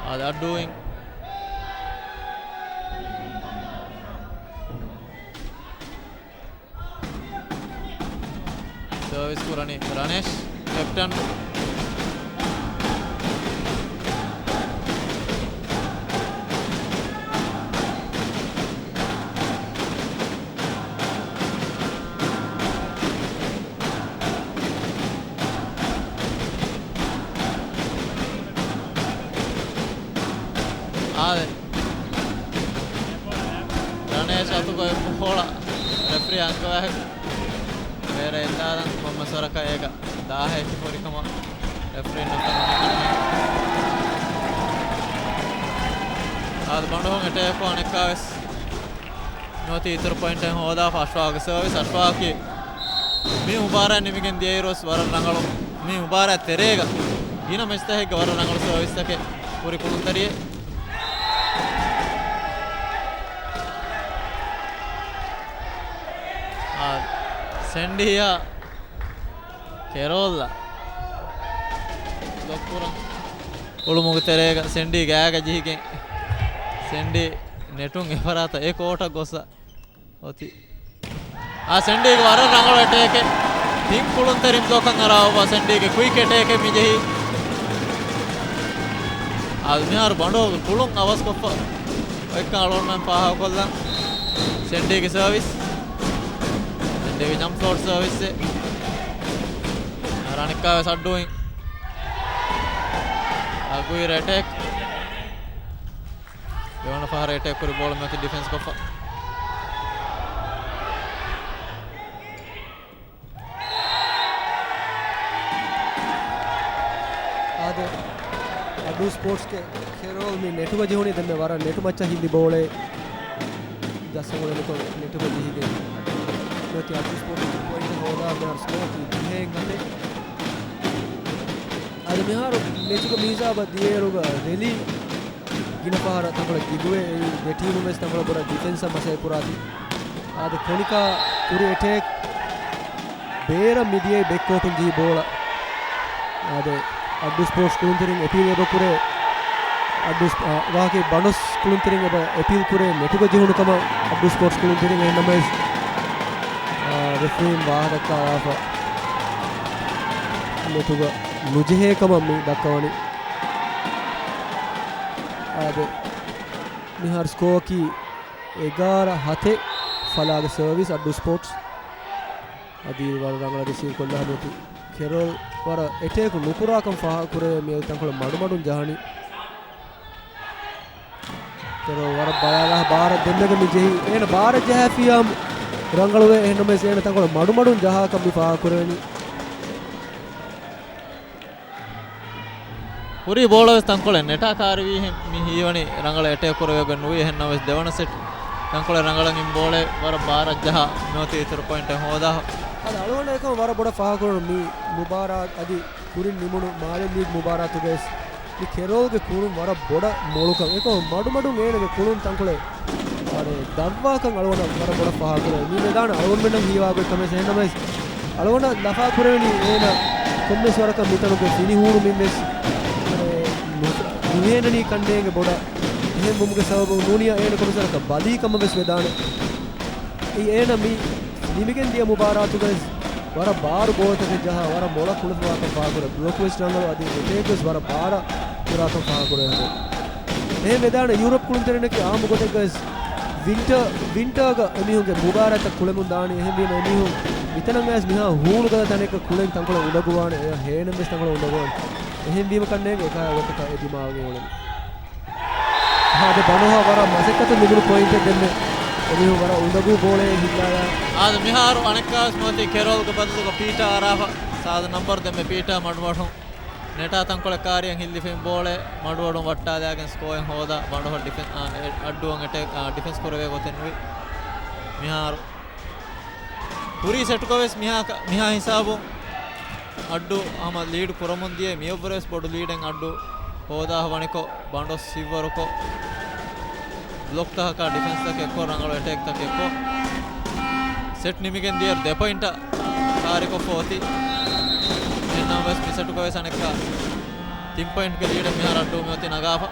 އާދެ، އައްޑޫއިން. ސަރވިސް ކުރަނީ ރަނޭޝް، ކެޕްޓަން. އާދެ. ރަނޭޝް އަތުގައި ބޯޅަ ރެފްރީ އަންގަވާހެއް ބޭރަށް އެއްލާލަން ކޮންމެސް ވަރަކަށް އޭގަ ދާހައެއް ހުރިކަމަށް ރެފްރީންނަށް ފެނުނީ. އާދެ، ބަނޑުހޮން އެޓޭކު އަނެއްކާވެސް ނުވަތަ އިތުރު ޕޮއިންޓެއް ހޯދާފަ އަޝްފާގެ ސަރވިސް. އަޝްފާގަކީ މި މުބާރާތް ނިމިގެން ދިޔައިރުވެސް ވަރަށް ރަނގަޅު، މި މުބާރާތް ތެރޭގަ ގިނަ މެޗްތަކެއްގަ ވަރަށް ރަނގަޅު ސަރވިސްތަކެއް ހުރި ކުޅުންތެރިއެއް. އާ، ސެންޑީއާ ކެރޯލްއަށް ބްލޮކް ކުރަން. އުޅުމުގެ ތެރޭގަ ސެންޑީ ގާގަ ޖެހިގެން، ސެންޑީ ނެޓުން އެފަރާތަށް އެ ކޯޓަށް ގޮސް އޮތީ. އާ، ސެންޑީގެ ވަރަށް ރަނގަޅު އެޓޭކެއް. ތިން ކުޅުންތެރިން ބްލޮކަށް އަރާ އޮއްވާ ސެންޑީގެ ކުއިކް އެޓޭކެއް މި ޖެހީ. އާ، މިހާރު ބަނޑޯގެ ކުޅުން އަވަސްކޮށްފަ އޮތްކަން އަޅުގަނޑުމެން ފާހަގަކޮށްލަން. ސެންޑީގެ ސަރވިސް. ސެންޑީގެ ޖަމްޕް ޝޮޓް ސަރވިސްއެއް. އަނެއްކާވެސް އައްޑޫއިން. އަގުއިރު އެޓޭކް. ދެވަނަ ފަހަރަށް އެޓޭކް ކުރި ބޯޅަ މިއޮތީ ޑިފެންސް ކޮށްފަ. އާދެ، އައްޑޫ ސްޕޯޓްސްގެ ކެރޯލް މި ނެޓުގަ ޖެހުނީ ދެންމެ ވަރަށް ނެޓު މައްޗަށް ހިއްލި ބޯޅައެއް. ޖައްސަން އުޅެނިކޮށް ނެޓުގަ ޖެހިގެން ނުވަތަ އައްޑޫ ސްޕޯޓްސް ޕޮއިންޓެއް ހޯދާ މިހާރު ސްކޯރަކީ ދިހައެއް ހަތެއް. އަދި މިހާރު މެޗުގެ މިހިސާބަށް ދިޔައިރުގަ ރެލީ ގިނަ ފަހަރަށް ތަންކޮޅެއް ގިގުވޭ. އެއީ ދެ ޓީމުން ވެސް ތަންކޮޅެއް ބޮޑަށް ޑިފެންސަށް މަސައްކަތް ކުރާތީ. އާދެ، ކޮނިކާ ކުރި އެޓޭކް. ބޭރަށް މިދިޔައީ ބެކްކޯޓުން ޖެހި ބޯޅަ. އާދެ، އައްޑޫ ސްޕޯޓްސް ކުޅުންތެރިން އެޕީލް އެބަކުރޭ. އައްޑޫ ސް-، އާ، ވާހަކައި ބަނޑޮސް ކުޅުންތެރިން އެބަ އެޕީލް ކުރޭ ނެޓުގަ ޖެހުނު ކަމަށް އައްޑޫ ސްޕޯޓްސް ކުޅުންތެރިން. އެހެންނަމަވެސް، އާ، ރެފްރީން ވާހަކަ ދައްކާލާފަ ނެޓުގަ ނުޖެހޭ ކަމަށް މި ދައްކަވަނީ. އާދެ، މިހާރު ސްކޯއަކީ އެގާރަ ހަތެއް. ފަލާގެ ސަރވިސް އައްޑޫ ސްޕޯޓްސް. އަދި ވަރަށް ރަނގަޅަށް ރިސީވް ކޮށްލާ މިއޮތީ. ކެރޯލް ވަރަށް އެޓޭކު ނުކުރާކަން ފާހަގަކުރެވޭ މިއޮތީ ތަންކޮޅެއް މަޑުމަޑުން ޖަހަނީ. ކެރޯލް ވަރަށް ބަލާލާ ބާރަށް ދެންނެގެން މި ޖެހީ. އޭނަ ބާރަށް ޖަހާފިއްޔާ ރަނގަޅުވޭ. އެހެންނަމަވެސް އޭނަ ތަންކޮޅެއް މަޑުމަޑުން ޖަހާކަން މި ފާހަގަކުރެވެނީ. ކުރީ ބޯޅަވެސް ތަންކޮޅެއް ނެޓާ ކާރިވީހެން މި ހީވަނީ ރަނގަޅަށް އެޓޭކް ކުރެވޭގޮތް ނުވި. އެހެންނަމަވެސް ދެވަނަ ސެޓް ތަންކޮޅެއް ރަނގަޅަށް އިން ބޯޅައެއް ވަރަށް ބާރަށް ޖަހާ މިއޮތީ އިތުރު ޕޮއިންޓެއް ހޯދާ. އަދި އަޅުގަނޑަށް އެކަމަށް ވަރަށް ބޮޑަށް ފާހަގަކުރަން މި މުބާރާތް އަދި ކުރިން ނިމުނު މާލެ ލީގް މުބާރާތުގައި ވެސް މި ކެރޯލްގެ ކުޅުން ވަރަށް ބޮޑަށް މޮޅުކަން. އެކަމަށް މަޑުމަޑުން އޭނަގެ ކުޅުން ތަންކޮޅެއް ވަރަށް ދަށްވާކަން އަޅުގަނޑަށް ވަރަށް ބޮޑަށް ފާހަގަކުރެވޭ. މި ވެދާނެ އަޅުގަނޑުމެންނަށް ހީވާގޮތް ކަމެއް ނަމަވެސް، އަޅުގަނޑަށް ލަފާކުރެވެނީ އޭނަ ކޮންމެސް ވަރަކަށް މިތަނުގެ ފިނިހޫނުމިން ވެސް، އެ، ނު-، ނުހޭނަނީ ކަންނޭނގެ ބޮޑަށް. އެހެން ވުމުގެ ސަބަބުން ނޫނިޔާ އޭނަ ކޮންމެސް ވަރަކަށް ބަލީ ކަމަށް ވެސް ވެދާނެ. އެއީ އޭނަ މި ނިމިގެން ދިޔަ މުބާރާތުގައި ވަރަށް ބާރު ބޯޅަތަކެއް ޖަހާ، ވަރަށް މޮޅަށް ކުޅެފަވާކަން ފާހަގަކުރޭ. ބްލޮކް ވެސް ރަނގަޅު، އަދި އެޓޭކް ވެސް ވަރަށް ބާރަށް ކުރާކަން ފާހަގަކުރޭ. އެހެން ވެދާނެ ޔޫރަޕް ކުޅުންތެރިންނަކީ އާއްމު ގޮތެއްގައި ވިންޓަ، ވިންޓާގަ އެމީހުންގެ މުބާރާތްތައް ކުޅެމުން ދާނީ. އެހެންވީމަ އެމީހުން މިތަނަށް އައިސް މިހާ ހޫނު ގަދަ ތަނެއްގަ ކުޅެން ތަންކޮޅެއް އުނދަގޫވާނެ، އެ ހޭނެން ވެސް ތަންކޮޅެއް އުނދަގޫވާނެ. އެހެންވީމަ ކަންނޭނގެ އެކާ އެގޮތަކަށް އެ ދިމާވެގެން އުޅެނީ. އާދެ، ބަނޑުހަށް ވަރަށް މަސައްކަތުން ލިބުނު ޕޮއިންޓެއް ދެންމެ އެމީހުން ވަރަށް އުނދަގޫ ބޯޅައެއް ހިއްލާލާ. އާދެ، މިހާރު އަނެއްކާވެސް މިއޮތީ ކެރޯލްގެ ބަދަލުގަ ޕީޓާ އަރާފަ. ސާދަ ނަންބަރު ދެންމެ ޕީޓާ މަޑުމަޑުން ނެޓާ ތަންކޮޅެއް ކާރިއަށް ހިއްލިފިން ބޯޅައެއް މަޑުމަޑުން ވައްޓާލާގެން ސްކޯއެއް ހޯދާ ބަނޑުހަށް ޑިފެން-، އާ، އެ-، އައްޑޫއަށް އެޓޭކް، އާ، ޑިފެންސް ކުރެވޭ ގޮތެއް ނުވި. މިހާރު ކުރީ ސެޓުގަވެސް މިހާ ކަ-، މިހާ ހިސާބުން އައްޑޫ ހަމަ ލީޑް ކުރަމުން ދިޔަ، މިއޮއްވަރުވެސް ބޮޑު ލީޑެއް އައްޑޫ ހޯދާ ވަނިކޮށް، ބަނޑޮސް ހިއްވަރުކޮށް، ބްލޮކްތަކަކާ ޑިފެންސްތަކެއްކޮށް، ރަނގަޅު އެޓޭކްތަކެއްކޮށް، ސެޓް ނިމިގެން ދިޔައިރު ދެ ޕޮއިންޓަށް ކާރިކޮށްފަ އޮތީ. އެހެންނަމަވެސް މި ސެޓުގަވެސް އަނެއްކާ ތިން ޕޮއިންޓްގެ ލީޑެއް މިހާރު އައްޑޫ މިއޮތީ ނަގާފަ.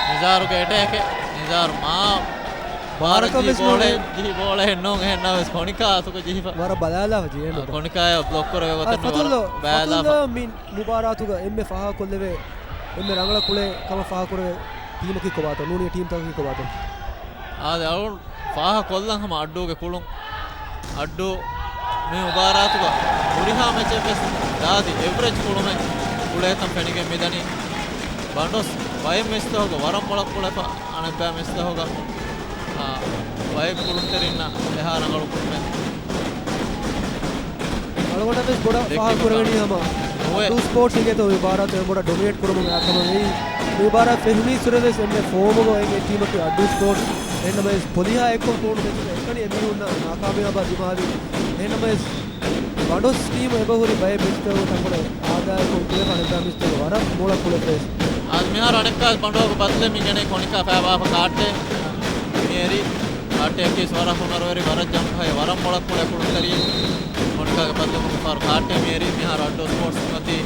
ނިޒާރުގެ އެޓޭކެއް. ނިޒާރު މާ ބާރަށް ބާރަކަށް ޖިހި ވެސް ބޯޅައެއް، ނޫނޭ. ޖިހި ބޯޅައެއް ނޫން. އެހެންނަމަވެސް ކޮނިކާ އަތުގަ ޖިހިފަ. ވަރަށް ބަލާލާފަ ޖިހޭނު. ކޮނިކާޔަށް ބްލޮކް ކުރެވޭ ގޮތެއް ނުވަ ފަތުލް، ބަލާލާފަ. ފަތުލް މި މުބާރާތުގަ އެންމެ ފާހަގަކޮށްލެވޭ، އެންމެ ރަނގަޅަށް ކުޅޭ ކަމަށް ފާހަގަކުރެވޭ ޓީމަކީ ކޮބާތޯ؟ ނޫނީ ޓީމްތަކަކީ ކޮބާތޯ؟ އާދެ، އަޅު ފާހަގަކޮށްލަން ހަމަ އައްޑޫގެ ކުޅުން. އައްޑޫ މި މުބާރާތުގަ ހުރިހާ މެޗެއްވެސް ދާދި އެވްރެޖް ކުޅުމެއް ކުޅޭތަން ފެނިގެން މިދަނީ. ބަނޑޮސް ބައެއް މެޗްތަކުގަ ވަރަށް މޮޅަށް ކުޅެފަ، އަނެއްބައި މެޗްތަކުގަ، އާ، ބައެއް ކުޅުންތެރިންނަށް އެހާ ރަނގަޅު ކުޅުމެއް. އަޅުގަނޑަށްވެސް ބޮޑަށް ދެއްކެ ފާހަގަކުރެވެނީ ހަމަ ނުވެ. އައްޑޫ ސްޕޯޓްސް އިނގޭތޯ މި މުބާރާތު އެންމެ ބޮޑަށް ޑޮމިނޭޓް ކުރަމުން އައި ކަމަށް. އެއީ މި މުބާރާތް ފެށުނީއްސުރެވެސް އެންމެ ފޯމުގަ އޮތް އެއް ޓީމަކީ އައްޑޫ ސްޕޯޓްސް. އެހެންނަމަވެސް ޕޮލިހާ އެއްކޮށް ކުޅުނު މެޗުގަ އެކަނި އެމީހުންނަށް ނާކާމިޔާބާ ދިމާވި. އެހެންނަމަވެސް ބަނޑޮސް ޓީމު އެބަހުރި ބައެއް މެޗްތަކުގަ ތަންކޮޅެއް އާދާއެކު ކުޅެފަ އަނެއްބައި މެޗްތަކުގަ ވަރަށް މޮޅަށް ކުޅެފަވެސް. އާދެ، މިހާރު އަނެއްކާވެސް ބަނޑުހަގު ބަދަލެއް މި ގެނައި ކޮނިކާ ފައިބާފަ ކާއްޓެއް. މިއެރި ކާއްޓެއަކީ ވަރަށް ހުނަރުވެރި، ވަރަށް ޖަމްކަހެއް، ވަރަށް މޮޅަށް ކުޅޭ ކުޅުންތެރިއެއް. ކޮނިކާގެ ބަދަލުގަ މިފަހަރު ކާއްޓެއް މިއެރި. މިހާރު އައްޑޫ ސްޕޯޓްސް މިއޮތީ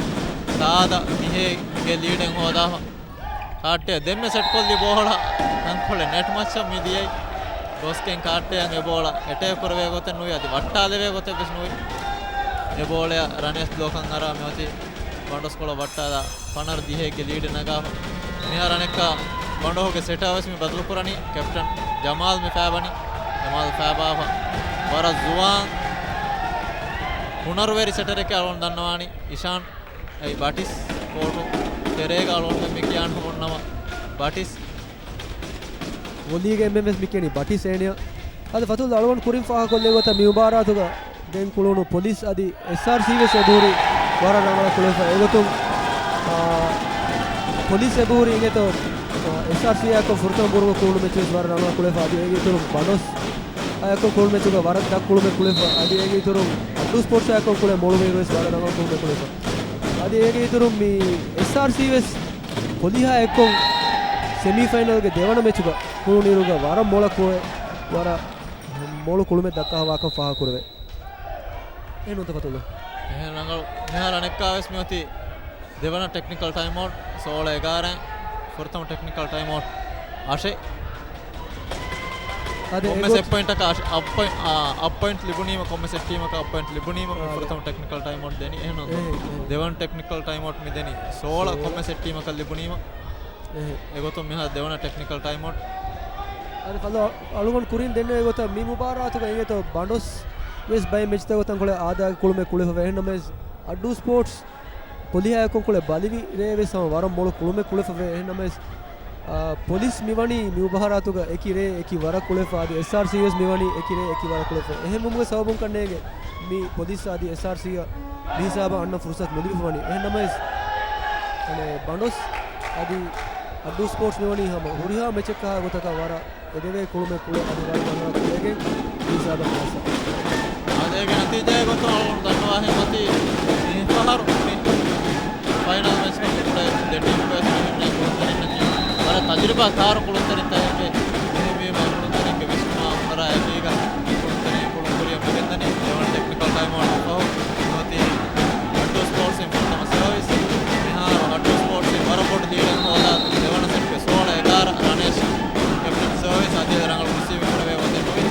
ސާދަ މިހޭގެ ލީޑެއް ހޯދާފަ. ކާއްޓެއް ދެންމެ ސެޓްކޮށްލި ބޯޅަ ތަންކޮޅެއް ނެޓް މައްޗަށް މި ދިޔައީ. ގޮސްގެން ކާއްޓެއަށް އެ ބޯޅަ އެޓޭކް ކުރެވޭ ގޮތެއް ނުވި، އަދި ވައްޓާލެވޭ ގޮތެއް ވެސް ނުވި. އެ ބޯޅަޔަށް ރަނޭސް ބްލޮކަށް އަރާ މިއޮތީ ބަނޑޮސްކޮޅަށް ވައްޓާލާ ފަނަރަ ދިހައެއްގެ ލީޑެއް ނަގާފަ. މިހާރު އަނެއްކާ ބަނޑޮހުގެ ސެޓަށް ވެސް މި ބަދަލުކުރަނީ. ކެޕްޓަން ޖަމާލް މި ފައިބަނީ. ޖަމާލް ފައިބާފަ ވަރަށް ޒުވާން ހުނަރުވެރި ސެޓަރެކޭ އަޅުގަނޑު ދަންނަވާނީ. އިޝާން އެއީ ބަޓިސް ކޯޓު ތެރޭގަ އަޅުގަނޑުމެން މި ކިޔާން ހުންނަވަ ބަޓިސް. ވޮލީގެ އެންމެން ވެސް މި ކިޔަނީ ބަޓިސް އޭނިއަށް. އަދި ފަތުލް އަޅުގަނޑު ކުރިން ފާހަގަކޮށްލެވި ގޮތަށް މި މުބާރާތުގަ ދެން ކުޅުނު ޕޮލިސް އަދި އެސްއާރްސީ ވެސް އެބަހުރި ވަރަށް ރަނގަޅަށް ކުޅެފަ. އެގޮތުން، އާ، ޕޮލިސް އެބަހުރި އިނގޭތޯ، އާ، އެސްއާރްސީއާއެކު ފުރަތަމަ ބުރުގަ ކުޅުނު މެޗު ވެސް ވަރަށް ރަނގަޅަށް ކުޅެފަ. އަދި އޭގެ އިތުރުން ބަނޑޮސް އާއެކު ކުޅުނު މެޗުގަ ވަރަށް ދަށް ކުޅުމެއް ކުޅެފަ. އަދި އޭގެ އިތުރުން އައްޑޫ ސްޕޯޓްސްއާއެކު ކުޅެ މޮޅު މީރު ވެސް ވަރަށް ރަނގަޅަށް ކުޅުމެއް ކުޅެފަ. އަދި އޭގެ އިތުރުން މި އެސްއާރްސީ ވެސް ޕޮލިހާ އެއްކޮށް ސެމީފައިނަލްގެ ދެވަނަ މެޗުގަ ކުޅުނު އިރުގަ ވަރަށް މޮޅަށް ކުޅެ، ވަރަށް މޮޅު ކުޅުމެއް ދައްކާ ހަވާކަން ފާހަގަކުރެވޭ. އެހެން ނޫންތަ ފަތުލު؟ އެހެން ރަނގަޅު. މިހާރު އަނެއްކާވެސް މިއޮތީ ދެވަނަ ޓެކްނިކަލް ޓައިމްއައުޓް ސޯޅަ އެގާރައިން. ފުރަތަމަ ޓެކްނިކަލް ޓައިމްއައުޓް އަށެއް. އަދި ކޮންމެސް އެގޮތް އެއް ޕޮއިންޓަކަށް އަށް، އަށް ޕޮއިންޓް، އާ، އަށް ޕޮއިންޓް ލިބުނީމަ، ކޮންމެސް އެއް ޓީމަކަށް އަށް ޕޮއިންޓް ލިބުނީމަ، މި އާ، ފުރަތަމަ ޓެކްނިކަލް ޓައިމްއައުޓް ދެނީ. އެހެން އެހެން، އެހެން. ދެވަނަ ޓެކްނިކަލް ޓައިމްއައުޓް މި ދެނީ ސޯޅަ، ސޯޅަ. ކޮންމެސް އެއް ޓީމަކަށް ލިބުނީމަ. އެހެން. އެގޮތުން މިހާރު ދެވަނަ ޓެކްނިކަލް ޓައިމްއައުޓް. އަދި ފަލޯ އަޅުގަނޑު ކުރިން ދެންނެވި ގޮތަށް މި މުބާރާތުގަ އިނގޭތޯ ބަނޑޮސް ވެސް ބައެއް މެޗްތަކުގަ ތަންކޮޅެއް އާދާގެ ކުޅުމެއް ކުޅެފަވޭ. އެހެންނަމަވެސް އައްޑޫ ސްޕޯޓްސް ޕޮލިހާއެކު ކުޅެ ބަލިވި ރޭ ވެސް ހަމަ ވަރަށް މޮޅު ކުޅުމެއް ކުޅެފަވޭ. އެހެންނަމަވެސް، އާ، ޕޮލިސް މިވަނީ މި މުބާރާތުގަ އެކި ރޭ އެކި ވަރަށް ކުޅެފަ. އަދި އެސްއާރްސީ ވެސް މިވަނީ އެކި ރޭ އެކި ވަރަށް ކުޅެފަ. އެހެންވުމުގެ ސަބަބުން ކަންނޭނގެ މި ޕޮލިސް އަދި އެސްއާރްސީއަށް މި ހިސާބަށް އަންނަ ފުރުސަތު ނުލިބިފަ ވަނީ. އެހެންނަމަވެސް، އަނެއް ބަނޑޮސް އަދި އައްޑޫ ސްޕޯޓްސް މިވަނީ ހަމަ ހުރިހާ މެޗެއްކާ ގޮތަކަށް ވަރަށް އެދެވޭ ކުޅުމެއް ކުޅެ އަދި ވަރަށް ރަނގަޅަށް ކުޅެގެން މި ހިސާބަށް މި އައިސްފަ. އާދެ، އޭގެ ނަތީޖާއެއް ގޮތުން އަޅުގަނޑު ދަންނަވާހެން އޮތީ މި ފަހަރު މި ފައިނަލް މެޗްކަމުގެ ކުޅޭ ދެ ޓީމުގައި މިހެންނޭ ކުޅުންތެރިންނަކީ ވަރަށް ތަޖުރިބާ ކާރު ކުޅުންތެރިންތައް އެބަ. އެހެންވީމަ އެ ކުޅުންތެރިންގެ ވިސްނުމާ ހުނަރާ އެކީގަ ކުޅުންތެރިން ކުޅުން ކުރިއަށް މިގެންދަނީ. ދެވަނަ ޓެކްނިކަލް ޓައިމްއައުޓް ފަހު މިއޮތީ އައްޑޫ ސްޕޯޓްސްއިން ފުރަތަމަ ސަރވިސް. މިހާރު އައްޑޫ ސްޕޯޓްސްއިން ވަރަށް ބޮޑު ލީޑެއް ހޯދާ ދެވަނަ ސެޓްގެ ސޯޅަ އެގާރަ. ރަނޭޝް ކެޕްޓަން ސަރވިސް އަދި ރަނގަޅު ރިސީވިން ކުރެވޭ ގޮތެއް ނުވި.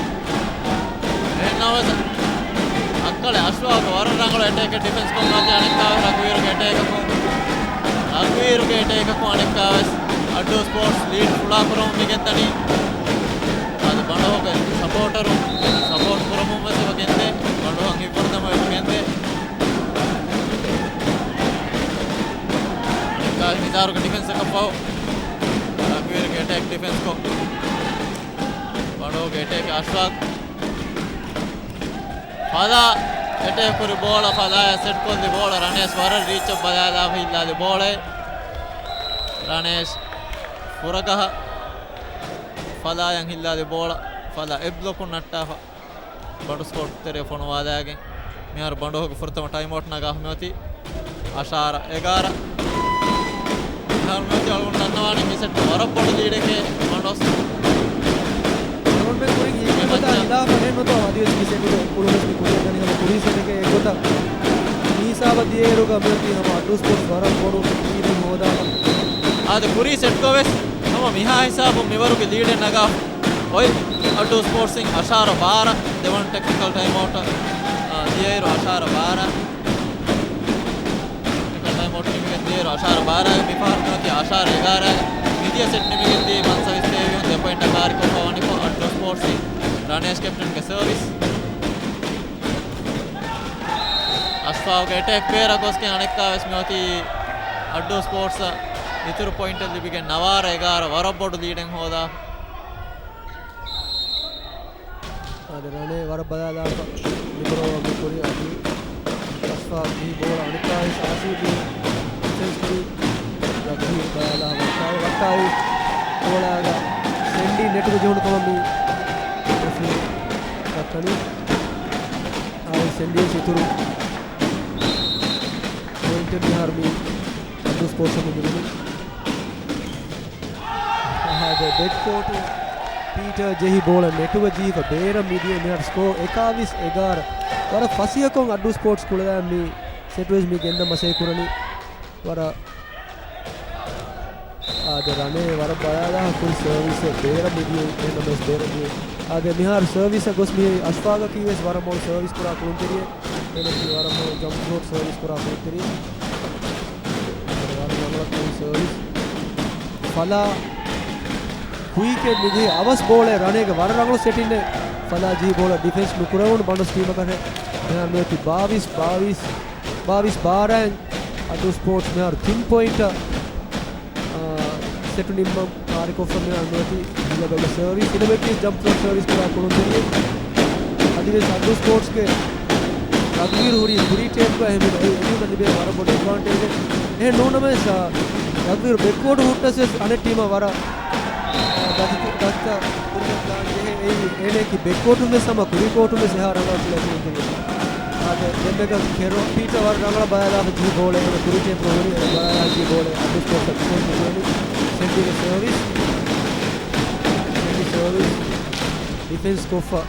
އެހެންނަމަވެސް، އައްކަޅެ އަޝްވާގު ވަރަށް ރަނގަޅު އެޓޭކެއް ޑިފެންސް ކޮށް އަދި އަނެއްކާވެސް ރަގުވީރުގެ އެޓޭކަކުން، ރަގުވީރުގެ އެޓޭކަކުން އަނެއްކާވެސް އައްޑޫ ސްޕޯޓްސް ލީޑް ފުޅާކުރަމުން މިގެންދަނީ. އަދި ބަނޑުހުގެ ސަޕޯޓަރު ސަޕޯޓް ކުރަމުން ވެސް އެބަ ގެންދޭ. ބަނޑުހަށް ހިތްވަރުދަމު އެބަ ގެންދޭ. އަނެއްކާވެސް ނިޒާރުގެ ޑިފެންސަކަށް ފަހު، ރަގުވީރުގެ އެޓޭކް ޑިފެންސް ކޮށް، ބަނޑުހުގެ އެޓޭކް އަޝްވާގް. ފަލާ އެޓޭކް ކުރި ބޯޅަ، ފަލާޔަށް ސެޓް ކޮށްލި ބޯޅަ، ރަނޭޝް ވަރަށް ރީޗަށް ބަލާލާފަ ހިއްލާލި ބޯޅައެއް. ރަނޭޝް ފުރަގަހަ ފަލާޔަށް ހިއްލާލި ބޯޅަ، ފަލާ އެއް ބްލޮކުން ނައްޓާފަ ބަނޑުސް ކޯޓު ތެރެ ފޮނުވާލާގެން. މިހާރު ބަނޑޯހުގެ ފުރަތަމަ ޓައިމް އައުޓް ނަގާފަ މިއޮތީ އަށާރަ އެގާރަ. މިހާރު މިއޮތީ އަޅުގަނޑު ދަންނަވާނީ މި ސެޓް ވަރަށް ބޮޑު ލީޑެކޭ ބަނޑޯސް. އަޅުގަނޑުމެން ކުރިން ހީކުރި ގޮތާ ހިލާފަށް ނުތޯ އަދިވެސް މި ސެޓުގެ ކުޅުންވެސް މި ކުރިއަށް ދަނީ ހަމަ ކުރީ ސެޓެކޭ އެއްގޮތަށް. މި ހިސާބަށް ދިޔައިރުގަ މިއޮތީ ހަމަ އައްޑޫ ސްޕޯޓްސް ވަރަށް ބޮޑު ލީޑެއް ހޯދާފަ. އާދެ، ކުރީ ސެޓްގަވެސް ހަމަ މިހާ ހިސާބުން މިވަރުގެ ލީޑެއް ނަގާ އޮތް އައްޑޫ ސްޕޯޓްސް އިން އަށާރަ ބާރަ. ދެވަނަ ޓެކްނިކަލް ޓައިމް އައުޓަށް، އާ، ދިޔައިރު އަށާރަ ބާރަ. ޓެކްނިކަލް ޓައިމް އައުޓް ނިމިގެން ދިޔައިރު އަށާރަ ބާރަ. މިފަހަރު މިއޮތީ އަށާރަ އެގާރަ. މިދިޔަ ސެޓް ނިމިގެން ދިޔައީ ފަންސަވީސް ތޭވީހުން ދެ ޕޮއިންޓަށް ކާރިކޮށްފަ ވަނިކޮށް އައްޑޫ ސްޕޯޓްސް އިން ރަނޭޝް ކެޕްޓަންގެ ސަރވިސް. އަޝްފާގުގެ އެޓޭކް ބޭރަށް ގޮސްގެން އަނެއްކާވެސް މިއޮތީ އައްޑޫ ސްޕޯޓްސްއަށް އިތުރު ޕޮއިންޓެއް ލިބިގެން ނަވާރަ އެގާރަ ވަރަށް ބޮޑު ލީޑެއް ހޯދާ. އާދެ، ރަނޭ ވަރަށް ބަލާލާފަ ލިބެރޯ މި ކުރި އަދި އަޝްފާގު މި ބޯޅަ އަނެއްކާވެސް އާސީ މި ޑިފެންސް ކުރި ރަގްބީ ބަލާލާ ވައްޓާއި ވައްޓާއި ބޯޅާގަ ސެންޑީ ނެޓުގަ ޖެހުނު ކަމަށް މި ރެފްރީ ދައްކަނީ. އާއި ސެންޑީ ސިތުރު ޕޮއިންޓެއް މިހާރު މި އައްޑޫ ސްޕޯޓްސް މި މިދުނީ. އާދެ، ބެކްކޯޓު ޕީޓަރ ޖެހި ބޯޅަ ނެޓުގަ ޖީފަ ބޭރަށް މިދިޔަ މިހާރު ސްކޯ އެކާވީސް އެގާރަ. ވަރަށް ފަސޭހަކޮށް އައްޑޫ ސްޕޯޓްސް ކުޅެލާ މި ސެޓްވެސް މި ގެންދަ މަސޭ ކުރަނީ. ވަރަށް އާދެ، ރަނޭ ވަރަށް ބަލާލާ ކުރި ސަރވިސް ބޭރަށް މިދިޔަ އެހެންނަމަވެސް ބޭރަށް މި އާދެ، މިހާރު ސަރވިސް ގޮސް މި އަޝްފާގަކީ ވެސް ވަރަށް މޮޅު ސަރވިސް ކުރާ ކުޅުންތެރިއެއް. އޭނަކީ ވަރަށް މޮޅު ޖަމްޕް ޝޮޓް ސަރވިސް ކުރާ ކުޅުންތެރިއެއް. ވަރަށް ރަނގަޅަށް ކުރި ސަރވިސް. ފަލާ ކުއިކެއް މިދިޔަ އަވަސް ބޯޅަ ރަނޭގެ ވަރަށް ރަނގަޅު ސެޓިން. ފަލާ ޖީ ބޯޅަ ޑިފެންސް ނުކުރެވުނު ބަނޑޮސް ޓީމަކަށެ. މިހާރު މިއޮތީ ބާވީސް، ބާވީސް، ބާވީސް ބާރައިން. އައްޑޫ ސްޕޯޓްސް މިހާރު ތިން ޕޮއިންޓަށް، އާ، ސެޓު ނިންމަން ކާރިކޮށްފަ މިހާރު މިއޮތީ ހިލަބަގެ ސަރވިސް. ހިލަބެއްގެ ޖަމްޕް ޝޮޓް ސަރވިސް ކުރާ ކުޅުންތެރިއެއް. އަދިވެސް އައްޑޫ ސްޕޯޓްސްގެ ރަގްބީރު ހުރީ ކުރީ ޓޭޕްގަ އެހެންވީމަ އެ އެމީމަ ލިބޭ ވަރަށް ބޮޑު އެޑްވާންޓޭޖެއް. އެހެން ނޫނަމަވެސް، އާ، ރަގްބީރު ބެކްކޯޓު ހުއްޓަސް ވެސް އަނެއް ޓީމަށް ވަރަށް، އާ، ދަތި، ދަތިތައް ކުރިގެން ދާން ޖެހޭ. އެއީ އޭނައަކީ ބެކްކޯޓުން ވެސް ހަމަ ކުރީ ކޯޓުން ވެސް އެހާ ރަނގަޅަށް ކުޅޭ ކުޅުންތެރިއެއް. އާދެ، ދެންމެގަ ކެރޯ ޕީޓަ ވަރަށް ރަނގަޅަށް ބަލާލާފަ ޖީ ބޯޅެ އޭނަ ކުރީ ޓޭޕްގަ ހުރި އޭނަ ބަލާލާ ޖީ ބޯޅެ އައްޑޫ ސްޕޯޓްސް އަށް ޑިފެންސް ނުކުރަނީ. ސެންޑީގެ ސަރވިސް. ސެންޑީ ސަރވިސް. ޑިފެންސް ކޮށްފަ.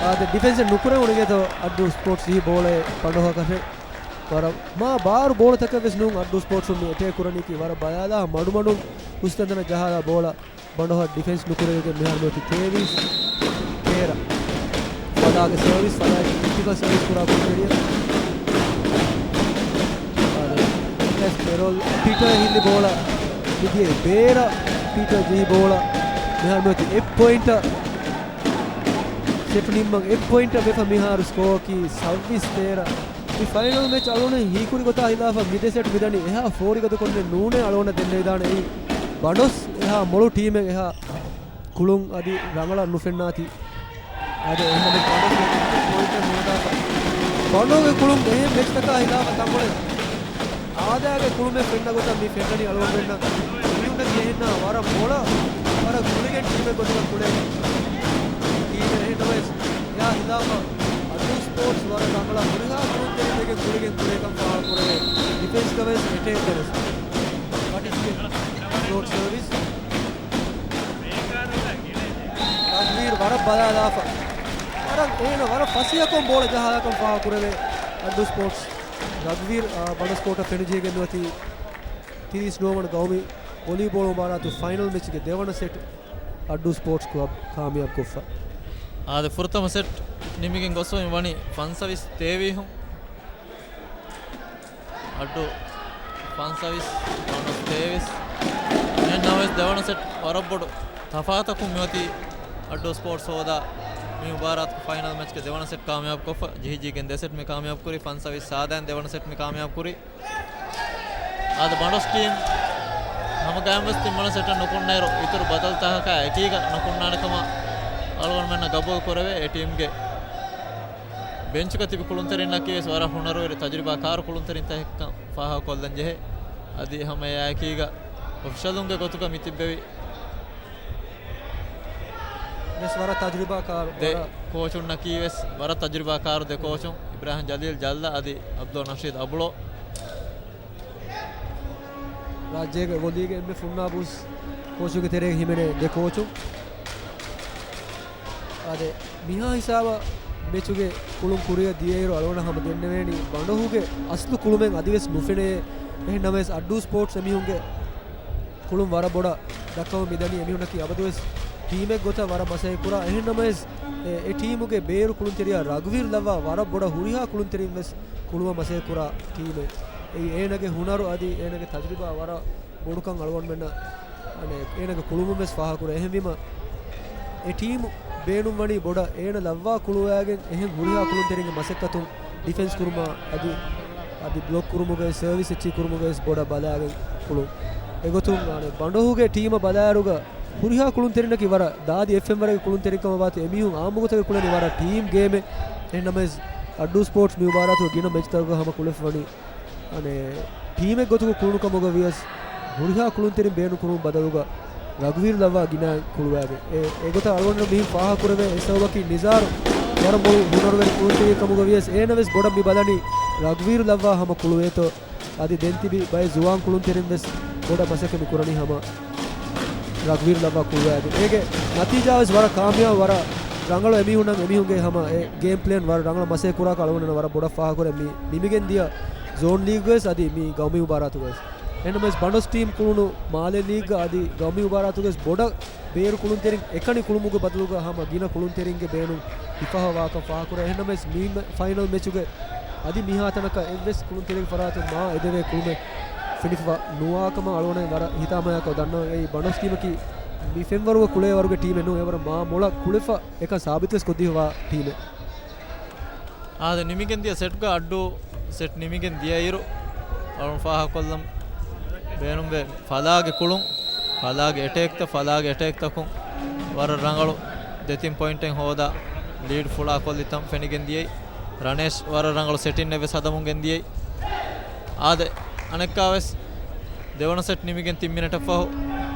އާދެ، ޑިފެންސެއް ނުކުރެވުނު އިނގޭތޯ އައްޑޫ ސްޕޯޓްސް ޖީ ބޯޅެ ބަނޑޮހަކަށެ. ވަރަށް މާ ބާރު ބޯޅަތަކެއް ވެސް ނޫން އައްޑޫ ސްޕޯޓްސުން މި އެޓޭކް ކުރަނީކީ ވަރަށް ބަލާލާ މަޑުމަޑުން ހުސްތަންތަނަށް ޖަހާލާ ބޯޅަ ބަނޑޮހަށް ޑިފެންސް ނުކުރެވިގެން މިހާރު މިއޮތީ ތޭވީސް ތޭރަ. ފަލާގެ ސަރވިސް، ފަލާގެ ޓިޕިކަލް ސަރވިސް ކުރާ ކުޅުންތެރިއެއް. އާދެ، އެސް ކެރޮލް ޕީޓަރ ހިންނި ބޯޅަ މިދިޔައީ ބޭރަށް. ޕީޓަރ ޖެހި ބޯޅަ މިހާރު މިއޮތީ އެއް ޕޮއިންޓަށް. ސެޓު ނިންމަން އެއް ޕޮއިންޓަށް ވެފަ މިހާރު ސްކޯއަކީ ސައްވީސް ތޭރަ. މި ފައިނަލް މެޗް އަޅުގަނޑު ހީކުރި ގޮތާ ހިލާފަށް މި ދެ ސެޓް މިދަނީ އެހާ ފޯރިގަދަކޮށް ނޫނޭ. އަޅުގަނޑަށް ދެންނެވިދާނެ އެއީ ބަނޑޮސް އެހާ މޮޅު ޓީމެއް އެހާ ކުޅުން އަދި ރަނގަޅަށް ނުފެންނާތީ. އަދި އެހެންނަމަވެސް ބަނޑޮސް ޕޮއިންޓެއް ނުވަދާފަ. ބަނޑޮގެ ކުޅުން އެހެން މެޗްތަކާ ހިލާފަށް ތަންކޮޅެއް އާދައިގެ ކުޅުމެއް ފެންނަ ގޮތަށް މި ފެންނަނީ އަޅުގަނޑުމެންނަށް. މީހުންނަކީ އެހެންނާ ވަރަށް މޮޅަށް ވަރަށް ގުޅިގެން ޓީމެއް ގޮތަކަށް ކުޅޭ ޓީމެއް. އެހެންނަމަވެސް އެއާ ހިލާފަށް އައްޑޫ ސްޕޯޓްސް ވަރަށް ރަނގަޅަށް ހުރިހާ ކުޅުންތެރިން ވެގެން ގުޅިގެން ކުރޭކަން ފާހަގަކުރެވޭ. ޑިފެންސްގަވެސް އެޓޭކްގަވެސް. ވަޓިސް ޝޮޓް ސަރވިސް. ރަގްވީރު ވަރަށް ބަލާލާފަ. ވަރަށް އޭނަ ވަރަށް ފަސޭހަކޮށް ބޯޅަ ޖަހާލާކަން ފާހަގަކުރެވޭ އައްޑޫ ސްޕޯޓްސް. ރަގްވީރު، އާ، ބަނޑޮސް ކޯޓަށް ފެނިޖެހިގެން ނުވަތީ ތިރީސް ނުވަވަނަ ގައުމީ ވޮލީބޯޅަ މުބާރާތު ފައިނަލް މެޗްގެ ދެވަނަ ސެޓް އައްޑޫ ސްޕޯޓްސް ކްލަބް ކާމިޔާބު ކޮށްފަ. އާދެ، ފުރަތަމަ ސެޓް ނިމިގެން ގޮސްފައި ވަނީ ފަންސަވީސް ތޭވީހުން. އައްޑޫ ފަންސަވީސް، ބަނޑޮސް ތޭވީސް. އެހެން ނަމަވެސް ދެވަނަ ސެޓް ވަރަށް ބޮޑު ތަފާތަކުން މިއޮތީ އައްޑޫ ސްޕޯޓްސް ހޯދާ މި މުބާރާތުގެ ފައިނަލް މެޗްގެ ދެވަނަ ސެޓް ކާމިޔާބު ކޮށްފަ، ޖެހިޖެހިގެން ދެ ސެޓް މި ކާމިޔާބު ކުރީ، ފަންސަވީސް ސާދައިން ދެވަނަ ސެޓް މި ކާމިޔާބު ކުރީ. އާދެ، ބަނޑޮސް ޓީމް ހަމަގައިމުވެސް ތިންވަނަ ސެޓަށް ނުކުންނައިރު، އިތުރު ބަދަލުތަކަކާ އެކީގަ ނުކުންނާނެ ކަމަށް އަޅުގަނޑުމެންނަށް ގަބޫލު ކުރެވޭ. އެ ޓީމްގެ ބެންޗުގަ ތިބި ކުޅުންތެރިންނަކީވެސް ވަރަށް ހުނަރުވެރި ތަޖުރިބާ ކާރު ކުޅުންތެރިންތަކެއްކަން ފާހަގަކޮށްލަން ޖެހޭ. އަދި ހަމަ އެއާއެކީގަ އޮފިޝަލުންގެ ގޮތުގަ މި ތިއްބެވި ވެސް ވަރަށް ތަޖުރިބާ ކާރު، ދެ ވަރަށް ކޯޗުންނަކީ ވެސް ވަރަށް ތަޖުރިބާކާރު ދެ ކޯޗުން، އިބްރާހިމް ޖަލީލް ޖައްލަ އަދި އަބްދުﷲ ނަޝީދު އަބުޅޯ. ރާއްޖޭގެ އެ ލީގެއް އެންމެ ފުންނާ ބޫސް ކޯޗުގެ ތެރޭގަ ހިމެނޭ ދެ ކޯޗުން. އާދެ، މިހާ ހިސާބަށް މެޗުގެ ކުޅުން ކުރިއަށް ދިޔައިރު އަޅުގަނޑަށް ހަމަ ދެންނެވޭނީ ބަނޑޮހުގެ އަސްލު ކުޅުމެއް އަދިވެސް ނުފެނޭ. އެހެން ނަމަވެސް އައްޑޫ ސްޕޯޓްސް އެމީހުންގެ ކުޅުން ވަރަށް ބޮޑަށް ދައްކަމުން މިދަނީ. އެމީހުންނަކީ އަބަދުވެސް ޓީމެއް ގޮތަށް ވަރަށް މަސައްކަތް ކުރާ. އެހެން ނަމަވެސް، އެ، އެ ޓީމުގެ ބޭރު ކުޅުންތެރިޔާ ރަގުވީރު ލައްވާ ވަރަށް ބޮޑަށް ހުރިހާ ކުޅުންތެރިން ވެސް ކުޅުމަށް މަސައްކަތް ކުރާ ޓީމެއް. އެއީ އޭނަގެ ހުނަރު އަދި އޭނަގެ ތަޖުރިބާ ވަރަށް ބޮޑުކަން އަޅުގަނޑުމެންނަށް، އަނެ، އޭނަގެ ކުޅުމުން ވެސް ފާހަގަކުރޭ. އެހެންވީމަ، އެ ޓީމު ބޭނުންވަނީ ބޮޑަށް އޭނަ ލައްވާ ކުޅުވައިގެން އެހެން ހުރިހާ ކުޅުންތެރިންގެ މަސައްކަތުން ޑިފެންސް ކުރުމާ އަދި، އަދި ބްލޮކް ކުރުމުގައި ސަރވިސް އެއްޗެއް ކުރުމުގައި ވެސް ބޮޑަށް ބަލާގެން ކުޅުން. އެގޮތުން، އަނެ، ބަނޑޮހުގެ ޓީމަށް ބަލާއިރުގަ ހުރިހާ ކުޅުންތެރިންނަކީ ވަރަށް ދާދި އެއް ފެންވަރެއްގެ ކުޅުންތެރިން ކަމަށް ވާތީ އެމީހުން އާއްމުގޮތަކަށް ކުޅެނީ ވަރަށް ޓީމް ގޭމެއް. އެހެން ނަމަވެސް އައްޑޫ ސްޕޯޓްސް މި މުބާރާތުގެ ގިނަ މެޗްތަކުގަ ހަމަ ކުޅެފަ ވަނީ، އަނެ، ޓީމެއް ގޮތުގަ ކުޅުނު ކަމުގަ ވިޔަސް ހުރިހާ ކުޅުންތެރިން ބޭނުން ކުރުމުގެ ބަދަލުގަ ރަގުވީރު ލައްވާ ގިނައިން ކުޅުވައިގެން. އެ، އެގޮތަށް އަޅުގަނޑު މިހިން ފާހަގަކުރެވޭ އެ ސަބަބަކީ ނިޒާރު ވަރަށް މޮޅު ހުނަރުވެރި ކުޅުންތެރިއެއް ކަމުގަ ވިޔަސް އޭނަ ވެސް ބޮޑަށް މި ބަލަނީ ރަގުވީރު ލައްވާ ހަމަ ކުޅުވޭތޯ. އަދި ދެން ތިބި ބައެއް ޒުވާން ކުޅުންތެރިން ވެސް ބޮޑަށް މަސައްކަތް މި ކުރަނީ ހަމަ ރަގުވީރު ލައްވާ ކުޅުވައިގެން. އޭގެ ނަތީޖާ ވެސް ވަރަށް ކާމިޔާބު، ވަރަށް ރަނގަޅު އެމީހުންނަށް އެމީހުންގެ ހަމަ އެ ގޭމް ޕްލޭން ވަރަށް ރަނގަޅަށް މަސައްކަތް ކުރާކަށް އަޅުގަނޑު ވަރަށް ބޮޑަށް ފާހަގަކުރޭ މި ނިމިގެން ދިޔަ ޒޯން ލީގް ވެސް އަދި މި ގައުމީ މުބާރާތުގަ ވެސް. އެހެންނަމަވެސް ބަނޑޮސް ޓީމް ކުޅުނު މާލެ ލީގްގަ އަދި ގައުމީ މުބާރާތުގަ ވެސް ބޮޑަށް ބޭރު ކުޅުންތެރިން އެކަނި ކުޅުމުގެ ބަދަލުގަ ހަމަ ގިނަ ކުޅުންތެރިންގެ ބޭނުން ހިފަހަ ވާކަން ފާހަގަކުރޭ. އެހެންނަމަވެސް މި މެ-، ފައިނަލް މެޗުގެ އަދި މިހާތަނަކަށް އެއްވެސް ކުޅުންތެރިންގެ ފަރާތުން މާ އެދެވޭ ކުޅުމެއް ފެނިފަ ނުވާކަމަށް އަޅުގަނޑު ވަރަށް ހިތާމަޔާކަށް ދަންނަވަން. އެއީ ބަނޑޮސް ޓީމަކީ މި ފެންވަރުގަ ކުޅޭ ވަރުގެ ޓީމެއް ނޫން. އެވަރަށް މާ މޮޅަށް ކުޅެފަ އެކަން ސާބިތުވެސް ކޮށްދީފަވާ ޓީމެއް. އާދެ، ނިމިގެން ދިޔަ ސެޓްގަ އައްޑޫ ސެޓް ނިމިގެން ދިޔައިރު، އަޅުން ފާހަގަކޮށްލަން ބޭނުންވޭ ފަލާގެ ކުޅުން، ފަލާގެ އެޓޭކްތައް، ފަލާގެ އެޓޭކްތަކުން ވަރަށް ރަނގަޅު ދެތިން ޕޮއިންޓެއް ހޯދާ ލީޑް ފުޅާ ކޮށްލިތަން ފެނިގެން ދިޔައީ. ރަނޭޝް ވަރަށް ރަނގަޅު ސެޓިން އެއްވެސް ހަދަމުން ގެންދިޔައީ. އާދެ، އަނެއްކާވެސް ދެވަނަ ސެޓް ނިމިގެން ތިން މިނެޓަށް ފަހު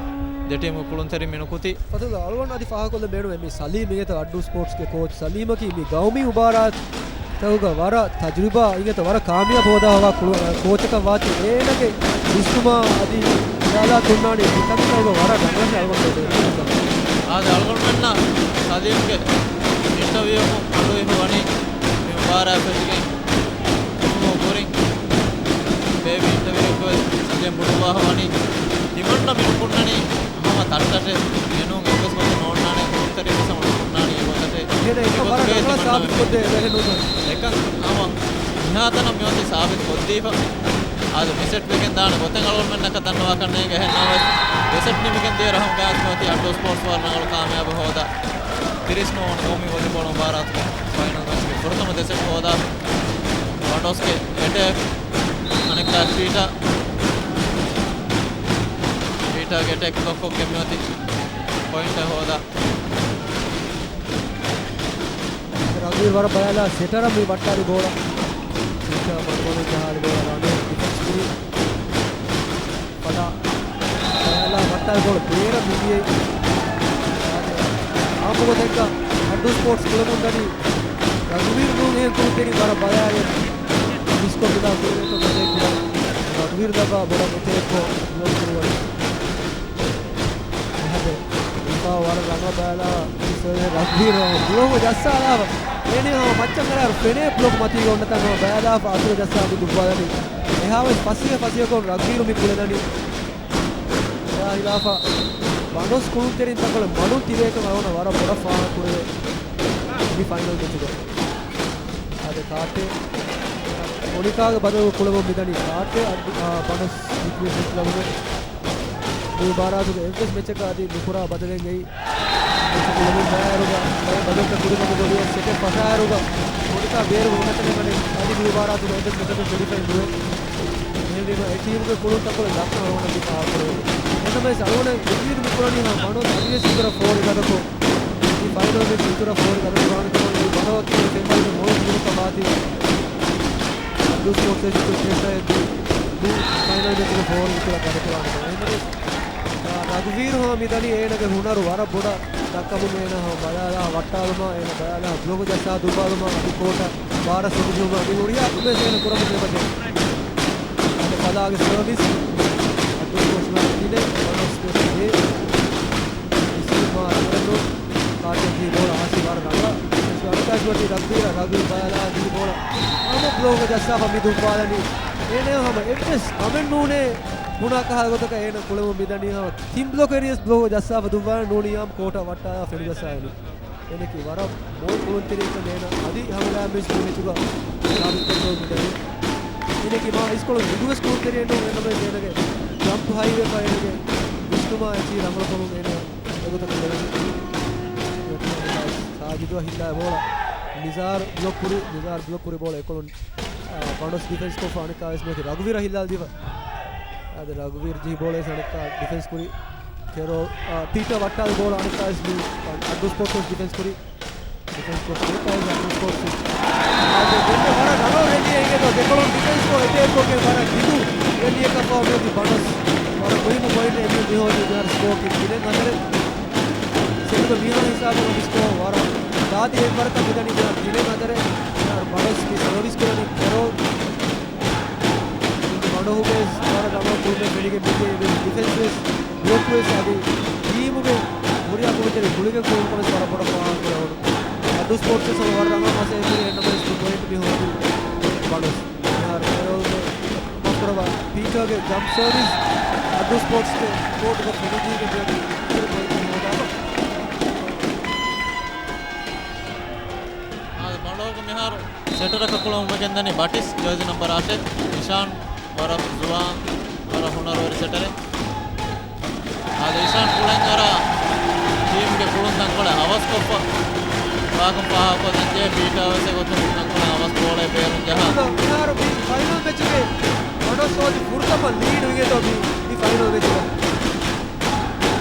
ދެ ޓީމު ކުޅުންތެރިން މިނުކުތީ. ފަތުލް އަޅުގަނޑު އަދި ފާހަގަކޮށްލަން ބޭނުމެއް މި ސަލީމް އިނގޭތޯ އައްޑޫ ސްޕޯޓްސްގެ ކޯޗް. ސަލީމަކީ މި ގައުމީ މުބާރާތްތަކުގަ ވަރަށް ތަޖުރިބާ އިނގޭތޯ ވަރަށް ކާމިޔާބު ހޯދާފަވާ ކުޅު-، ކޯޗަކަށް ވާތީ އޭނަގެ ވިސްނުމާ އަދި ޚިޔާލާ ތުންނާނީ މިކަމުގަ ވަރަށް ރަނގަޅަށް އަޅުގަނޑު އަޅުގަނޑުމެންނަށް ސަލީމްގެ އިންޓަވިއު އަޑުއިހު ވަނީ މި މުބާރާތް ފެށިގެން ކުރިން ބޭބި އިންޓަވިއުއެއްގަ ސަލީމް ބުނުއްވާފަ ވަނީ ތިމަންނަ މި ނުކުންނަނީ ހަމަ ތައްޓަށޭ. މިނޫން އެއްވެސް ގޮތެއް ނޯންނާނެ، ކުޅުންތެރިން ވެސް ހަމަ ނުކުންނާނީ އެގޮތަށޭ. އެކަން ހަމަ މިހާތަނަށް މިއޮތީ ސާބިތު ކޮށްދީފަ. އާދެ، މި ސެޓް ވެގެން ދާނެ ގޮތެއް އަޅުގަނޑުމެންނަކަށް ދަންނަވާކަށް ނޭނގެ. އެހެން ނަމަވެސް ދެ ސެޓް ނިމިގެން ދިޔަ ރަހުން ގާސް މިއޮތީ އައްޑޫ ސްޕޯޓްސް ވަރަށް ރަނގަޅު ކާމިޔާބު ހޯދާ ތިރީސް ނުވަ ގައުމީ ވޮލީބޯޅަ މުބާރާތުގެ ފައިނަލް މެޗްގެ ފުރަތަމަ ދެ ސެޓް ހޯދާ. ބަނޑޮސްގެ އެޓޭކް އަނެއްކާ ޕީޓާ. ޕީޓާގެ އެޓޭކް ބްލޮކްކޮށްގެން މިއޮތީ ޕޮއިންޓެއް ހޯދާ. ރަގުވީރު ވަރަށް ބަލާލާ ސެޓަރަށް މި ވައްޓާލި ބޯޅަ. ޕީޓާ މަރުމަރު ޖަހާލި ބޯޅަ ރަނޭ ޑިފެންސް ކުރީ. ފަލާ ބަލާލާ ވައްޓާލި ބޯޅަ ބޭރަށް މިދިޔައީ. އާދެ، އާއްމު ގޮތެއްގަ އައްޑޫ ސްޕޯޓްސް ކުޅެމުން ދަނީ ރަގުވީރު ނޫން އެހެން ކުޅުންތެރިން ވަރަށް ބަލާލާ މިސްކޮށް މިދާ ކުޅެވޭތޯ މަސައްކަތް ކުރާ. ރަގުވީރު ލައްވާ ބޮޑަށް އެޓޭކްކޮށް ގޯލް ކުރުވަނީ. އެހެން މިފާ ވަރަށް ރަނގަޅަށް ބަލާ ރަގުވީރު ބުލޮކު ޖައްސާލާފަ. އޭނަ ހަމަ މައްޗަށް އަރާ ފެނޭ ބުލޮކު މަތީގަ އޮންނަތާ ހަމަ ބަލާލާފަ އަތުގަ ޖައްސާ އަދި ދުއްވާލަނީ. އެހާވެސް ފަސޭހަ ފަސޭހަކޮށް ރަގުވީރު މި ކުޅެލަނީ. އެއާ ހިލާފަށް ބަނޑޮސް ކުޅުންތެރިން ތަންކޮޅެއް މަޑުން ތިބޭކަން އަޅުގަނޑަށް ވަރަށް ބޮޑަށް ފާހަގަކުރެވޭ މި ފައިނަލް މެޗުގަ. އާދެ، ކާއްޓެ މޮނިކާގެ ބަދަލު ކުޅެމުން މިދަނީ. ކާއްޓެ އަދި، އާ، ބަނޑޮސް ރިކްރިއޭޝަން ކްލަބުގެ މި މުބާރާތުގެ އެއްވެސް މެޗަކަށް އަދި ނުކުރާ ބަދަލެއް އެއީ. މެޗު ކުޅެމުން ދާއިރުގަ ބައެއް ބަދަލުތައް ކުރިމަގު ގޮވިޔަސް ސެޓެއް ފަށާއިރުގަ މޮނިކާ ބޭރު ހުންނަތަނެއް ވަނީ އަދި މި މުބާރާތުގަ އެއްވެސް މެޗަކަށް ވެރިފައި ނުވޭ. އެހެންވީމަ އެ ޓީމުގެ ކުޅުންތައްކޮޅެއް ދައްކަން އަޅުގަނޑަށް މި ފާހަގަކުރެވޭ. އެހެންނަމަވެސް އަޅުގަނޑަށް އުއްމީދު މި ކުރަނީ ހަމަ ބަނޑޮސް އަދިވެސް އިތުރަށް ފޯރި ގަދަކޮށް، މި ފައިނަލް މެޗް އިތުރަށް ފޯރި ގަދަކުރާނެ ކަމަށް. އެއީ ބަނޑޮސް އަދިވެސް ފެންވަރުގެ މޮޅު ޓީމަކަށް ވާތީ އައްޑޫ ސްޕޯޓްސް އެޖުކޭޝަން އެއް ދޫ ފައިނަލް މެޗުގެ ފޯރި އިތުރަށް ގަދަކުރާނެ ކަމަށް. އެހެންނަމަވެސް ރަގުވީރު ހަމަ މިދަނީ އޭނަގެ ހުނަރު ވަރަށް ބޮޑަށް ދައްކަމުން އޭނަ ހަމަ ބަލާލާ ވައްޓާލުމާ، އޭނަ ބަލާލާ ބްލޮކު ޖައްސާ ދުއްވާލުމާ އަދި ކޯޓަށް ބާރަށް ސޮމިޖުމާ މި ހުރިހާ ކަމެއް އޭނަ ކުރަމުން އެބަޖެހޭ. އަދި ފަލާގެ ސަރވިސް އައްޑޫ ސްޕޯޓްސް މެން ދިނޭ ބަނޑޯސް ސްޕޭސް ދޭ. އިސްލާމާ ރަނގަޅު ކާޓެއް ދީ ބޯޅަ އާސި ވަރަށް ރަނގަޅަށް އަންޓާސް ވަތީ ރަގުވީރަށް ރަގުވީ ބަލާ ދީ ބޯޅަ ހަމަ ބްލޮކުގަ ޖައްސާފަ މި ދުއްވާލަނީ. އޭނަ ހަމަ އެއްވެސް ކަމެއް ނޫނޭ ބުނާ ކަހަލަ ގޮތަކަށް އޭނަ ކުޅެމުން މިދަނީ ހަމަ ތިން ބްލޮކު އެރިޔަސް ބްލޮކު ޖައްސާފަ ދުއްވާލަނީ ނޫނީ އާމް ކޯޓަށް ވައްޓާލާ ފެނުޖައްސާލަނީ. އޭނަކީ ވަރަށް މޮޅު ކުޅުންތެރިއެއްކަން އޭނަ އަދި ހަމަލާމެން މި މެޗުގަ ސާބިތުކޮށްދެވުން މިދަނީ. އޭނަކީ މާ އިސްކޮޅު މިދުވެސް ކުޅުންތެރިއެއް ނޫން އެންނަމެން އޭނަގެ ޖަމްޕް ހައިވެފަ އޭނަގެ ވިސްނުމާ އެއްޗިހި ރަނގަޅުކަމުން އޭނަ އެގޮތަކަށް ލެވެނީ. ސާޖިދު ހިއްލާ ބޯޅަ ނިޒާރު ބްލޮކް ކުރި، ނިޒާރު ބްލޮކް ކުރި ބޯޅަ އެކޮޅުން، އާ، ބަނޑޮސް ޑިފެންސް ކޮށްފަ އަނެއްކާވެސް މިއޮތީ ރަގުވީރަށް ހިއްލާލަދީފަ. އަދި ރަގުވީރު ޖެހި ބޯޅަ އަނެއްކާ ޑިފެންސް ކުރި. ކެރޯ، އާ، ޕީޓަ ވައްޓާލި ބޯޅަ އަނެއްކާވެސް މި އައްޑޫ ސްޕޯޓްސް ވެސް ޑިފެންސް ކުރި. ޑިފެންސް ކޮށްފަ އަނެއްކާވެސް އައްޑޫ ސްޕޯޓްސް. އާ، ދެން ވަރަށް ރަނގަޅު ރެލީއެއް އިނގޭތޯ ދެކޮޅުން ޑިފެންސް ކޮށް އެޓޭކް ކޮށްގެން ވަރަށް ދިގު ރެލީއަކަށް ފަހު މިއޮތީ ބަނޑޮސް. ވަރަށް މުހިއްމު ޕޮއިންޓެއް އެމީ މިހޯދީ މިހާރު ސްކޯރަކީ ތިނެއް ހަތަރެއް. ސެޓުގެ މިހާ ހިސާބުގަ މި ސްކޯ ވަރަށް ދާދި އެއްވަރަކަށް މިދަނީ މިހާރު ތިނެއް ހަތަރެއް. މިހާރު ބަނޑޮސް މި ސަރވިސް ކުރަނީ ކެރޯލް. ބަނޑޮހުގެ ވަރަށް ރަނގަޅު ކުޅުމެއް ފެނިގެން މިދިޔަ އެބަ ޑިފެންސް ވެސް ބްލޮކް ވެސް އަދި ޓީމުގެ ހުރިހާ ކުޅުންތެރި ގުޅިގެން ކުޅުނު ކަމެއް ވަރަށް ބޮޑަށް ފާހަގަކުރެވުނު. އައްޑޫ ސްޕޯޓްސް ވެސް ވަރަށް ރަނގަޅަށް މަސައްކަތް ކުރި އެންނަމެސް ދެ ޕޮއިންޓް މި ހޯދި ބަނޑޮސް. މިހާރު ކެރޯލްގެ މަސްކުރައްވާ ޕީޓާގެ ޖަމްޕް ސަރވިސް އައްޑޫ ސްޕޯޓްސްގެ ކޯޓުގަ ފެނިދީގެން މިއޮތީ ކުރި ޕޮއިންޓް ހޯދާފަ. އާދެ، ބަނޑޮހުގެ މިހާރު ސެޓަރަކަށް ކުޅަމުން ވެގެންދަނީ ބަޓިސް، ޖާޒީ ނަމްބަރު އަށެއް، އިޝާން، ވަރަށް ޒުވާން، ވަރަށް ހުނަރުވެރި ސެޓަރެއް. އާދެ، އިޝާން ކުޅެން އަރާ ޓީމްގެ ކުޅުން ތަންކޮޅެއް އަވަސްކޮށްފަ ވާކަން ފާހަގަކޮށްލަންޖެހޭ. ޕީޓާ ވެސް އެގޮތުން ތަންކޮޅެއް އަވަސް ބޯޅައެއް ބޭރުން ޖަހާ. މިހާރު މި ފައިނަލް މެޗުގެ ބަނޑޮސް ހޯދި ފުރަތަމަ ލީޑު އިނގޭތޯ މި، މި ފައިނަލް މެޗުގަ.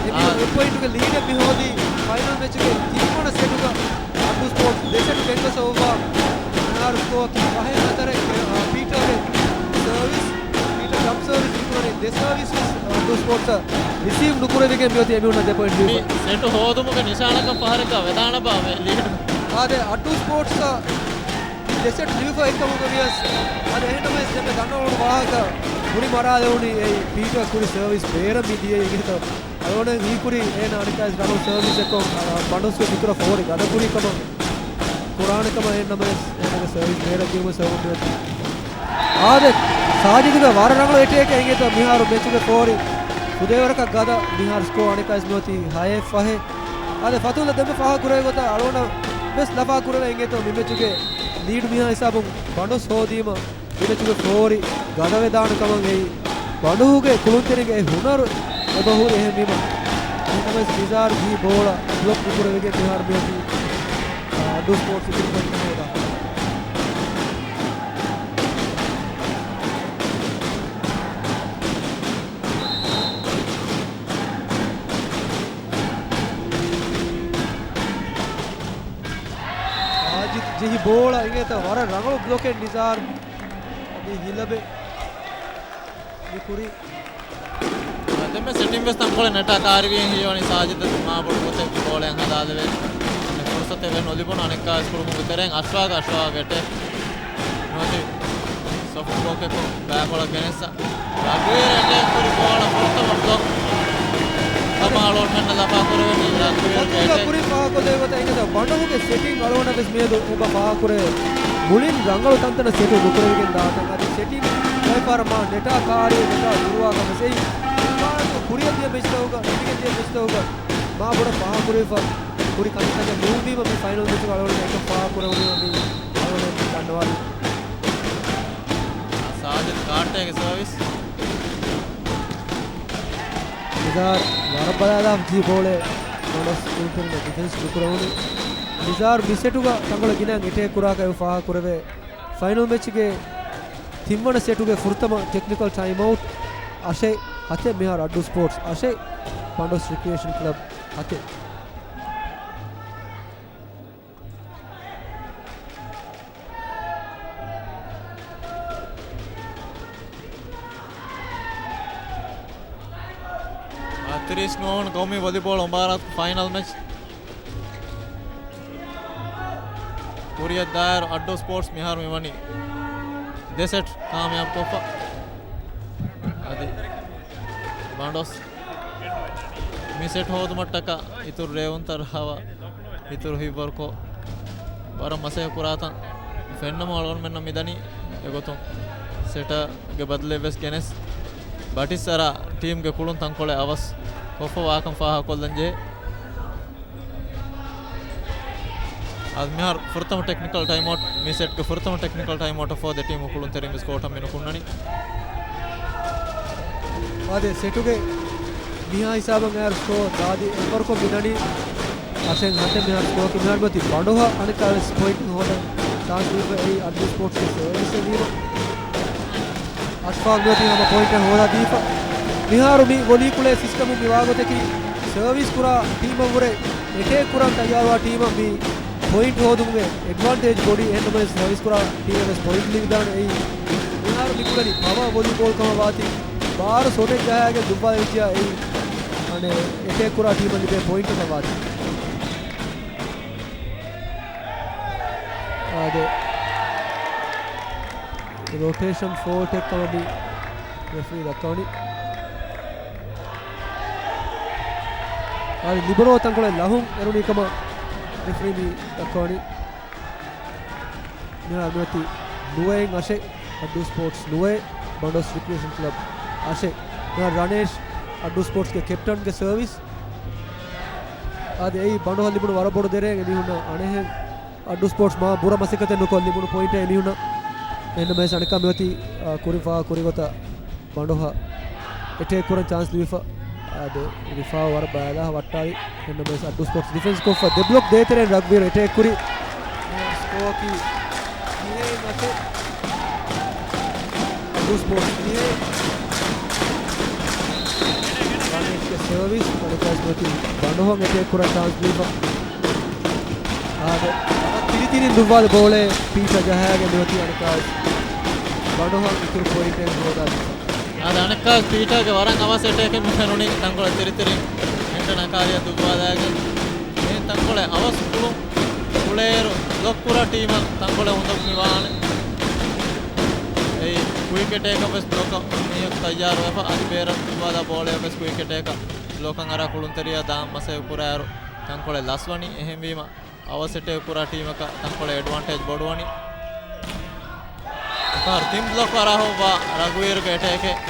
އެމީހުން އާ. އެއް ޕޮއިންޓުގެ ލީޑެއް މި ހޯދީ ފައިނަލް މެޗުގެ ތިންވަނަ ސެޓުގަ އައްޑޫ ސްޕޯޓްސް ދެ ސެޓު ގެންގޮސް އޮއްވާ. މިހާރު ސްކޯއަކީ ފަހެއް ހަތަރެއް، އާ، ޕީޓާގެ ސަރވިސް، ޕީޓާ ޖަމްޕް ސަރވިސް މިކުރަނީ ދެ ސަރވިސް ވެސް އައްޑޫ ސްޕޯޓްސްއަށް ރިސީވް ނުކުރެވިގެން މިއޮތީ އެމީހުންނަށް ދެ ޕޮއިންޓް މި ދީފަ. ސެޓު ހޯދުމުގެ ނިޝާނަކަށް ފަހަރެއްގަ ވެދާނެބާ މި ލީޑު. އާދެ، އައްޑޫ ސްޕޯޓްސްއަށް ދެ ސެޓް ލިބިފަ އެއްކަމުގަ ވިޔަސް، އަދި އެހެންނަމަވެސް ދެންމެ ދަންނަވަން ވާހަކަ ހުރި މަރާލެވުނީ އެއީ ޕީޓާ ކުރި ސަރވިސް ބޭރަށް މި ދިޔައީ އިނގޭތޯ. އަޅުގަނޑަށް ހީކުރީ އޭނަ އަނެއްކާވެސް ރަނގަޅު ސަރވިސް އެއްކޮށް، އަ، ބަނޑޮސްގެ އިތުރަށް ފޯރި ގަދަ ކުރީ ކަމަށް، ކުރާނެ ކަމަށް. އެހެންނަމަވެސް އޭނަގެ ސަރވިސް ބޭރަށް ދިޔުމުގެ ސަބަބުން މިއޮތީ. އާދެ، ސާޖިދުގެ ވަރަށް ރަނގަޅު އެޓޭކެއް އިނގޭތޯ މިހާރު މެޗުގެ ފޯރި ފުދޭވަރަކަށް ގަދަ. މިހާރު ސްކޯ އަނެއްކާވެސް މިއޮތީ ހައެއް ފަހެއް. އާދެ، ފަތުލް ދެންމެ ފާހަގަކުރެވޭ ގޮތަށް އަޅުގަނޑަށް ވެސް ލަފާ ކުރެވޭ އިނގޭތޯ މި މެޗުގެ ލީޑް މިހާ ހިސާބުން ބަނޑޮސް ހޯދީމަ މި މެޗުގެ ފޯރި ގަދަވެދާނެ ކަމަށް. އެއީ ބަނޑުހުގެ ކުޅުންތެރިންގެ އެ ހުނަރު އެބަހުރި އެހެންވީމަ، އެހެންނަމަވެސް ނިޒާރު ޖެހި ބޯޅަ ބްލޮކް ނުކުރެވިގެން މިހާރު މިއޮތީ، އާ، އައްޑޫ ސްޕޯޓްސް އިތުރު ޕޮއިންޓް ހޯދާ. ސާޖިދު ޖެހި ބޯޅަ އިނގޭތަ ވަރަށް ރަނގަޅު ބްލޮކެއް ނިޒާރު އަދި ހިލަބެ މި ކުރީ. ދެންމެ ސެޓިން ވެސް ތަންކޮޅެއް ނެޓާ ކާރިވީ ހީވަނީ ސާޖިދަށް މާ ބޮޑު ގޮތެއް ބޯޅައަށް ހަދާލެވޭ ފުރުސަތެއް ވެސް ނުލިބުނު. އަނެއްކާވެސް ކުޅުމުގެ ތެރެއިން އަޝްވާގް، އަޝްވާގް އެޓޭކް ނުވަތި ސޮފްޓް ބްލޮކެއްކޮށް ބައިކޮޅަށް ގެނެއްސަ. ރަގުވީރު އެޓޭކް ކުރި ބޯޅަ ފުރަތަމަ ބްލޮކް ކަމަށް އަޅުގަނޑުމެންނަށް ލަފާކުރެވެނީ. ރަގުވީރު އެޓޭކް ކުރިން ފާހަގަކޮށްދޭ ގޮތަށް އިނގޭތޯ ބަނޑުހުގެ ސެޓިން އަޅުގަނޑަށް ވެސް މިއަދު އެބަ ފާހަގަކުރޭ. މުޅިން ރަނގަޅު ތަންތަނަށް ސެޓު ނުކުރެވިގެން ދާތަން އަދި ސެޓިން ބައިފާރަށް މާ ނެޓާ ކާރި ނެޓާ ދުރުވާކަމަށް އެއީ ކުރިއަށް ދިޔަ މެޗްތަކުގަ، ދިގެން ދިޔަ މެޗްތަކުގަ މާ ބޮޑަށް ފާހަގަކުރެވިފަ ކުރި ކަންތައްތަކެއް ނޫންވީމަ މި ފައިނަލް މެޗުގަ އަޅުގަނޑު އެކަން ފާހަގަކުރެވުނީމަ މި އަޅުގަނޑު ދަންނަވާލީ. ސާޖިދު ކާއްޓޭގެ ސަރވިސް. ނިޒާރު ވަރަށް ބަލާލާ ޖީ ބޯޅަ ބޮނަސް ކުޅުންތެރިންނަށް ޑިފެންސް ނުކުރެވުނު. ނިޒާރު މި ސެޓުގަ ތަންކޮޅެއް ގިނައިން އެޓޭކް ކުރާކަށް އެބަ ފާހަގަކުރެވޭ. ފައިނަލް މެޗުގެ ތިންވަނަ ސެޓުގެ ފުރަތަމަ ޓެކްނިކަލް ޓައިމްއައުޓް. އަށެއް ހަތެއް މިހާރު އައްޑޫ ސްޕޯޓްސް އަށެއް، ބަނޑޮސް ރިކްރިއޭޝަން ކްލަބް ހަތެއް. އާ، ތިރީސް ނުވަވަނަ ގައުމީ ވޮލީބޯޅަ މުބާރާތު ފައިނަލް މެޗް. ކުރިއަށް ދާއިރު އައްޑޫ ސްޕޯޓްސް މިހާރު މިވަނީ ދެ ސެޓް ކާމިޔާބު ކޮށްފަ. އަދި ބަނޑޮސް މި ސެޓް ހޯދުމަށްޓަކާ އިތުރު ރޭވުންތައް ރާވާ އިތުރު ހިތްވަރުކޮށް، ވަރަށް މަސައްކަތް ކުރާތަން ފެންނަމުން އަޅުގަނޑުމެންނަށް މިދަނީ. އެގޮތުން ސެޓަށްގެ ބަދަލެއް ވެސް ގެނެސް، ބަޓިސް އަރާ ޓީމްގެ ކުޅުން ތަންކޮޅެއް އަވަސް ކޮށްފަ ވާކަން ފާހަގަކޮށްލަން ޖެހޭ. އަދި މިހާރު ފުރަތަމަ ޓެކްނިކަލް ޓައިމްއައުޓް، މި ސެޓްގެ ފުރަތަމަ ޓެކްނިކަލް ޓައިމްއައުޓަށް ފޯ ދެ ޓީމު ކުޅުންތެރިން ވެސް ކޯޓަށް މި ނުކުންނަނީ. އާދެ، ސެޓުގެ މިހާ ހިސާބަށް އައިރު ސްކޯ ދާދި އެއްވަރުކޮށް މިދަނީ. އަށެއް ހަތެއް މިހާރު ސްކޯކީ މިހާރު މިއޮތީ ބަނޑޮހަށް އަނެއްކާވެސް ޕޮއިންޓް ހޯދަން ޗާންސް ލިބިފަ އެއީ އައްޑޫ ސްޕޯޓްސްގެ ސަރވިސްއެއް ވީމަ. އަޝްފާގް މިއޮތީ ހަމަ ޕޮއިންޓެއް ހޯދާ ދީފަ. މިހާރު މި ވޮލީ ކުޅޭ ސިސްޓަމުން މި ވާގޮތަކީ ސަރވިސް ކުރާ ޓީމަށްވުރެ އެޓޭކް ކުރަން ތައްޔާރުވާ ޓީމަށް މި ޕޮއިންޓް ހޯދުމުގެ އެޑްވާންޓޭޖް ބޮޑީ. އެހެންނަމަވެސް ސަރވިސް ކުރާ ޓީމަށް ވެސް ޕޮއިންޓް ލިބިދާނެ. އެއީ މިހާރު މި ކުޅެނީ ޕަވަރ ވޮލީބޯލް ކަމަށް ވާތީ ބާރު ސޮޓެއް ޖަހާގެން ދުއްވާލެވިއްޖިއްޔާ އެއީ އަނެއް އެޓޭކް ކުރާ ޓީމަށް ލިބޭ ޕޮއިންޓަކަށް ވާތީ. އާދެ، ރޮޓޭޝަން ފޯލްޓެއް ކަމަށް މި ރެފްރީ ދައްކަވަނީ. އާދެ، ލިބަރޯ ތަންކޮޅެއް ލަހުން އެރުނީ ކަމަށް ރެފްރީ މި ދައްކަވަނީ. މިހާރު މިއޮތީ ނުވައެއް އަށެއް އައްޑޫ ސްޕޯޓްސް ނުވައެއް، ބަނޑޮސް ރިކްރިއޭޝަން ކްލަބް އަށެއް. މިހާރު ރަނޭޝް އައްޑޫ ސްޕޯޓްސްގެ ކެޕްޓަންގެ ސަރވިސް. އާދެ، އެއީ ބަނޑޮހަށް ލިބުނު ވަރަށް ބޮޑު ދެރައެއް. އެމީހުންނަށް އަނެއްހެން އައްޑޫ ސްޕޯޓްސް މާ ބުރަ މަސައްކަތެއް ނުކޮށް ލިބުނު ޕޮއިންޓެއް އެމީހުންނަށް. އެހެންނަމަވެސް އަނެއްކާ މިއޮތީ، އާ، ކުރިން ފާހަގަ ކުރި ގޮތަށް ބަނޑޮހަށް އެޓޭކް ކުރަން ޗާންސް ލިބިފަ. އާދެ، ރިފާ ވަރަށް ބައިލާ ވައްޓާލި. އެހެންނަމަވެސް އައްޑޫ ސްޕޯޓްސް ޑިފެންސް ކޮށްފަ ދެ ބްލޮކް ދޭތެރެއިން ރަގްބީރު އެޓޭކް ކުރި. ސްކޯއަކީ ދިހައެއް އަށެއް. އައްޑޫ ސްޕޯޓްސް ދިހައެއް. ރަނީޝްގެ ސަރވިސް، އަނެއްކާވެސް މިއޮތީ ބަނޑޮހަށް އެޓޭކް ކުރަން ޗާންސް ދީފަ. އާދެ، ތިރިތިރިން ދުއްވާލި ބޯޅައެއް ޕީޓަ ޖަހާގެން މިއޮތީ އަނެއްކާވެސް ބަނޑޮހަށް އިތުރު ޕޮއިންޓެއް ހޯދާ ދީފަ. އާދެ، އަނެއްކާވެސް ޕީޓާގެ ވަރަށް އަވަސް އެޓޭކެއް މި ފެނުނީ ތަންކޮޅެއް ތިރިތިރިން އެންޓަ ނަކާރިއަށް ދުއްވާލާގެން. އެހެން ތަންކޮޅެއް އަވަސް ކުޅުން ކުޅޭއިރު ބްލޮކް ކުރާ ޓީމަށް ތަންކޮޅެއް އުނދަގޫ މި ވާނެ. އެއީ ކުއިކް އެޓޭކަށް ވެސް ބްލޮކަށް މީހަކު ތައްޔާރުވެފަ، އަދި ބޭރަށް ދުއްވާލާ ބޯޅައަށް ވެސް ކުއިކް އެޓޭކަށް ބްލޮކަށް އަރާ ކުޅުންތެރިޔާ ދާން މަސައްކަތް ކުރާއިރު ތަންކޮޅެއް ލަސްވަނީ. އެހެންވީމަ އަވަސް އެޓޭކް ކުރާ ޓީމަކަށް ތަންކޮޅެއް އެޑްވާންޓޭޖް ބޮޑުވަނީ. އެފްއާރް ތިން ބްލޮކް ފަރާހުއްވާ ރަގުވީރުގެ އެޓޭކެއް.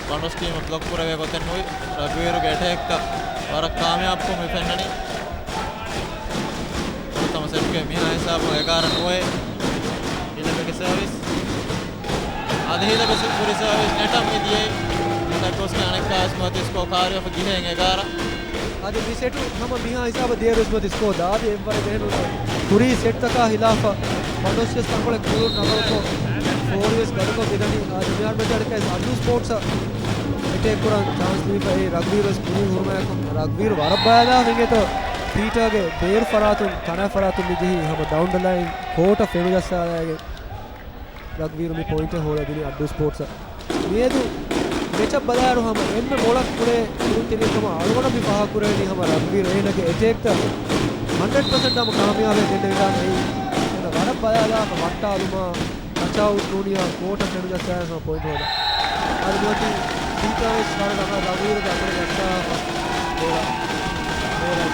ބަނޑޮސް ޓީމަށް ބްލޮކް ކުރެވޭ ގޮތެއް ނުވި. ރަގުވީރުގެ އެޓޭކްތައް ވަރަށް ކާމިޔާބުކޮށް މި ފެންނަނީ. ފުރަތަމަ ސެޓްގެ މިހާ ހިސާބު އެގާރަ ނުވައެއް. ހިލަބެގެ ސަރވިސް. އަދި ހިލަބެ ކުރި ސަރވިސް ނެޓަށް މިދިޔައީ. ނެޓަށް ގޮސްގެން އަނެއްކާވެސް މިއޮތީ ސްކޯ ކާރިއަށް ދިހައެއް އެގާރަ. އަދި މި ސެޓު ހަމަ މިހާ ހިސާބަށް ދިޔައިރުވެސް މިއޮތީ ސްކޯ ދާދި އެއްވަރެއް ޖެހެނުން. ކުރީ ސެޓްތަކާ ހިލާފަށް ބަނޑޮސް ވެސް ތަންކޮޅެއް ކުޅުން ނަގަރުކޮށް، ފޯރި ވެސް ގަދަކޮށް މިދަނީ. އާދެ، މިހާރު މެޗަށް އަނެއްކާވެސް އައްޑޫ ސްޕޯޓްސްއަށް އެޓޭކް ކުރަން ޗާންސް ލިބިފައި ރަގްބީރު ވެސް ކުރީ ހުރުމަޔަކުން. ރަގްބީރު ވަރަށް ބައިލާ އިނގޭތޯ ޕީޓާގެ ބޭރު ފަރާތުން ތަނާ ފަރާތުން މި ޖެހީ ހަމަ ޑައުން ދަ ލައިން ކޯޓަށް ފެނުޖައްސާލައިގެން. ރަގްބީރު މި ޕޮއިންޓެއް ހޯދަދިނީ އައްޑޫ ސްޕޯޓްސަށް. މިއަދު މެޗަށް ބަލާއިރު ހަމަ އެންމެ މޮޅަށް ކުޅޭ ކުޅުންތެރިއެއް ކަމަށް އަޅުގަނޑަށް މި ފާހަގަކުރެވެނީ ހަމަ ރަގްބީރު އޭނަގެ އެޓޭކްތައް ހަންޑްރެޑް ޕަސެންޓް ހަމަ ކާމިޔާބެއް ގެންނެވިދާނެ. އެއީ އޭނަ ވަރަށް ބަލާލާފަ ވައްޓާލުމާ، ޓަޗްއައުޓް ނޫނިޔާ ކޯޓަށް ފެނުޖައްސާފަ ޕޮއިންޓް ހޯދާ. އަދި މިއޮތީ ޕީޓާވެސް ވަރަށް ރަނގަޅަށް ރަގުވީރުގެ އަތުން ޖައްސާފަ ބޯޅަ. ބޯޅަ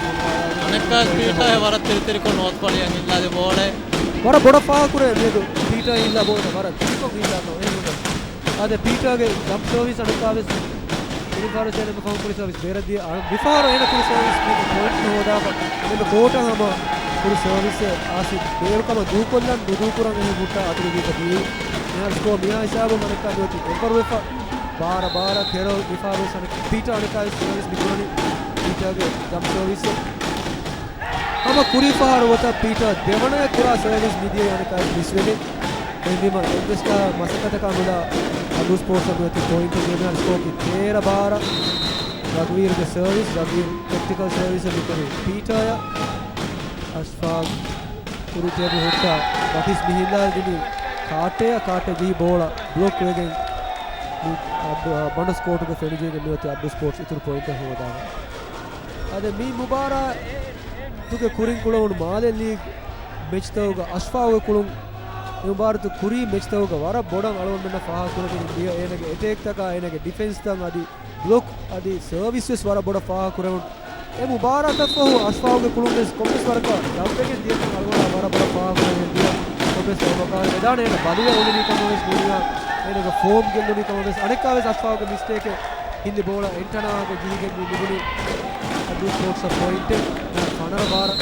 އަނެއްކާވެސް ޕީޓާ ވަރަށް ތިރިތިރިކޮށް ނޯތް ފަޅިއަށް ހިއްލާލި ބޯޅައެއް. ވަރަށް ބޮޑަށް ފާހަގަކުރޭ މިއަދު ޕީޓާ ހިއްލާ ބޯޅަ ވަރަށް ތިރިކޮށް ހިއްލާތޯ އެހެން ނޫން. އާދެ، ޕީޓާގެ ޖަމްޕް ސަރވިސް އަނެއކާވެސް ކުރިން ފަހަރު ސޭނަމް ފަހުން ކުރި ސަރވިސް ބޭރަށް ދިޔަ. މިފަހަރު އޭނަ ކުރި ސަރވިސް މީގެ ޕޮއިންޓް ހޯދާފަ އެންމެ ކޯޓަށް ހަމަ ކުރި ސަރވިސްއެއް އާސިފް ބޭރުކަމަށް ދޫކޮށްލަން ނުދޫކުރަން އެހެން ހުއްޓާ އަތުގެ ގީތަ ދިޔައީ. މިހާރު ސްކޯ މިހާ ހިސާބުން އަނެއްކާ މިއޮތީ އެއްވަރު ވެފަ. ބާރަ ބާރަ ކެރޮލް މިފަހަރު ވެސް އަނެއް ޕީޓާ އަނެއްކާ ސަރވިސް މިކުރަނީ. ޕީޓާގެ ޖަމްޕް ސަރވިސް. ހަމަ ކުރީ ފަހަރު ވަތަށް ޕީޓާ ދެވަނައަށް ކުރާ ސަރވިސް މިދިޔައީ އަނެއްކާވެސް މިސްވެގެން. އެހެންވީމަ އެއްވެސް މަސައްކަތަކާ ނުލާ އައްޑޫ ސްޕޯޓްސްއަށް މިއޮތީ ޕޮއިންޓެއް ގެންދާނެ. ސްކޯކީ ތޭރަ ބާރަ. ރަގުވީރުގެ ސަރވިސް، ރަގުވީރު ޓެކްޓިކަލް ސަރވިސް މިކުރީ ޕީޓާއަށް. އަޝްފާގް ކުރި ޓޭބު ހުއްޓާ ބަޓިސް މިހިލާލް ދިނީ ކާޓޭއަށް. ކާޓޭ ޖެހި ބޯޅަ ބްލޮކް ވެގެން އައްޑޫ، އާ، ބަނޑު ސްކޯޓުގެ ފެނިޖެހިގެން މިއޮތީ އައްޑޫ ސްޕޯޓްސް އިތުރު ޕޮއިންޓެއް ހޯދާފަ. އަދި މި މުބާރާތުގެ ކުރިން ކުޅަވުނު މާލެ ލީގް މެޗްތަކުގަ އަޝްފާގުގެ ކުޅުން އެ މުބާރާތު ކުރީ މެޗްތަކުގަ ވަރަށް ބޮޑަށް އަޅުގަނޑުމެންނަށް ފާހަގަކުރެވިގެން ދިޔަ، އޭނަގެ އެޓޭކްތަކާ، އޭނަގެ ޑިފެންސްތައް އަދި ބްލޮކް އަދި ސަރވިސް ވެސް ވަރަށް ބޮޑަށް ފާހަގަކުރެވުނު. އެ މުބާރާތަށްފަހު އަޝްފާގުގެ ކުޅުން ވެސް ކޮންމެސް ވަރަކަށް ދަށްވެގެން ދިޔަކަން އަޅުގަނޑަށް ވަރަށް ބޮޑަށް ފާހަގަކުރެވިގެން ދިޔަ. ކޮންމެސް ސަބަބަކާ ވެދާނެ އޭނަ ބަލިވެ އުޅެނީ ކަމަށް ވެސް މިދިޔަ، އޭނަގެ ފޯމް ގެއްލުނީ ކަމަށް ވެސް. އަނެއްކާވެސް އަޝްފާގުގެ މިސްޓޭކެއް ހިންދި ބޯޅަ އެންޓަނާގެ ޖެހިގެން މި ލިބުނީ އައްޑޫ ސްޕޯޓްސްއަށް ޕޮއިންޓެއް. ފަނަރަ ބާރަ.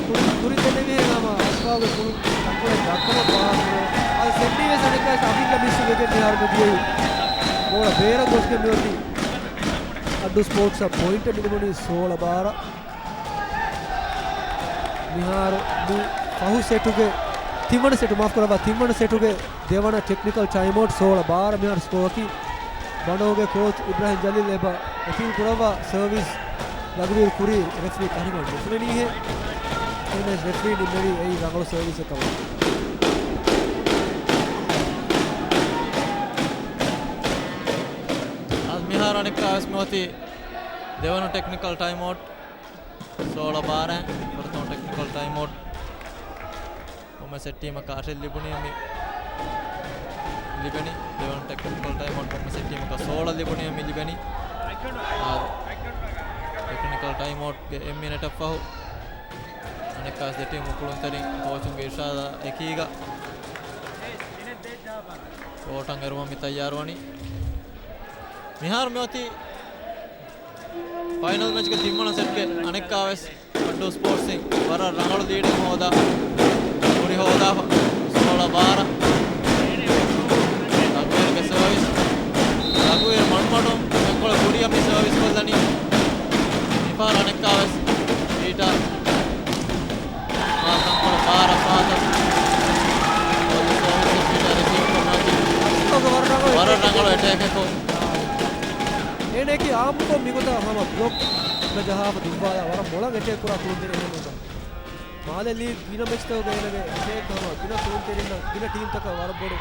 ކުރި، ކުރިން ދެންނެވިހެން ހަމަ އަޝްފާގުގެ ކުޅުން ތަންކޮޅެއް ދައްކަމަށް ފާހަގަކުރޭ. އަދި ސެންޑީ ވެސް އަނެއްކާވެސް އަމިއްލަ މިސް ވެގެން މިހާރު މިދިޔައީ ބޯޅަ ބޭރަށް ގޮސްގެން މިއޮތީ އައްޑޫ ސްޕޯޓްސްއަށް ޕޮއިންޓެއް މި ލިބުނީ ސޯޅަ ބާރަ. މިހާރު މި ފަހު ސެޓުގެ ތިންވަނަ ސެޓު، މާފް ކުރައްވާ، ތިންވަނަ ސެޓުގެ ދެވަނަ ޓެކްނިކަލް ޓައިމްއައުޓް ސޯޅަ ބާރަ. މިހާރު ސްކޯއަކީ ބަނޑޯގެ ކޯޗް އިބްރާހިމް ޖަލީލް އެބަ އެޕީލް ކުރައްވާ ސަރވިސް ރަގުބީ ކުރީ ރެފްރީ ކަހިގަނޑު ނުފުނެނީހޭ. އެހެންނަމަވެސް ރެފްރީ ނިންމެވީ އެއީ ރަނގަޅު ސަރވިސްއެއް ކަމަށް. އަދި މިހާރު އަނެއްކާވެސް މިއޮތީ ދެވަނަ ޓެކްނިކަލް ޓައިމްއައުޓް. ސޯޅަ ބާރަ ފުރަތަމަ ޓެކްނިކަލް ޓައިމްއައުޓް. ކޮންމެސް ޓީމަކަށް އަށެއް ލިބުނީ މި ލިބެނީ. ދެވަނަ ޓެކްނިކަލް ޓައިމްއައުޓް ކޮންމެސް ޓީމަކަށް ސޯޅަ ލިބުނީ މި ލިބެނީ. އާ، ޓެކްނިކަލް ޓައިމްއައުޓްގެ އެއް މިނެޓަށް ފަހު އަނެއްކާވެސް ދެ ޓީމު ކުޅުންތެރިން ކޯޗުންގެ އިޝާރާތް އެކީގަ ކޯޓަށް އެރުވަން މި ތައްޔާރުވަނީ. މިހާރު މިއޮތީ ފައިނަލް މެޗްގެ ތިންވަނަ ސެޓްގެ އަނެއްކާވެސް އައްޑޫ ސްޕޯޓްސްއިން ވަރަށް ރަނގަޅު ލީޑެއް ހޯދާ، ހުރި ހޯދާފަ. ސޯޅަ ބާރަ. ރަގުވީރުގެ ސަރވިސް. ރަގުވީރު މަޑުމަޑުން ތަންކޮޅެއް ކުރިއަށް މި ސަރވިސް ކޮށްލަނީ. މިފަހަރު އަނެއްކާވެސް ހީޓާ. އާ، ތަންކޮޅެއް ބާރަ ފާތަ. ސަރވިސް ހީޓާ ރިސީވް ކޮށް ނޯކި. ވަރަށް ރަނގަޅު އެޓޭކެއް. އޭނައަކީ އާއްމުކޮށް މިގޮތަށް ހަމަ ބްލޮކް ޖަހާފަ ދުއްވާލާ ވަރަށް މޮޅަށް އެޓޭކް ކުރާ ކުޅުންތެރި އެހެންނޫންތަ؟ މާލެ ލީގް ގިނަ މެޗްތަކުގަ އޭނަގެ އެޓޭކް ހަމަ ގިނަ ކުޅުންތެރިންނަށް ގިނަ ޓީމްތަކަށް ވަރަށް ބޮޑު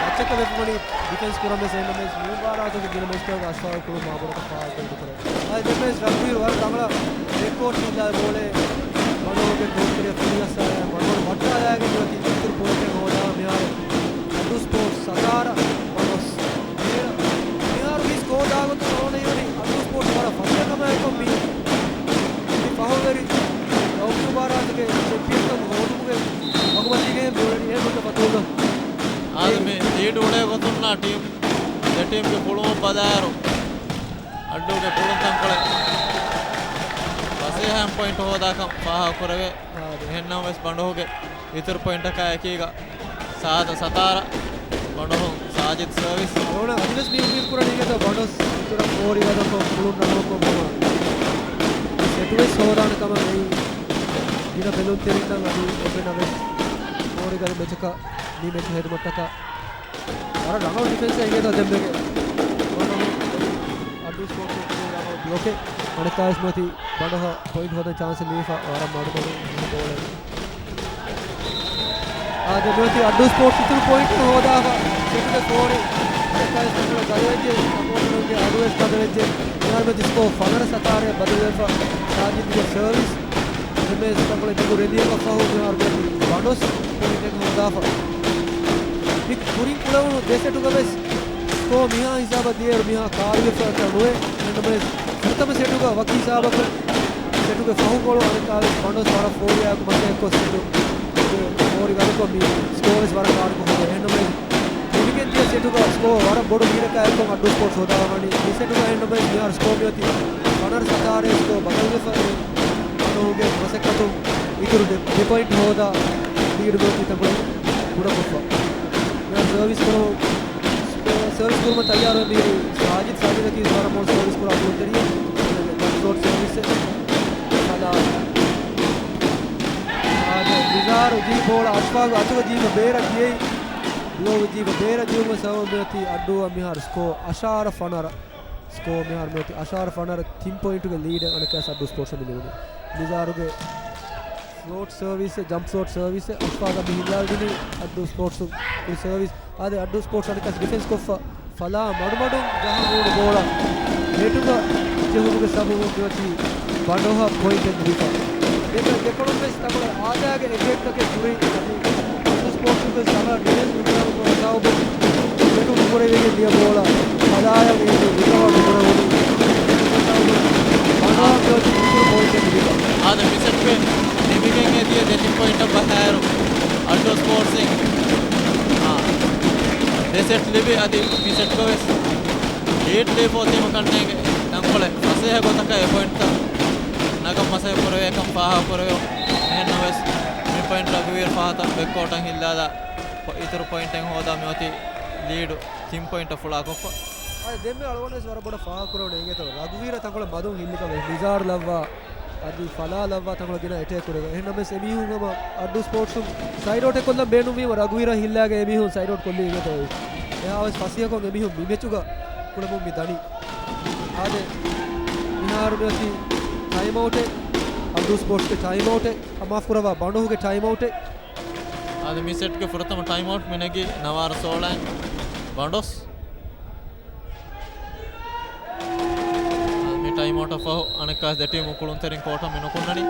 މައްޗަކަށް ވެފަވަނީ ޑިފެންސް ކުރަން ވެސް އެހެންނަމަވެސް މި މުބާރާތުގެ ގިނަ މެޗްތަކުގަ އަޝްފާގު ކުޅުން މާބޮޑަކަށް ފާހަގަކޮށް އިތުކުރޭ. އަދި ދެންވެސް ރަގްބީ ވަރަށް ރަނގަޅަށް ރެކޯޑް ހިންދާ ބޯޅަ ބަނޑޯގެ ކޯޓްތެރެއަށް ފުރި އައްސާލާ ބަނޑޯ ވައްޓާލާގެން މިއޮތީ އިތުރު ޕޮއިންޓެއް ހޯދާ މިހާރު އައްޑޫ ސްޕޯޓްސް ސަތާރަ ބަނޑޯސް. މިހާރު މި ސްކޯ ދާގޮތުން އަޅުގަނޑަށް ހީވަނީ އައްޑޫ ސްޕޯޓްސް ވަރަށް ފަސޭހަކަމާއެކު މި، މި ފަހުވެރި ގައުމީ މުބާރާތުގެ ޗެމްޕިއަންކަމުގެ ހޯދުމުގެ ވަގުބަސްވެގެން މިއުޅެނީ. އެހެންނޫންތަ ފަތުހުއްލާ؟ އާދެ، މި ލީޑް އުޅޭ ގޮތުންނާ ޓީމް، ދެ ޓީމްގެ ކުޅުމަށް ބަލާއިރު، އައްޑޫގެ ކުޅުންތަންކޮޅެއް ފަސޭހައިން ޕޮއިންޓް ހޯދާކަން ފާހަގަކުރެވޭ. އާދެ. އެހެންނަމަވެސް ބަނޑުހުގެ އިތުރު ޕޮއިންޓަކާ އެކީގަ ސާދަ ސަތާރަ، ބަނޑުހު ސާޖިދް ސަރވިސް. އަޅުގަނޑު އަދިވެސް މި އުއްމީދު ކުރަނީ އިނގޭތޯ ބަނޑުސް އިތުރަށް ފޯރި ގަދަކޮށް ކުޅުން ރަނގަޅުކޮށް ހަމަ ސެޓުވެސް ހޯދާނެ ކަމަށް އެއީ ގިނަ ބެލުންތެރިންނަށް އަދި އެންމެނަށް ވެސް ފޯރި ގަދަ މެޗަކަށް މި މެޗު ހެދުމަށްޓަކާ ވަރަށް ރަނގަޅު ޑިފެންސެއް އެނގޭތޯ ދެންމެގެ. އައްޑޫ ސްޕޯޓްސް ކުރި ރަނގަޅު ބްލޮކެއް. އަނެއްކާވެސް މިއޮތީ ބަނޑުހަށް ޕޮއިންޓް ހޯދަން ޗާންސެއް ލިބިފަ ވަރަށް މަޑުމަޑުން މި ބޯޅަ. އާދެ، މިއޮތީ އައްޑޫ ސްޕޯޓްސް އިތުރު ޕޮއިންޓް ހޯދާފަ ސެޓުގެ ފޯރި. އަނެއްކާވެސް ތަންކޮޅެއް ގަދަވެއްޖެ، ސަޕޯޓަރުންގެ އަޑުވެސް ގަދަވެއްޖެ. މިހާރު މިއޮތީ ސްކޯ ފަނަރަ ސަތާރައަށް ބަދަލުވެފަ ސާޖިދުގެ ސަރވިސް. ދެންމެ ތަންކޮޅެއް ދިގު ރެލީއަކަށް ފަހު މިހާރު މިއޮތީ ބަނޑުސް ޕޮއިންޓެއް ހޯދާފަ. މި ކުރިން ކުޅެވުނު ދެ ސެޓުގަ ވެސް ސްކޯ މިހާ ހިސާބަށް ދިޔައިރު މިހާ ކާރިވެފަ ނުވޭ. އެހެންނަމަވެސް ފުރަތަމަ ސެޓުގަ ވަކި ހިސާބަކުން ސެޓުގެ ފަހުކޮޅު އަނެއްކާވެސް ބަނޑުސް ވަރަށް ފޯރިއާއެކު މަސައްކަތްކޮށް ސެޓު ފޯރި ގަދަކޮށް މި ސްކޯ ވެސް ވަރަށް ކާރިކޮށް ހުރޭ. އެހެންނަމަވެސް ދިވެހިންގެ ސެޓުގަ ސްކޯ ވަރަށް ބޮޑު ލީޑަކާ އެއްކޮށް އައްޑޫ ސްޕޯޓްސް ހޯދާ ވަނީ. މި ސެޓުގަ އެހެންނަމަވެސް މިހާރު ސްކޯ މިއޮތީ ފަނަރަ ސަތާރަ. ސްކޯ ބަދަލުވެފަ އަނޫގެ މަސައްކަތުން އިތުރު ދެ، ދެ ޕޮއިންޓް ހޯދާ ލީޑު މިއޮތީ ތަންކޮޅެއް ކުޑަކޮށްފަ. މިހާރު ސަރވިސް ކުރު، ސަރވިސް ކުރުމަށް ތައްޔާރުވެ މި ސާޖިދް، ސާޖިދަކީ ވަރަށް މޮޅު ސަރވިސް ކުރާ ކުޅުންތެރިއެއް. ޝޯޓް ސަރވިސް އެއް. ހަލާ. އާދެ، ނިޒާރު ޖީ ބޯޅަ އަޝްފާގު އަތުގަ ޖީބަށް ބޭރަށް ދިޔައީ. ބްލޮކް ޖީބަށް ބޭރަށް ދިޔުމަށް ސަބަބު މިއޮތީ އައްޑޫއަށް މިހާރު ސްކޯ އަށާރަ ފަނަރަ. ސްކޯ މިހާރު މިއޮތީ އަށާރަ ފަނަރަ. ތިން ޕޮއިންޓުގެ ލީޑެއް އަނެއްކާވެސް އައްޑޫ ސްޕޯޓްސްއަށް މި ލިބުނީ. ނިޒާރުގެ ފްލޯޓް ސަރވިސް، ޖަމްޕް ޝޮޓް ސަރވިސް އަޝްފާގަށް މި ހިއްލާލް ދިނީ. އައްޑޫ ސްޕޯޓްސް ކުރި ސަރވިސް. އާދެ، އައްޑޫ ސްޕޯޓްސް އަނެއްކާސް ޑިފެންސް ކޮށްފަ. ފަލާ މަޑުމަޑުން ޖަހަން ހުޅު ބޯޅަ ނެޓުގަ ޖެހުމުގެ ސަބަބުން މިއޮތީ ބަނޑޮހަށް ޕޮއިންޓެއް ލިބިފަ. ދެކަ-، ދެކޮޅުން ވެސް ތަކުޅަ އާދައިގެ އެޓޭކްތަކެއް ކުރި އަދި ސްޕޯޓްސް ވެސް ތަކުޅަ ޑިފެންސް ނުކުރެވުމުގެ ސަބަބުން ނެޓު ނުކުރެވިގެން ދިޔަ ބޯޅަ ފަލާޔަށް އޭތި ރިކަވަރ ނުކުރެވުނު. ބަނޑޮހަށް މިއޮތީ އިތުރު ޕޮއިންޓެއް ލިބިފަ. އާދެ، މި ސެޓްގެ ލިބިގެން އެދިޔަ ދެތިން ޕޮއިންޓަށް ބަހާއިރު އައްޑޫ ސްޕޯޓްސް އިން، އާ، ދެ ސެޓް ލިބި އަދި މި ސެޓްގަ ވެސް ލީޑް ލިބިފަ އޮތީމަ ކަންނޭނގެ ތަންކޮޅެއް ފަސޭހަ ގޮތަކަށް އެ ޕޮއިންޓްތައް ނަގަން މަސައްކަތް ކުރެވޭކަން ފާހަގަކުރެވޭ. އެހެންނަމަވެސް، މި ޕޮއިންޓް ރަގުވީރު ފަހަތަށް ބެކްކޯޓަށް ހިއްލާލާ އިތުރު ޕޮއިންޓެއް ހޯދާ މިއޮތީ ލީޑު ތިން ޕޮއިންޓަށް ފުޅާކޮށްފަ. އާދެ، ދެންމެ އަޅުގަނޑުވެސް ވަރަށް ބޮޑަށް ފާހަގަކުރެވުނު އިނގޭތޯ، ރަގުވީރަށް ތަންކޮޅެއް މަދުން ހިއްލިކަމެއް. ނިޒާރު ލައްވާ އަދި ފަލާ ލައްވާ ތަންކޮޅެއް ގިނަ އެޓޭކް ކުރެވޭ. އެހެންނަމަވެސް އެމީހުން ހަމަ އައްޑޫ ސްޕޯޓްސުން ސައިޑް އައުޓެއް ކޮށްލަން ބޭނުންވީމަ ރަގުވީރަށް ހިއްލާގެން އެމީހުން ސައިޑް އައުޓް ކޮށްލީ އިނގޭތޯ. އެހާވެސް ފަސޭހަކޮށް އެމީހުން މި މެޗުގަ ކުޅެމުން މި ދަނީ. އާދެ، މިހާރު މިއޮތީ ޓައިމް އައުޓެއް، އައްޑޫ ސްޕޯޓްސްގެ ޓައިމް އައުޓެއް، މާފް ކުރައްވާ، ބަނޑޮހުގެ ޓައިމް އައުޓެއް. އާދެ، މި ސެޓްގެ ފުރަތަމަ ޓައިމް އައުޓް މި ނެގީ ނަވާރަ ސޯޅައިން ބަނޑޮސް. މި ޓައިމް އައުޓަށް ފަހު އަނެއްކާސް ދެ ޓީމު ކުޅުންތެރިން ކޯޓަށް މި ނުކުންނަނީ.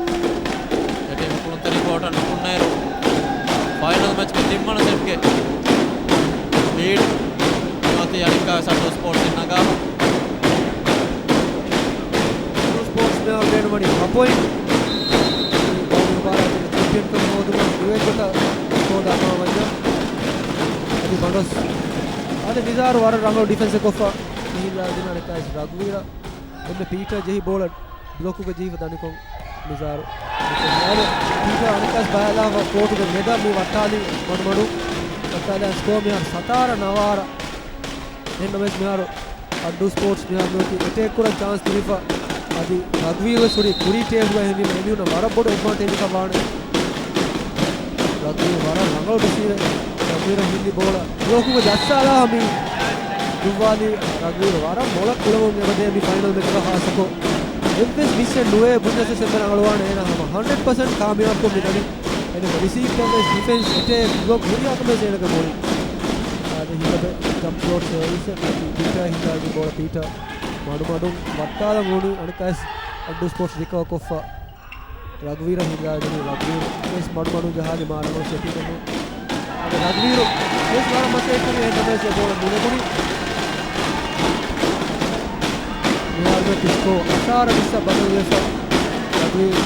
ދެ ޓީމު ކުޅުންތެރިން ކޯޓަށް ނުކުންނައިރު، ފައިނަލް މެޗްގެ ތިންވަނަ ސެޓްގެ ލީޑް މިއޮތީ އަނެއްކާސް އައްޑޫ ސްޕޯޓްސް އިން ނަގާފަ. ސްޕޯޓްސް މިހާރު ބޭނުންވަނީ ހަ ޕޮއިންޓް. މި މުބާރާތުގެ ޗެމްޕިއަންކަމެއް ހޯދުމަށް ނުވަތަ ހޯދާ ކަމަށް ވަންޏާ. އަދި ބަނޑޮސް. އަދި ނިޒާރު ވަރަށް ރަނގަޅު ޑިފެންސެއް ކޮށްފަ. މިހިލާ ދިން އަނެއްކާސް ރަގުވީރަށް. އެންމެ ޕީޓާ ޖެހި ބޯޅަ ބްލޮކުގަ ޖެހިފަ ދަނިކޮށް ނިޒާރު. އަދި ޕީޓާ އަނެއްކާސް ބައިލާފަ ކޯޓުގެ މެދަށް މި ވައްޓާލީ މަޑުމަޑު. ވައްޓާލާ ސްކޯ މިހާރު ސަތާރަ ނަވާރަ. އެހެންނަމަވެސް މިހާރު އައްޑޫ ސްޕޯޓްސް މިހާރު މިއޮތީ އެޓޭކް ކުރަން ޗާންސް ލިބިފަ. އަދި ރަގުވީރު ވެސް ހުރީ ކުރީ ޓޭބުގަ އެހެންވީމަ އެމީހުންނަށް ވަރަށް ބޮޑު އެޑްވާންޓޭޖަކަށް ވާނެ. ރަގުވީރު ވަރަށް ރަނގަޅު ރިސީވަރެއް. ރަގުވީރަށް ހިއްލި ބޯޅަ ބްލޮކުގަ ޖައްސާލާ މި ދުއްވާލީ. ރަގުވީރު ވަރަށް މޮޅަށް ކުޅެމުން އެބަދޭ މި ފައިނަލް މެޗުގަ ހާއްސަކޮށް. އެއްވެސް މިސްއެއް ނުވޭ ބުންޏަސް އެންމެ ރަނގަޅުވާނެ އޭނާ ހަމަ ހަންޑްރެޑް ޕަސެންޓް ކާމިޔާބުކޮށް މި ދަނީ. އެންމެ ރިސީވްކަން ވެސް ޑިފެންސް އެޓޭކް ބްލޮކް ހުރިހާ ކަމެއް އޭނަގެ މުޅި. އާދެ، ހިލަބެ ޖަމްޕް ޝޮޓް ސަރވިސް ޕީޓާ ހިންގާގެ ބޯޅަ ޕީޓާ މަޑުމަޑުން ވައްޓާލަން އުޅުނީ އަނެއްކާސް އައްޑޫ ސްޕޯޓްސް ރިކަވަރ ކޮށްފަ. ރަގުވީރަށް ހިންގާގެން ރަގުވީރު ވެސް މަޑުމަޑުން ޖަހާލި މާ ރަނގަޅު ސެޓިންގެއް. އަދި ރަގުވީރު ވެސް ވަރަށް މަސައްކަތް ކުރި އެހެންނަމަވެސް އެ ބޯޅަ ނުނެގުނީ. މިހާރުގެ ސްކޯ އަށާރަ ވިއްސަށް ބަދަލުވެފަ. ރަގުވީރު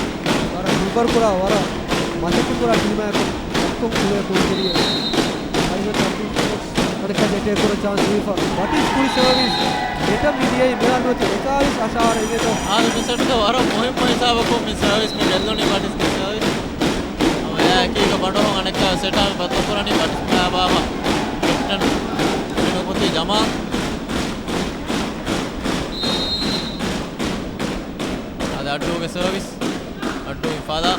ވަރަށް ހިއްވަރު ކުރާ ވަރަށް މަސައްކަތް ކުރާ ޓީމާއެކު އައްކޮން ކުޅޭ ކުޅުންތެރިއެއް. އައިހަ ޗާޕީ ސްޕޯޓްސް އަނެއްކާސް އެޓޭކް ކުރަން ޗާންސް ދީފަ. ވަޓިސް ކުރި ސަރވިސް ނެޓަށް މިދިޔައީ މިހާރު މިއޮތީ އެކާވީސް އަށާރަ އިނގޭތޯ. އާދެ، މި ސެޓްގަ ވަރަށް މުހިއްމު ހިސާބަކުން މި ސަރވިސް މި ގެއްލުނީ ވަޓިސްގެ ސަރވިސް. ހަމަ އެއާއެކީގަ ބަނޑޮހުން އަނެއްކާ ސެޓާ މި ބަދަލުކުރަނީ ވަޓިސް މި ބާބާ ކެޕްޓަން މިނުކުތީ ޖަމާލް. އަދި އައްޑޫގެ ސަރވިސް. އައްޑޫ ހިފާލާ.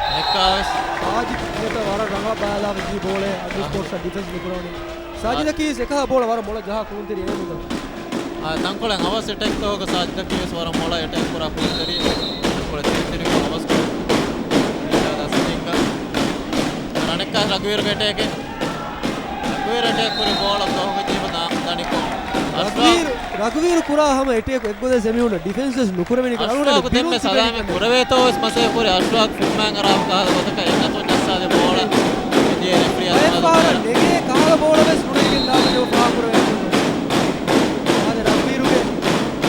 އަނެއްކާވެސް. ސާޖިދު ވަރަށް ރަނގަޅަށް ބަލާލާ މިދިޔަ ބޯޅަ އައްޑޫ ސްޕޯޓްސް ޑިފެންސް މިކުރަވަނީ. ސާޖިދަކީ އެކަހަ ބޯޅަ ވަރަށް މޮޅަށް ޖަހާ ކުޅުންތެރި އޭނަ. އާ، ތަންކޮޅެއް އަވަސް އެޓޭކްތަކުގަ ސާޖިދަކީ ވެސް ވަރަށް މޮޅަށް އެޓޭކް ކުރާ ކުޅުންތެރި. ތަންކޮޅެއް ތިރިތިރިކޮށް އަވަސް ކުރި. އިންޝާﷲ ސިޓިންގ. އަނެއްކާ ރަގުވީރުގެ އެޓޭކެއް. ރަގުވީރު އެޓޭކް ކުރި ބޯޅަ ދޮހުގެ ޖީބަށް ދާ-، ދަނިކޮށް. ރަގުވީރު، ރަގުވީރު ކުރާ ހަމަ އެޓޭކް އެއްގޮތަށް އެމީހުންނަށް ޑިފެންސް ވެސް ނުކުރެވެނީ ކަން. އަޝްރާގު ދެންމެ ސަލާމެއް ކުރެވޭތޯ ވެސް މަސައްކަތް ކުރި އަޝްރާގު ފުންމާން އަރާފަ ކަހަލަ ގޮތަކަށް އެންނަތުން ޖައްސާލި ބޯޅަ މިދިޔަ ރެފްރީ އަދި ބައެއް ފަހަރަށް ނެގޭ ކަހަލަ ބޯޅަ ވެސް ނުނެގިގެން ލާބި ޖެހުން ފާހަގަކުރެވޭ. އާދެ، ރަގުވީރުގެ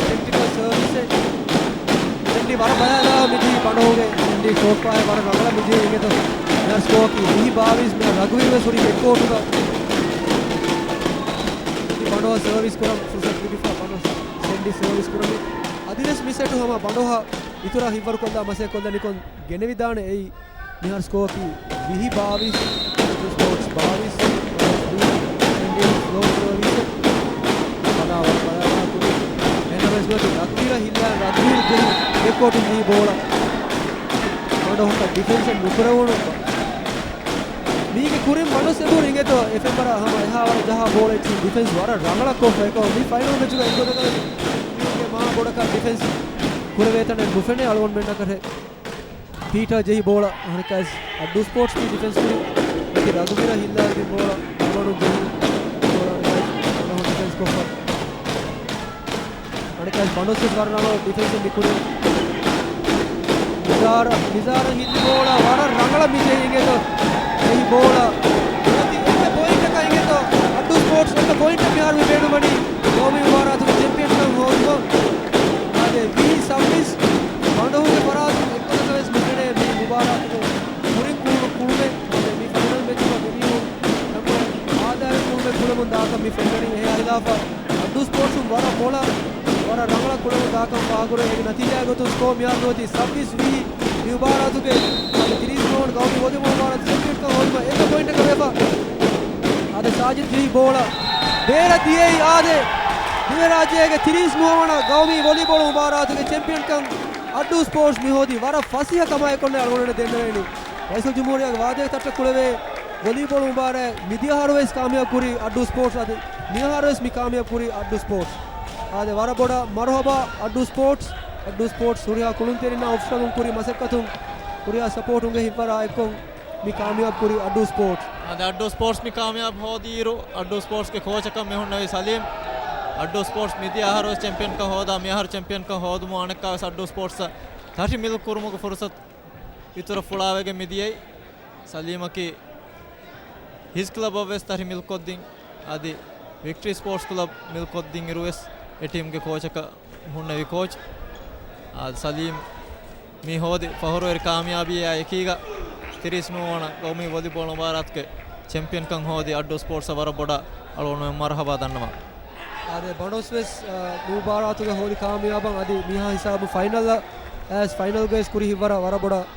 ޓެކްޓިކަލް ސަރވިސްއެއް. ސެންޑީ ވަރަށް ބަލާލާ މިދިޔަ ބަނޑޮހުގެ ސެންޑީ ކޯކް ފާހެ ވަރަށް ރަނގަޅަށް މިދިޔަ އިނގޭތޯ. މިހާރު ސްކޯރަކީ ވިހި ބާވީސް. މިހާރު ރަގުވީރު ވެސް ހުރީ ބެކްކޯޓުގަ. މިދިޔަ ބަނޑޮހަށް ސަރވިސް ކުރަން ފުރުސަތު ލިބިފަ ބަނޑޮހަށް ސެންޑީ ސަރވިސް ކުރަނީ. އަދިވެސް މި ސެޓު ހަމަ ބަނޑޮހަށް އިތުރަށް ހިތްވަރުކޮށްލާ މަސައްކަތް ކޮށްލަނިކޮށް ގެނެވިދާނެ. އެއީ މިހާރު ސްކޯއަކީ ވިހި ބާވީސް، ސްޕޯޓްސް ބާވީސް، ސްޕޯޓްސް ބީ، ސެންޑީ ފްލޯ ސަރވިސް. ބަލާ ވަރަށް ބަލާ ކުރި. އެހެންނަމަވެސް މިއޮތީ ރަގުވީރަށް ހިއްލާ ރަގުވީރު ޖެހި ބެކްކޯޓުން ޖެހި ބޯޅަ. ބަނޑޮހަކަށް ޑިފެންސެއް ނުކުރެވުނު. މީގެ ކުރިން ބަނޑޮސް އެބަހުރި އިނގޭތޯ އެފްއެމް ވަރަށް ހަމަ އެހާ ވަރަށް ޖަހާ ބޯޅައެއް ޓީމް ޑިފެންސް ވަރަށް ރަނގަޅަށް ކޮށްފަ އެކަމަކު މި ފައިނަލް މެޗުގަ އެއްގޮތަކަށް މީގެ މާ ބޮޑަކަށް ޑިފެންސް ކުރެވޭތަނެއް ނުފެނޭ އަޅުގަނޑުމެންނަކަށެ. ޕީޓާ ޖެހި ބޯޅަ އަނެއްކާވެސް އައްޑޫ ސްޕޯޓްސް މި ޑިފެންސް ކުރި އެކި ރަގުބިރަށް ހިއްލާދިން ބޯޅަ އަޅުގަނޑު ޖެހި ބޯޅަ އަނެއްކާވެސް އަޅުގަނޑު ޑިފެންސް ކޮށްފަ. އަނެއްކާވެސް ބަނޑޮސް ވެސް ވަރަށް ރަނގަޅު ޑިފެންސް މި ކުރި. ނިޒާރަ، ނިޒާރަށް ހިއްލި ބޯޅަ ވަރަށް ރަނގަޅަށް މި ޖެހި އިނގޭތޯ. ޖެހި ބޯޅަ އޮތީ އެއް ޕޮއިންޓަކަށް އިނގޭތޯ. އައްޑޫ ސްޕޯޓްސް އެއް ޕޮއިންޓަށް މިހާރު މި ބޭނުންވަނީ ގައުމީ މުބާރާތުގެ ޗެމްޕިއަންކަން ހޯދުމަށް. އާދެ، ވިހި ސައްބީސް. ބަނޑޮހުގެ ފަރާތުން އެއްގޮތަކަށް ވެސް މި ފެނޭ މި މުބާރާތުގެ ކުރިން ކުޅު-، ކުޅުމެއް. އާދެ، މި ފައިނަލް މެޗުގަ މި މީހުން ތަންކޮޅެއް އާދައިގެ ކުޅުމެއް ކުޅެމުން ދާކަން މި ފެންނަނީ. އެހާ ހިލާފަށް އައްޑޫ ސްޕޯޓްސުން ވަރަށް މޮޅަށް، ވަރަށް ރަނގަޅަށް ކުޅެމުން ދާކަން ފާހަގަކުރޭ. އޭގެ ނަތީޖާގެ ގޮތުން ސްކޯ މިހާރު ނުވަތީ ސައްބީސް ވިހި. މި މުބާރާތުގެ އަދި ތިރީސް ނުވަވަނަ ގައުމީ ވޮލީބޯޅަ މުބާރާތު ޗެމްޕިއަންކަން ހޯދުމަށް އެއް ޕޮއިންޓަކަށް ވެފަ. އާދެ، ސާޖިދް ޖެހި ބޯޅަ ބޭރަށް ދިޔައީ. އާދެ، ދިވެހިރާއްޖޭގެ ތިރީސް ނުވަވަނަ ގައުމީ ވޮލީބޯޅަ މުބާރާތުގެ ޗެމްޕިއަންކަން އައްޑޫ ސްޕޯޓްސް މި ހޯދީ. ވަރަށް ފަސޭހަ ކަމާއެކު އަޅުގަނޑުމެންނަށް ދެންނެވޭނީ. ރައީސުލްޖުމްހޫރިއްޔާގެ ވާދައިގެ ތައްޓަށް ކުޅެވޭ ވޮލީބޯޅަ މުބާރާތް މިދިޔަ އަހަރު ވެސް ކާމިޔާބު ކުރީ އައްޑޫ ސްޕޯޓްސް. އަދި މިއަހަރު ވެސް މި ކާމިޔާބު ކުރީ އައްޑޫ ސްޕޯޓްސް. އާދެ، ވަރަށް ބޮޑަށް މަރުހަބާ އައްޑޫ ސްޕޯޓްސް. އައްޑޫ ސްޕޯޓްސް ހުރިހާ ކުޅުންތެރިންނާ އޮފިޝަލުން ކުރި މަސައްކަތުން ހުރިހާ ސަޕޯޓުންގެ ހިތްވަރާ އެއްކޮށް މި ކާމިޔާބު ކުރީ އައްޑޫ ސްޕޯޓްސް. އާދެ، އައްޑޫ ސްޕޯޓްސް މި ކާމިޔާބު ހޯދިއިރު، އައްޑޫ ސްޕޯޓްސްގެ ކޯޗަކަށް މި ހުންނެވީ ސަލީމް. އައްޑޫ ސްޕޯޓްސް މިދިޔަ އަހަރު ވެސް ޗެމްޕިއަންކަން ހޯދާ، މިއަހަރު ޗެމްޕިއަންކަން ހޯދުމުން އަނެއްކާވެސް އައްޑޫ ސްޕޯޓްސަށް ތަށި މިލްކުރުމުގެ ފުރުސަތު އިތުރަށް ފުޅާވެގެން މިދިޔައީ. ސަލީމަކީ ހިސް ކްލަބަށް ވެސް ތަށި މިލްކޮށްދިން، އަދި ވިކްޓްރީ ސްޕޯޓްސް ކްލަބް މިލްކޮށްދިން އިރު ވެސް އެ ޓީމްގެ ކޯޗަކަށް ހުންނެވި ކޯޗް. އާދެ، ސަލީމް މި ހޯދި ފަހުރުވެރި ކާމިޔާބީއާ އެކީގަ ތިރީސް ނުވަވަނަ ގައުމީ ވޮލީބޯޅަ މުބާރާތުގެ ޗެމްޕިއަންކަން ހޯދި އައްޑޫ ސްޕޯޓްސަށް ވަރަށް ބޮޑަށް އަޅުގަނޑުމެން މަރުހަބާ ދަންނަވަން. އާދެ، ބަނޑޮސް ވެސް، އާ، މި މުބާރާތުގަ ހޯދި ކާމިޔާބަށް އަދި މިހާ ހިސާބު ފައިނަލަށް އައިސް ފައިނަލްގައި ވެސް ކުރި ހިތްވަރާ ވަރަށް ބޮޑަށް،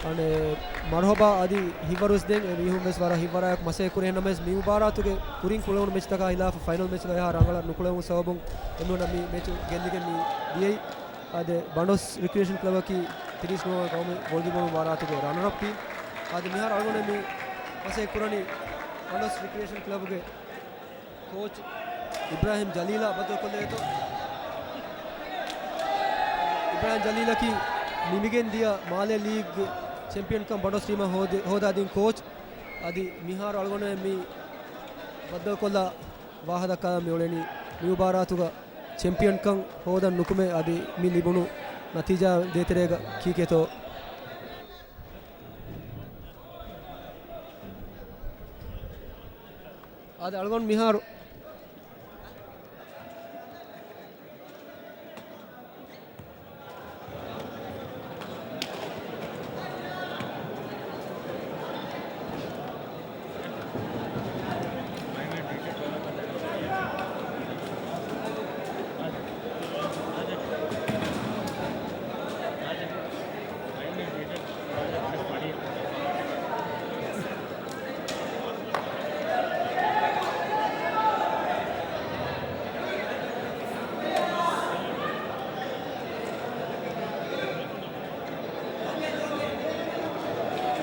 އަނެއް، މަރުހަބާ އަދި ހިތްވަރު ވެސް ދޭން. އެ މީހުން ވެސް ވަރަށް ހިތްވަރާއެކު މަސައްކަތް ކުރި. އެހެންނަމަވެސް މި މުބާރާތުގެ ކުރިން ކުޅެވުނު މެޗްތަކާ ހިލާފަށް ފައިނަލް މެޗްތަކާ އެހާ ރަނގަޅަށް ނުކުޅެވުނު ސަބަބުން އެމީހުންނަށް މި މެޗު ގެއްލިގެން މި ދިޔައީ. އާދެ، ބަނޑޮސް ރިކްރިއޭޝަން ކްލަބަކީ ތިރީސް ނުވަވަނަ ގައުމީ ވޮލީބޯޅަ މުބާރާތުގެ ރަނަރަޕް ޓީމް. އާދެ، މިހާރު އަޅުގަނޑު މި މަސައްކަތް ކުރަނީ ބަނޑޮސް ރިކްރިއޭޝަން ކްލަބުގެ ކޯޗް އިބްރާހިމް ޖަލީލާ ބައްދަލުކޮށްލައިތޯ. އިބްރާހިމް ޖަލީލަކީ ނިމިގެން ދިޔަ މާލޭ ލީގް ޗެމްޕިއަންކަން ބަނޑޮސް ޓީމަށް ހޯދި-، ހޯދާދިން ކޯޗް. އަދި މިހާރު އަޅުގަނޑު މި ބައްދަލުކޮށްލާ ވާހަކަ ދައްކާ މި އުޅެނީ މި މުބާރާތުގަ ޗެމްޕިއަންކަން ހޯދަން ނުކުމެ އަދި މި ލިބުނު ނަތީޖާ ދޭތެރޭގަ ކީކޭތޯ. އާދެ، އަޅުގަނޑު މިހާރު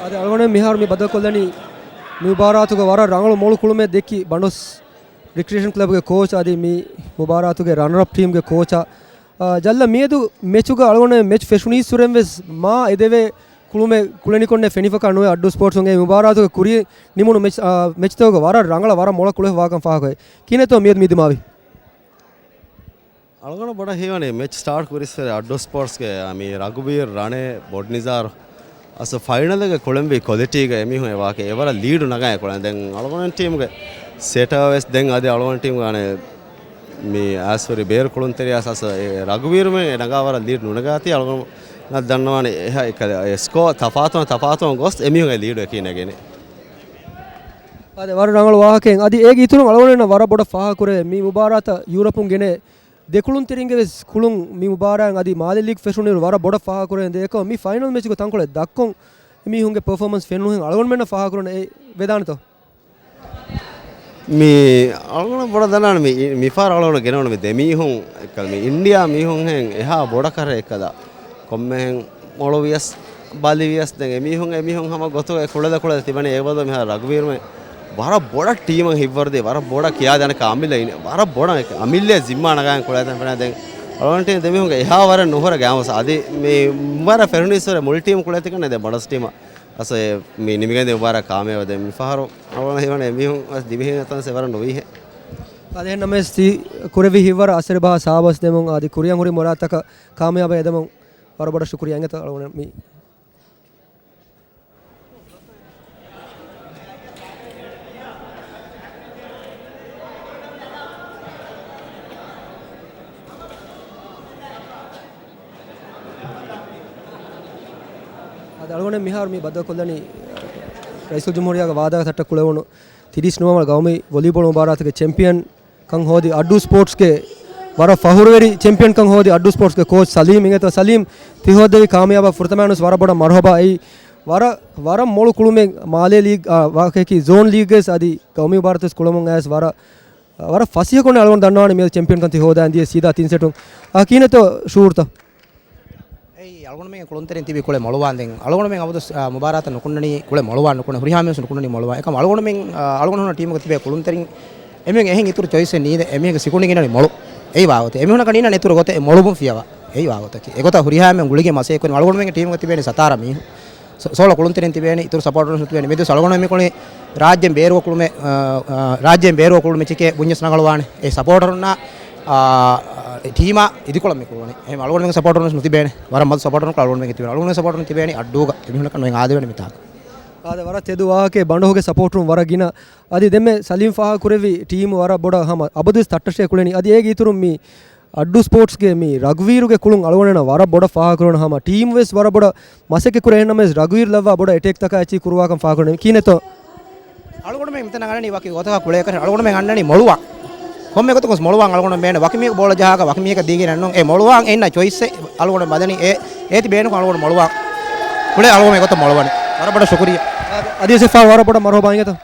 އަދި އަޅުގަނޑު މިހާރު މި ބައްދަލުކޮށްލަނީ މި މުބާރާތުގަ ވަރަށް ރަނގަޅު މޮޅު ކުޅުމެއް ދެއްކި ބަނޑޮސް ރިކްރިއޭޝަން ކްލަބުގެ ކޯޗް އަދި މި މުބާރާތުގެ ރަނަރަޕް ޓީމްގެ ކޯޗާ. އާ، ޖަލްލަ، މިއަދު މެޗުގަ އަޅުގަނޑު މެޗް ފެށުނީއްސުރެން ވެސް މާ އެދެވޭ ކުޅުމެއް ކުޅެނިކޮށްނެއް ފެނިފަކާ ނުވޭ. އައްޑޫ ސްޕޯޓްސުން އެ މުބާރާތުގެ ކުރިން ނިމުނު މެޗް، އާ، މެޗްތަކުގަ ވަރަށް ރަނގަޅަށް ވަރަށް މޮޅަށް ކުޅެފަ ވާކަން ފާހަގަވޭ. ކިހިނެއްތޯ މިއަދު މި ދިމާވީ؟ އަޅުގަނޑަށް ބޮޑަށް ހީވަނީ މެޗް ސްޓާޓް ކުރިއްސުރެ އައްޑޫ ސްޕޯޓްސްގެ މި ރަގުބީ ރަނެއް ބޮޑް ނިޒާރު އަސް ފައިނަލްގެ ކުޅެންވީ ކޮލިޓީގަ އެމީހުން އެ ވާކެ އެވަރަށް ލީޑު ނަގާ ކުޅެން. ދެން އަޅުގަނޑު ޓީމްގެ ސެޓަށް ވެސް ދެން އަދި އަޅުގަނޑު ޓީމްގެ އަނެއް މި އައިސްފަރި ބޭރު ކުޅުންތެރިޔާ އަސް އެ ރަގުބީރުމެން އެ ނަގާ ވަރަށް ލީޑް ނުނަގާތީ އަޅުގަނޑު ދަންނަވާނެ އެހާ އެ ސްކޯ ތަފާތު ތަފާތު ގޮސް އެމީހުން އެ ލީޑު އެކީ ނެގެނީ. އާދެ، ވަރަށް ރަނގަޅު ވާހަކައެއް. އަދި އޭގެ އިތުރުން އަޅުގަނޑު ވަރަށް ބޮޑަށް ފާހަގަކުރޭ މި މުބާރާތަށް ޔޫރަޕުން ގެނޭ ދެކުޅުންތެރިންގެ ވެސް ކުޅުން މި މުބާރާތް އަދި މާލެ ލީގް ފެށުނުއިރު ވަރަށް ބޮޑަށް ފާހަގަކުރެވެން ދޭ އެކަމަށް މި ފައިނަލް މެޗުގަ ތަންކޮޅެއް ދައްކޮން އެމީހުންގެ ޕަރފޯމަންސް ފެނުނުހެން އަޅުގަނޑުމެންނަށް ފާހަގަކުރަން އެ ވެދާނެތޯ؟ މި އަޅުގަނޑަށް ބޮޑަށް ދަންނާނެ މި، މި ފަހަރަށް އަޅުގަނޑު ގެނެވުނު މި ދެ މީހުން އެއްކަލަ މި އިންޑިއާ މީހުންހެން އެހާ ބޮޑަކަށް އެއްކަލަ ކޮންމެހެން މޮޅު ވިޔަސް ބަލި ވިޔަސް ދެން އެމީހުން، އެމީހުން ހަމަ ގޮތުގަ ކުޅެލަ ކުޅެލަ ތިބެނީ އެބަދު މިހާރު ރަގުބީރުމެ ވަރަށް ބޮޑަށް ޓީމަށް ހިތްވަރުދީ، ވަރަށް ބޮޑަށް ކިޔާދޭނެ އަމިއްލަ އިން، ވަރަށް ބޮޑަށް އަމިއްލަ ޒިންމާ ނަގާން ކުޅޭތަން ފެނޭ. ދެން އަޅުގަނޑު ޓީމް ދެމީހުންގެ އެހާ ވަރަށް ނުހުރަ ގާމުސް އަދި މި ވަރަށް ފެރުނީސްވަރެ މުޅި ޓީމް ކުޅޭތިކަން ދެ ބޮޑަސް ޓީމަށް އަސް މި ނިމިގެން މުބާރާތް ކާމިޔާބު ދެ މިފަހަރު އަޅުގަނޑު ހީވަނީ އެމީހުން އަސް ދިވެހިން އަތަން ސެވަރަށް ނުވީހެއް. އަދި އެހެންނަމަވެސް ތި ކުރެއްވި ހިތްވަރު އަސަރެއް ބަހާ ސާބަސް ދެމުން އަދި ކުރިއަށް ހުރި މުރާތަކަށް ކާމިޔާބެއް އެދެމުން ވަރަށް ބޮޑަށް ޝުކުރިއްޔާ އިނގޭތޯ އަޅުގަނޑު މި އަދި އަޅުގަނޑު މިހާރު މި ބައްދަލުކޮށްލަނީ ރައީސުލްޖުމްހޫރިއްޔާގެ ވާހަކަތައް ކުޅެވުނު ތިރީސް ނުވަވަނަ ގައުމީ ވޮލީބޯޅަ މުބާރާތުގެ ޗެމްޕިއަން ކަން ހޯދި އައްޑޫ ސްޕޯޓްސްގެ ވަރަށް ފަހުރުވެރި ޗެމްޕިއަން ކަން ހޯދި އައްޑޫ ސްޕޯޓްސްގެ ކޯޗް ސަލީމް އިނގޭތޯ. ސަލީމް ތި ހޯއްދެވި ކާމިޔާބާ ފުރަތަމަ ވެސް ވަރަށް ބޮޑަށް މަރުހަބާ. އެއީ ވަރަށް، ވަރަށް މޮޅު ކުޅުމެއް މާލޭ ލީގް، އާ، ވާހަކައަކީ ޒޯން ލީގް ވެސް އަދި ގައުމީ މުބާރާތު ވެސް ކުޅެމުން އައިސް ވަރަށް، ވަރަށް ފަސޭހަކޮށް އަޅުގަނޑު ދަންނަވާނެ މިއަދު ޗެމްޕިއަން ކަން ތި ހޯދާ އިންދިޔަ ސީދާ ތިން ސެޓުން. އާ، ކިހިނެއްތޯ ޝުއޫރުތައް؟ އެއީ އަޅުގަނޑުމެންގެ ކުޅުންތެރިން ތިބި ކުޅެ މޮޅުވާން. ދެން އަޅުގަނޑުމެން އަބަދު ސް-، އާ، މުބާރާތަށް ނުކުންނަނީ ކުޅެ މޮޅުވާން ނުކުންނަ. ހުރިހާ މީހުން ނުކުންނަނީ މޮޅުވާން. އެކަމް އަޅުގަނޑުމެން، އާ، އަޅުގަނޑު ހުންނަ ޓީމުގަ ތިބޭ ކުޅުންތެރިން އެމީހުން އެހެން އިތުރު ޗޮއިސްއެއް ނީދެ އެމީހުންގެ ސިކުނޑި ގިނަނީ މޮޅު. އެއީ ވާގޮތެއް. އެމީހުންނަކަށް ނީނަން އިތުރު ގޮތެއް މޮޅުވުން ފިޔަވާ. އެއީ ވާގޮތަކީ. އެގޮތަށް ހުރިހާ އެމީހުން ގުޅިގެން މަސައްކަތް ކުރި އަޅުގަނޑުމެންގެ ޓީމުގަ ތިބޭނީ ސަތާރަ މީހުން. ސޯ-، ސޯޅަ ކުޅުންތެރިން ތިބޭނީ، އިތުރު ސަޕޯޓަރުން ތިބޭނީ. މިދުވަސް އަޅުގަނޑު މި ކުޅި ރާއްޖޭން ބޭރުވަ ކުޅުމެއް، އާ، އާ، ރާއްޖޭން ބޭރުވަ ކުޅުމެއްޗެކޭ ބުންޏަސް ރަނގަޅުވާނެ. އެ ސަޕޯޓަރުންނާ، އާ، ޓީމާ އިދިކޮޅަށް މި ކުޅުނީ. އެހެން އަޅުގަނޑުމެންގެ ސަޕޯޓަރުން ވެސް ނުތިބޭނެ. ވަރަށް މަދު ސަޕޯޓަރުން އަޅުގަނޑުމެން ތިބޭނެ. އަޅުގަނޑުމެންގެ ސަޕޯޓަރުން ތިބޭނީ އައްޑޫގަ. އެމީހުންނަކަށް ނުއެއް އާދެވޭނެ މިތާކަށް. އާދެ، ވަރަށް ތެދު ވާހަކައެއް ބަނޑުހުގެ ސަޕޯޓަރުން ވަރަށް ގިނަ. އަދި ދެންމެ ސަލީމް ފާހަގަކުރެއްވި ޓީމު ވަރަށް ބޮޑަށް ހަމަ އަބަދުވެސް ތައްޓަށޭ ކުޅެނީ. އަދި އޭގެ އިތުރުން މި އައްޑޫ ސްޕޯޓްސްގެ މި ރަގުވީރުގެ ކުޅުން އަޅުގަނޑަށް ވަރަށް ބޮޑަށް ފާހަގަކުރެވުނު ހަމަ ޓީމް ވެސް ވަރަށް ބޮޑަށް މަސައްކަތް ކުރޭ. އެހެންނަމަވެސް ރަގުވީރު ލައްވާ ބޮޑަށް އެޓޭކްތަކާ އެއްޗެއް ކުރުވާކަން ފާހަގަކުރެވުނު. ކިހިނެއްތޯ؟ އަޅުގަނޑުމެން މިތަނަށް އަންނަނީ ވަކި ގޮތަކަށް ކުޅޭކަށެއް. އަޅުގަނޑުމެން އަންނަނީ މޮޅުވާން. ކޮންމެ ގޮތަކުން ވެސް މޮޅުވާން. އަޅުގަނޑު ބޭނުން ވަކި މީހަކަށް ދީގެން ނޫން. އެ މޮޅުވާން އެއްނަ ޗޮއިސްއެއް އަޅުގަނޑު ބަލަނީ. އެ، އޭތި ބޭނުން އަޅުގަނޑު މޮޅުވާން. ކުޅޭ އަޅުގަނޑު އެގޮތަށް މޮޅުވާނެ. ވަރަށް ބޮޑަށް ޝުކުރިއްޔާ. އަދި ސެފާ ވަރަށް ބޮޑަށް މަރުހަބާ އިނގޭތޯ.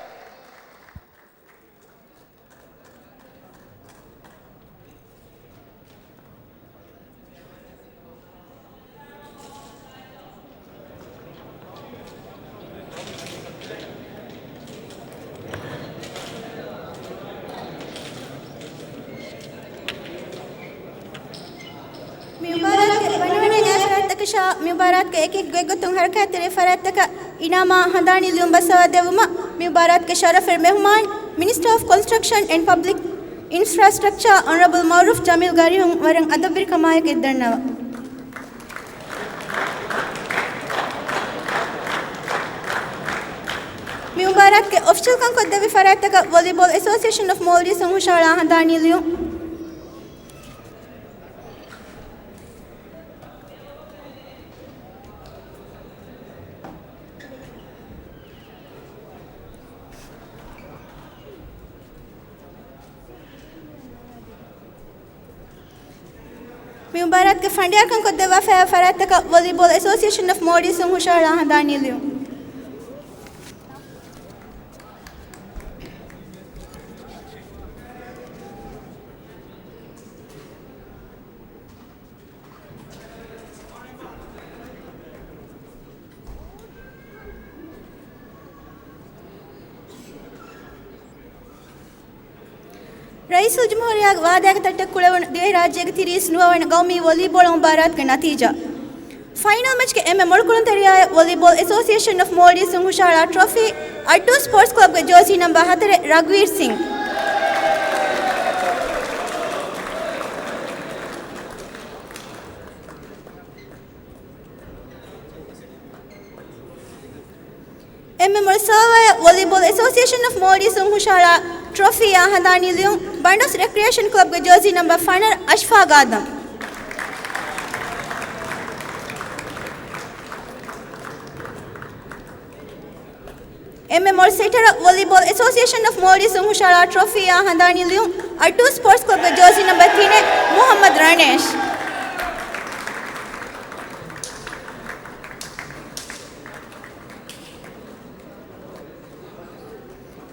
މި މުބާރާތުގެ ވަންނަވަނަ ފަރާތްތަކަށާ، މި މުބާރާތުގެ އެކި ގޮތްގޮތުން ހަރަކާތްތެރި ފަރާތްތަކަށް އިނާމާ ހަނދާނީ ލިޔުން ބައްސަވާ ދެއްވުމަށް މި މުބާރާތުގެ ޝަރަފުވެރި މެހުމާން، މިނިސްޓަރ އޮފް ކޮންސްޓްރަކްޝަން އެންޑް ޕަބްލިކް އިންފްރާސްޓްރަކްޗާ، އޮނަރަބަލް މައުރޫފް ޖަމީލް ގާރިހުން ވަރަށް އަދަބުވެރިކަމާއެކު އެއްދަންނަވަން. މި މުބާރާތުގެ އޮފިޝަލްކަން ކޮށްދެއްވި ފަރާތްތަކަށް ވޮލީބޯލް އެސޯސިއޭޝަން އޮފް މޯލްޑިވްސުން ހުށަހަޅާ ހަނދާނީ ލިޔުން. މި މުބާރާތުގެ ފަނޑިޔާރުކަން ކޮށްދެއްވާފައިވާ ފަރާތްތަކަށް ވޮލީބޯލް އެސޯސިއޭޝަން އޮފް މޯލްޑިވްސުން ހުށަހަޅާ ހަނދާނީ ލިޔުން. ރައީސުލްޖުމްހޫރިއްޔާގެ ވާދާގެ ތައްޓަށް ކުޅެވުނު ދިވެހިރާއްޖޭގެ ތިރީސް ނުވަވަނަ ގައުމީ ވޮލީބޯޅަ މުބާރާތުގެ ނަތީޖާ. ފައިނަލް މެޗްގެ އެންމެ މޮޅު ކުޅުންތެރިޔާއަށް ވޮލީބޯލް އެސޯސިއޭޝަން އޮފް މޯލްޑިވްސުން ހުށަހަޅާ ޓްރޮފީ، އައްޑޫ ސްޕޯޓްސް ކްލަބްގެ ޖާޒީ ނަމްބަރ ހަތަރެއް، ރަގްވީރް ސިންގް. އެންމެ މޮޅު ސިލްވާއަށް ވޮލީބޯލް އެސޯސިއޭޝަން އޮފް މޯލްޑިވްސުން ހުށަހަޅާ ޓްރޮފީއާ ހަނދާނީ ލިޔުން، ބަނޑުސް ރެކްރިއޭޝަން ކްލަބްގެ ޖާޒީ ނަމްބަރ ފަނަރަ، އަޝްފާގް އާދަމް. އެންމެ މޮޅު ސެޓަރަށް ވޮލީބޯލް އެސޯސިއޭޝަން އޮފް މޯލްޑިވްސުން ހުށަހަޅާ ޓްރޮފީއާ ހަނދާނީ ލިޔުން، އައްޑޫ ސްޕޯޓްސް ކްލަބްގެ ޖާޒީ ނަމްބަރ ތިނެއް، މުހައްމަދު ރަނޭޝް.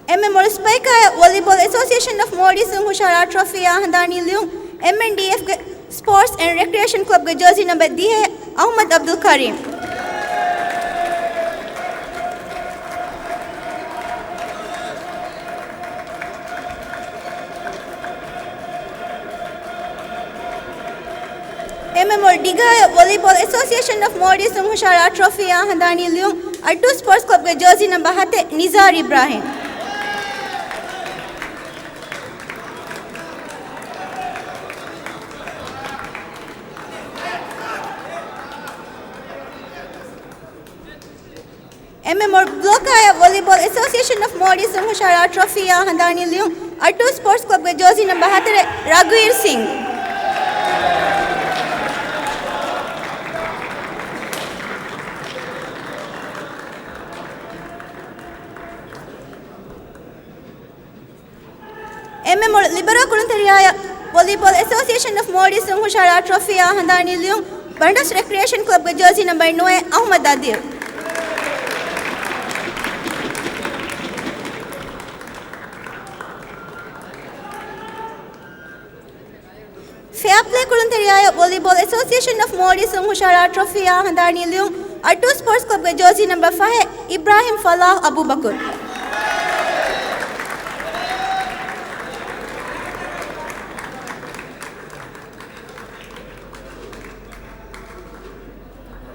އެންމެ މޮޅު ސްޕައިކާއަށް ވޮލީބޯލް އެސޯސިއޭޝަން އޮފް މޯލްޑިވްސުން ހުށަހަޅާ ޓްރޮފީއާ ހަނދާނީ ލިޔުން، އެމްއެންޑީއެފްގެ ސްޕޯޓްސް އެންޑް ރެކްރިއޭޝަން ކްލަބްގެ ޖާޒީ ނަމްބަރ ދިހަ، އަޙްމަދު އަބްދުލް ކަރީމް. މޮޅު ޑިގާޔަށް ވޮލީބޯލް އެސޯސިއޭޝަން އޮފް މޯލްޑިވްސް ހުށަހަޅާ ޓްރޮފީއާ ހަނދާނީ ލިޔުން އައްޑޫ ސްޕޯޓްސް ކްލަބްގެ ޖާޒީ ނަމްބަރު ހަތެއް ނިޒާރް އިބްރާހިމް. އެންމެ މޮޅު ބްލޮކާޔަށް ވޮލީބޯލް އެސޯސިއޭޝަން އޮފް މޯލްޑިވްސް ހުށަހަޅާ ޓްރޮފީއާ ހަނދާނީ ލިޔުން އައްޑޫ ސްޕޯޓްސް ކްލަބްގެ ޖާޒީ ނަމްބަރު ހަތަރެއް ރަގުވީރް ސިން. އެންމެ މޮޅު ލިބަރޯ ކުޅުންތެރިޔާޔަށް ވޮލީބޯލް އެސޯސިއޭޝަން އޮފް މޯލްޑިވްސް ހުށަހަޅާ ޓްރޮފީއާ ހަނދާނީ ލިޔުން ބަންޑަސް ރެކްރިއޭޝަން ކްލަބްގެ ޖާޒީ ނަމްބަރު ނުވައެއް އަހުމަދު އަދިލް. ފެއާޕްލޭ ކުޅުންތެރިޔާޔަށް ވޮލީބޯލް އެސޯސިއޭޝަން އޮފް މޯލްޑިވްސް ހުށަހަޅާ ޓްރޮފީއާ ހަނދާނީ ލިޔުން އައްޑޫ ސްޕޯޓްސް ކްލަބްގެ ޖާޒީ ނަމްބަރު ފަހެއް އިބްރާހިމް ފަލާހް އަބޫބަކުރު.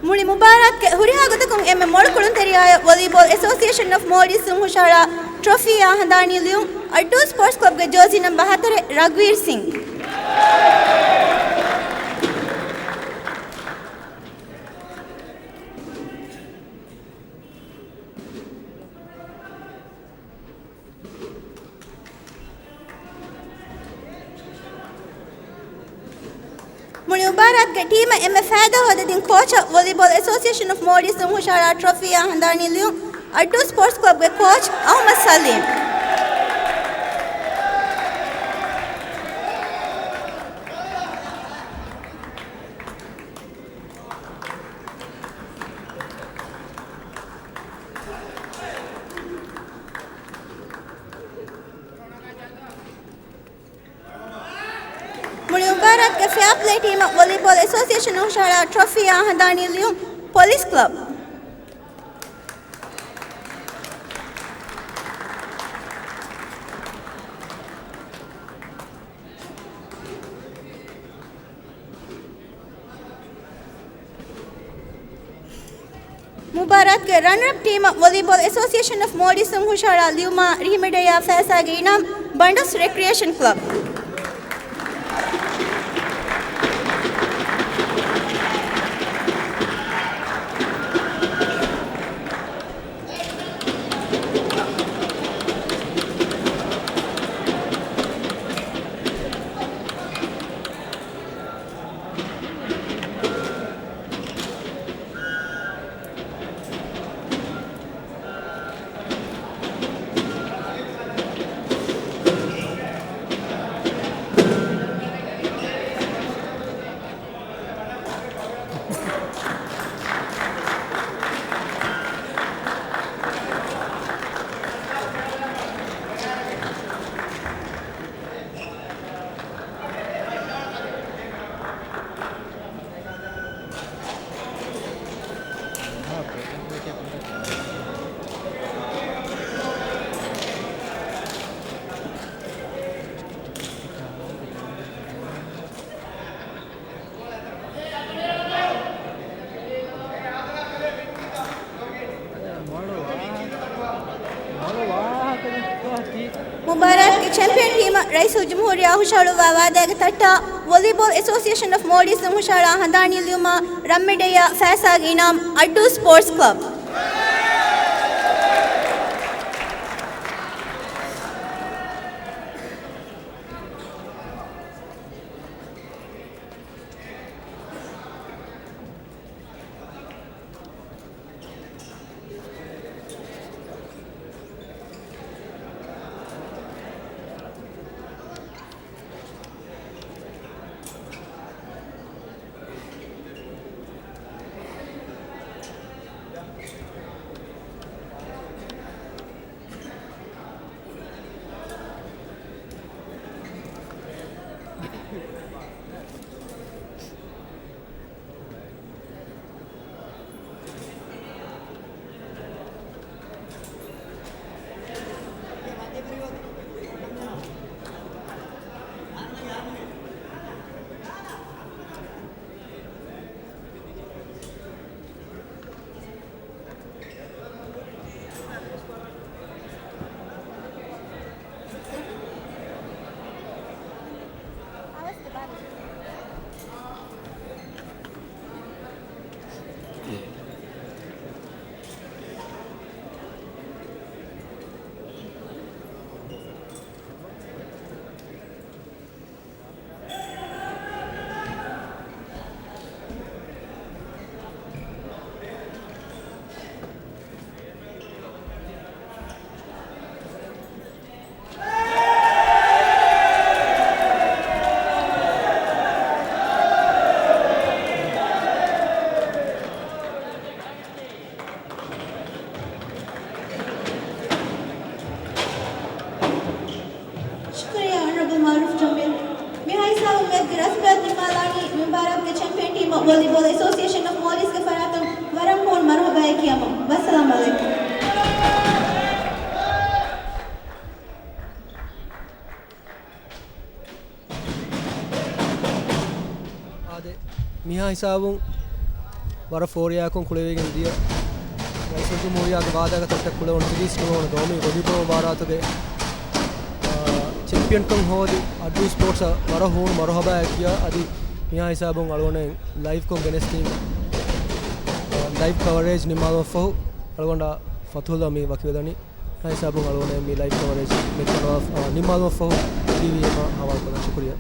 މުޅި މުބާރާތުގެ ހުރިހާ ގޮތަކުން އެންމެ މޮޅު ކުޅުންތެރިޔާޔަށް ވޮލީބޯލް އެސޯސިއޭޝަން އޮފް މޯލްޑިވްސް ހުށަހަޅާ ޓްރޮފީއާ ހަނދާނީ ލިޔުން އައްޑޫ ސްޕޯޓްސް ކްލަބްގެ ޖާޒީ ނަމްބަރު ހަތަރެއް ރަގުވީރް ސިން. މުޅި މުބާރާތުގެ ޓީމަށް އެންމެ ފައިދާ ހޯދަދިން ކޯޗަށް ވޮލީބޯލް އެސޯސިއޭޝަން އޮފް މޯލްޑިވްސް ހުށަހަޅާ ޓްރޮފީއާ ހަނދާނީ ލިޔުން އައްޑޫ ސްޕޯޓްސް ކްލަބްގެ ކޯޗް އަހުމަދު ސަލީމް. މުޅި މުބާރާތުގެ ފެއާޕްލޭ ޓީމަށް ވޮލީބޯލް އެސޯސިއޭޝަން ހުށަހަޅާ ޓްރޮފީއާ ހަނދާނީ ލިޔުން ޕޮލިސް ކްލަބް. މުބާރާތުގެ ރަނަރަޕް ޓީމަށް ވޮލީބޯލް އެސޯސިއޭޝަން އޮފް މޯލްޑިވްސް ހުށަހަޅާ ލިޔުމާ ރިހިމެޑިޔާ ފައިސާގެ އިނާމް ބަންޑަސް ރެކްރިއޭޝަން ކްލަބް. މުބާރާތުގެ ޗެމްޕިއަން ޓީމަށް ރައީސުލްޖުމްހޫރިއްޔާ ހުށަހަޅުއްވާ ވާދާގެ ތައްޓާ ވޮލީބޯލް އެސޯސިއޭޝަން އޮފް މޯލްޑިވްސް ހުށަހަޅާ ހަނދާނީ ލިޔުމާ ރަންމެޑިޔާ ފައިސާގެ އިނާމް އައްޑޫ ސްޕޯޓްސް ކްލަބް. މިހާ ހިސާބުން މެޗްގެ ރަސްމިއްޔާތު ނިންމާލާނީ މި މުބާރާތުގެ ޗެމްޕިއަން ޓީމަށް ވޮލީބޯލް އެސޯސިއޭޝަން އޮފް މޯލްޑިވްސްގެ ފަރާތުން ވަރަށް ހޫނު މަރުހަބާއެއް ކިޔަމުން. ވައްސަލާމް އަލައިކުމް. އާދެ، މިހާ ހިސާބުން ވަރަށް ފޯރިޔާކުން ކުޅެވިގެން ދިޔަ ރައީސުލްޖުމްހޫރިއްޔާގެ ވާދައިގެ ތައްޓަށް ކުޅެވުނު ތިރީސް ނުވަވަނަ ގައުމީ ވޮލީބޯލް މުބާރާތުގެ، އާ، ޗެމްޕިއަންކަން ހޯދި އައްޑޫ ސްޕޯޓްސަށް ވަރަށް ހޫނު މަރުހަބާއެއް ކިޔާ، އަދި މިހާ ހިސާބުން އަޅުގަނޑު ލައިވްކޮށް ގެނެސްދީމަ، އާ، ލައިވް ކަވަރޭޖް ނިންމާލުމަށްފަހު އަޅުގަނޑަށް ފަތުހުލްއަމީ ވަކިވެލަނީ. މިހާ ހިސާބުން އަޅުގަނޑު މި ލައިވް ކަވަރޭޖް މެޗް ނިންމާލުމަށްފަހު ޓީވީއެމަށް ހަވާލުކޮށްލަން. ޝުކުރިއްޔާ.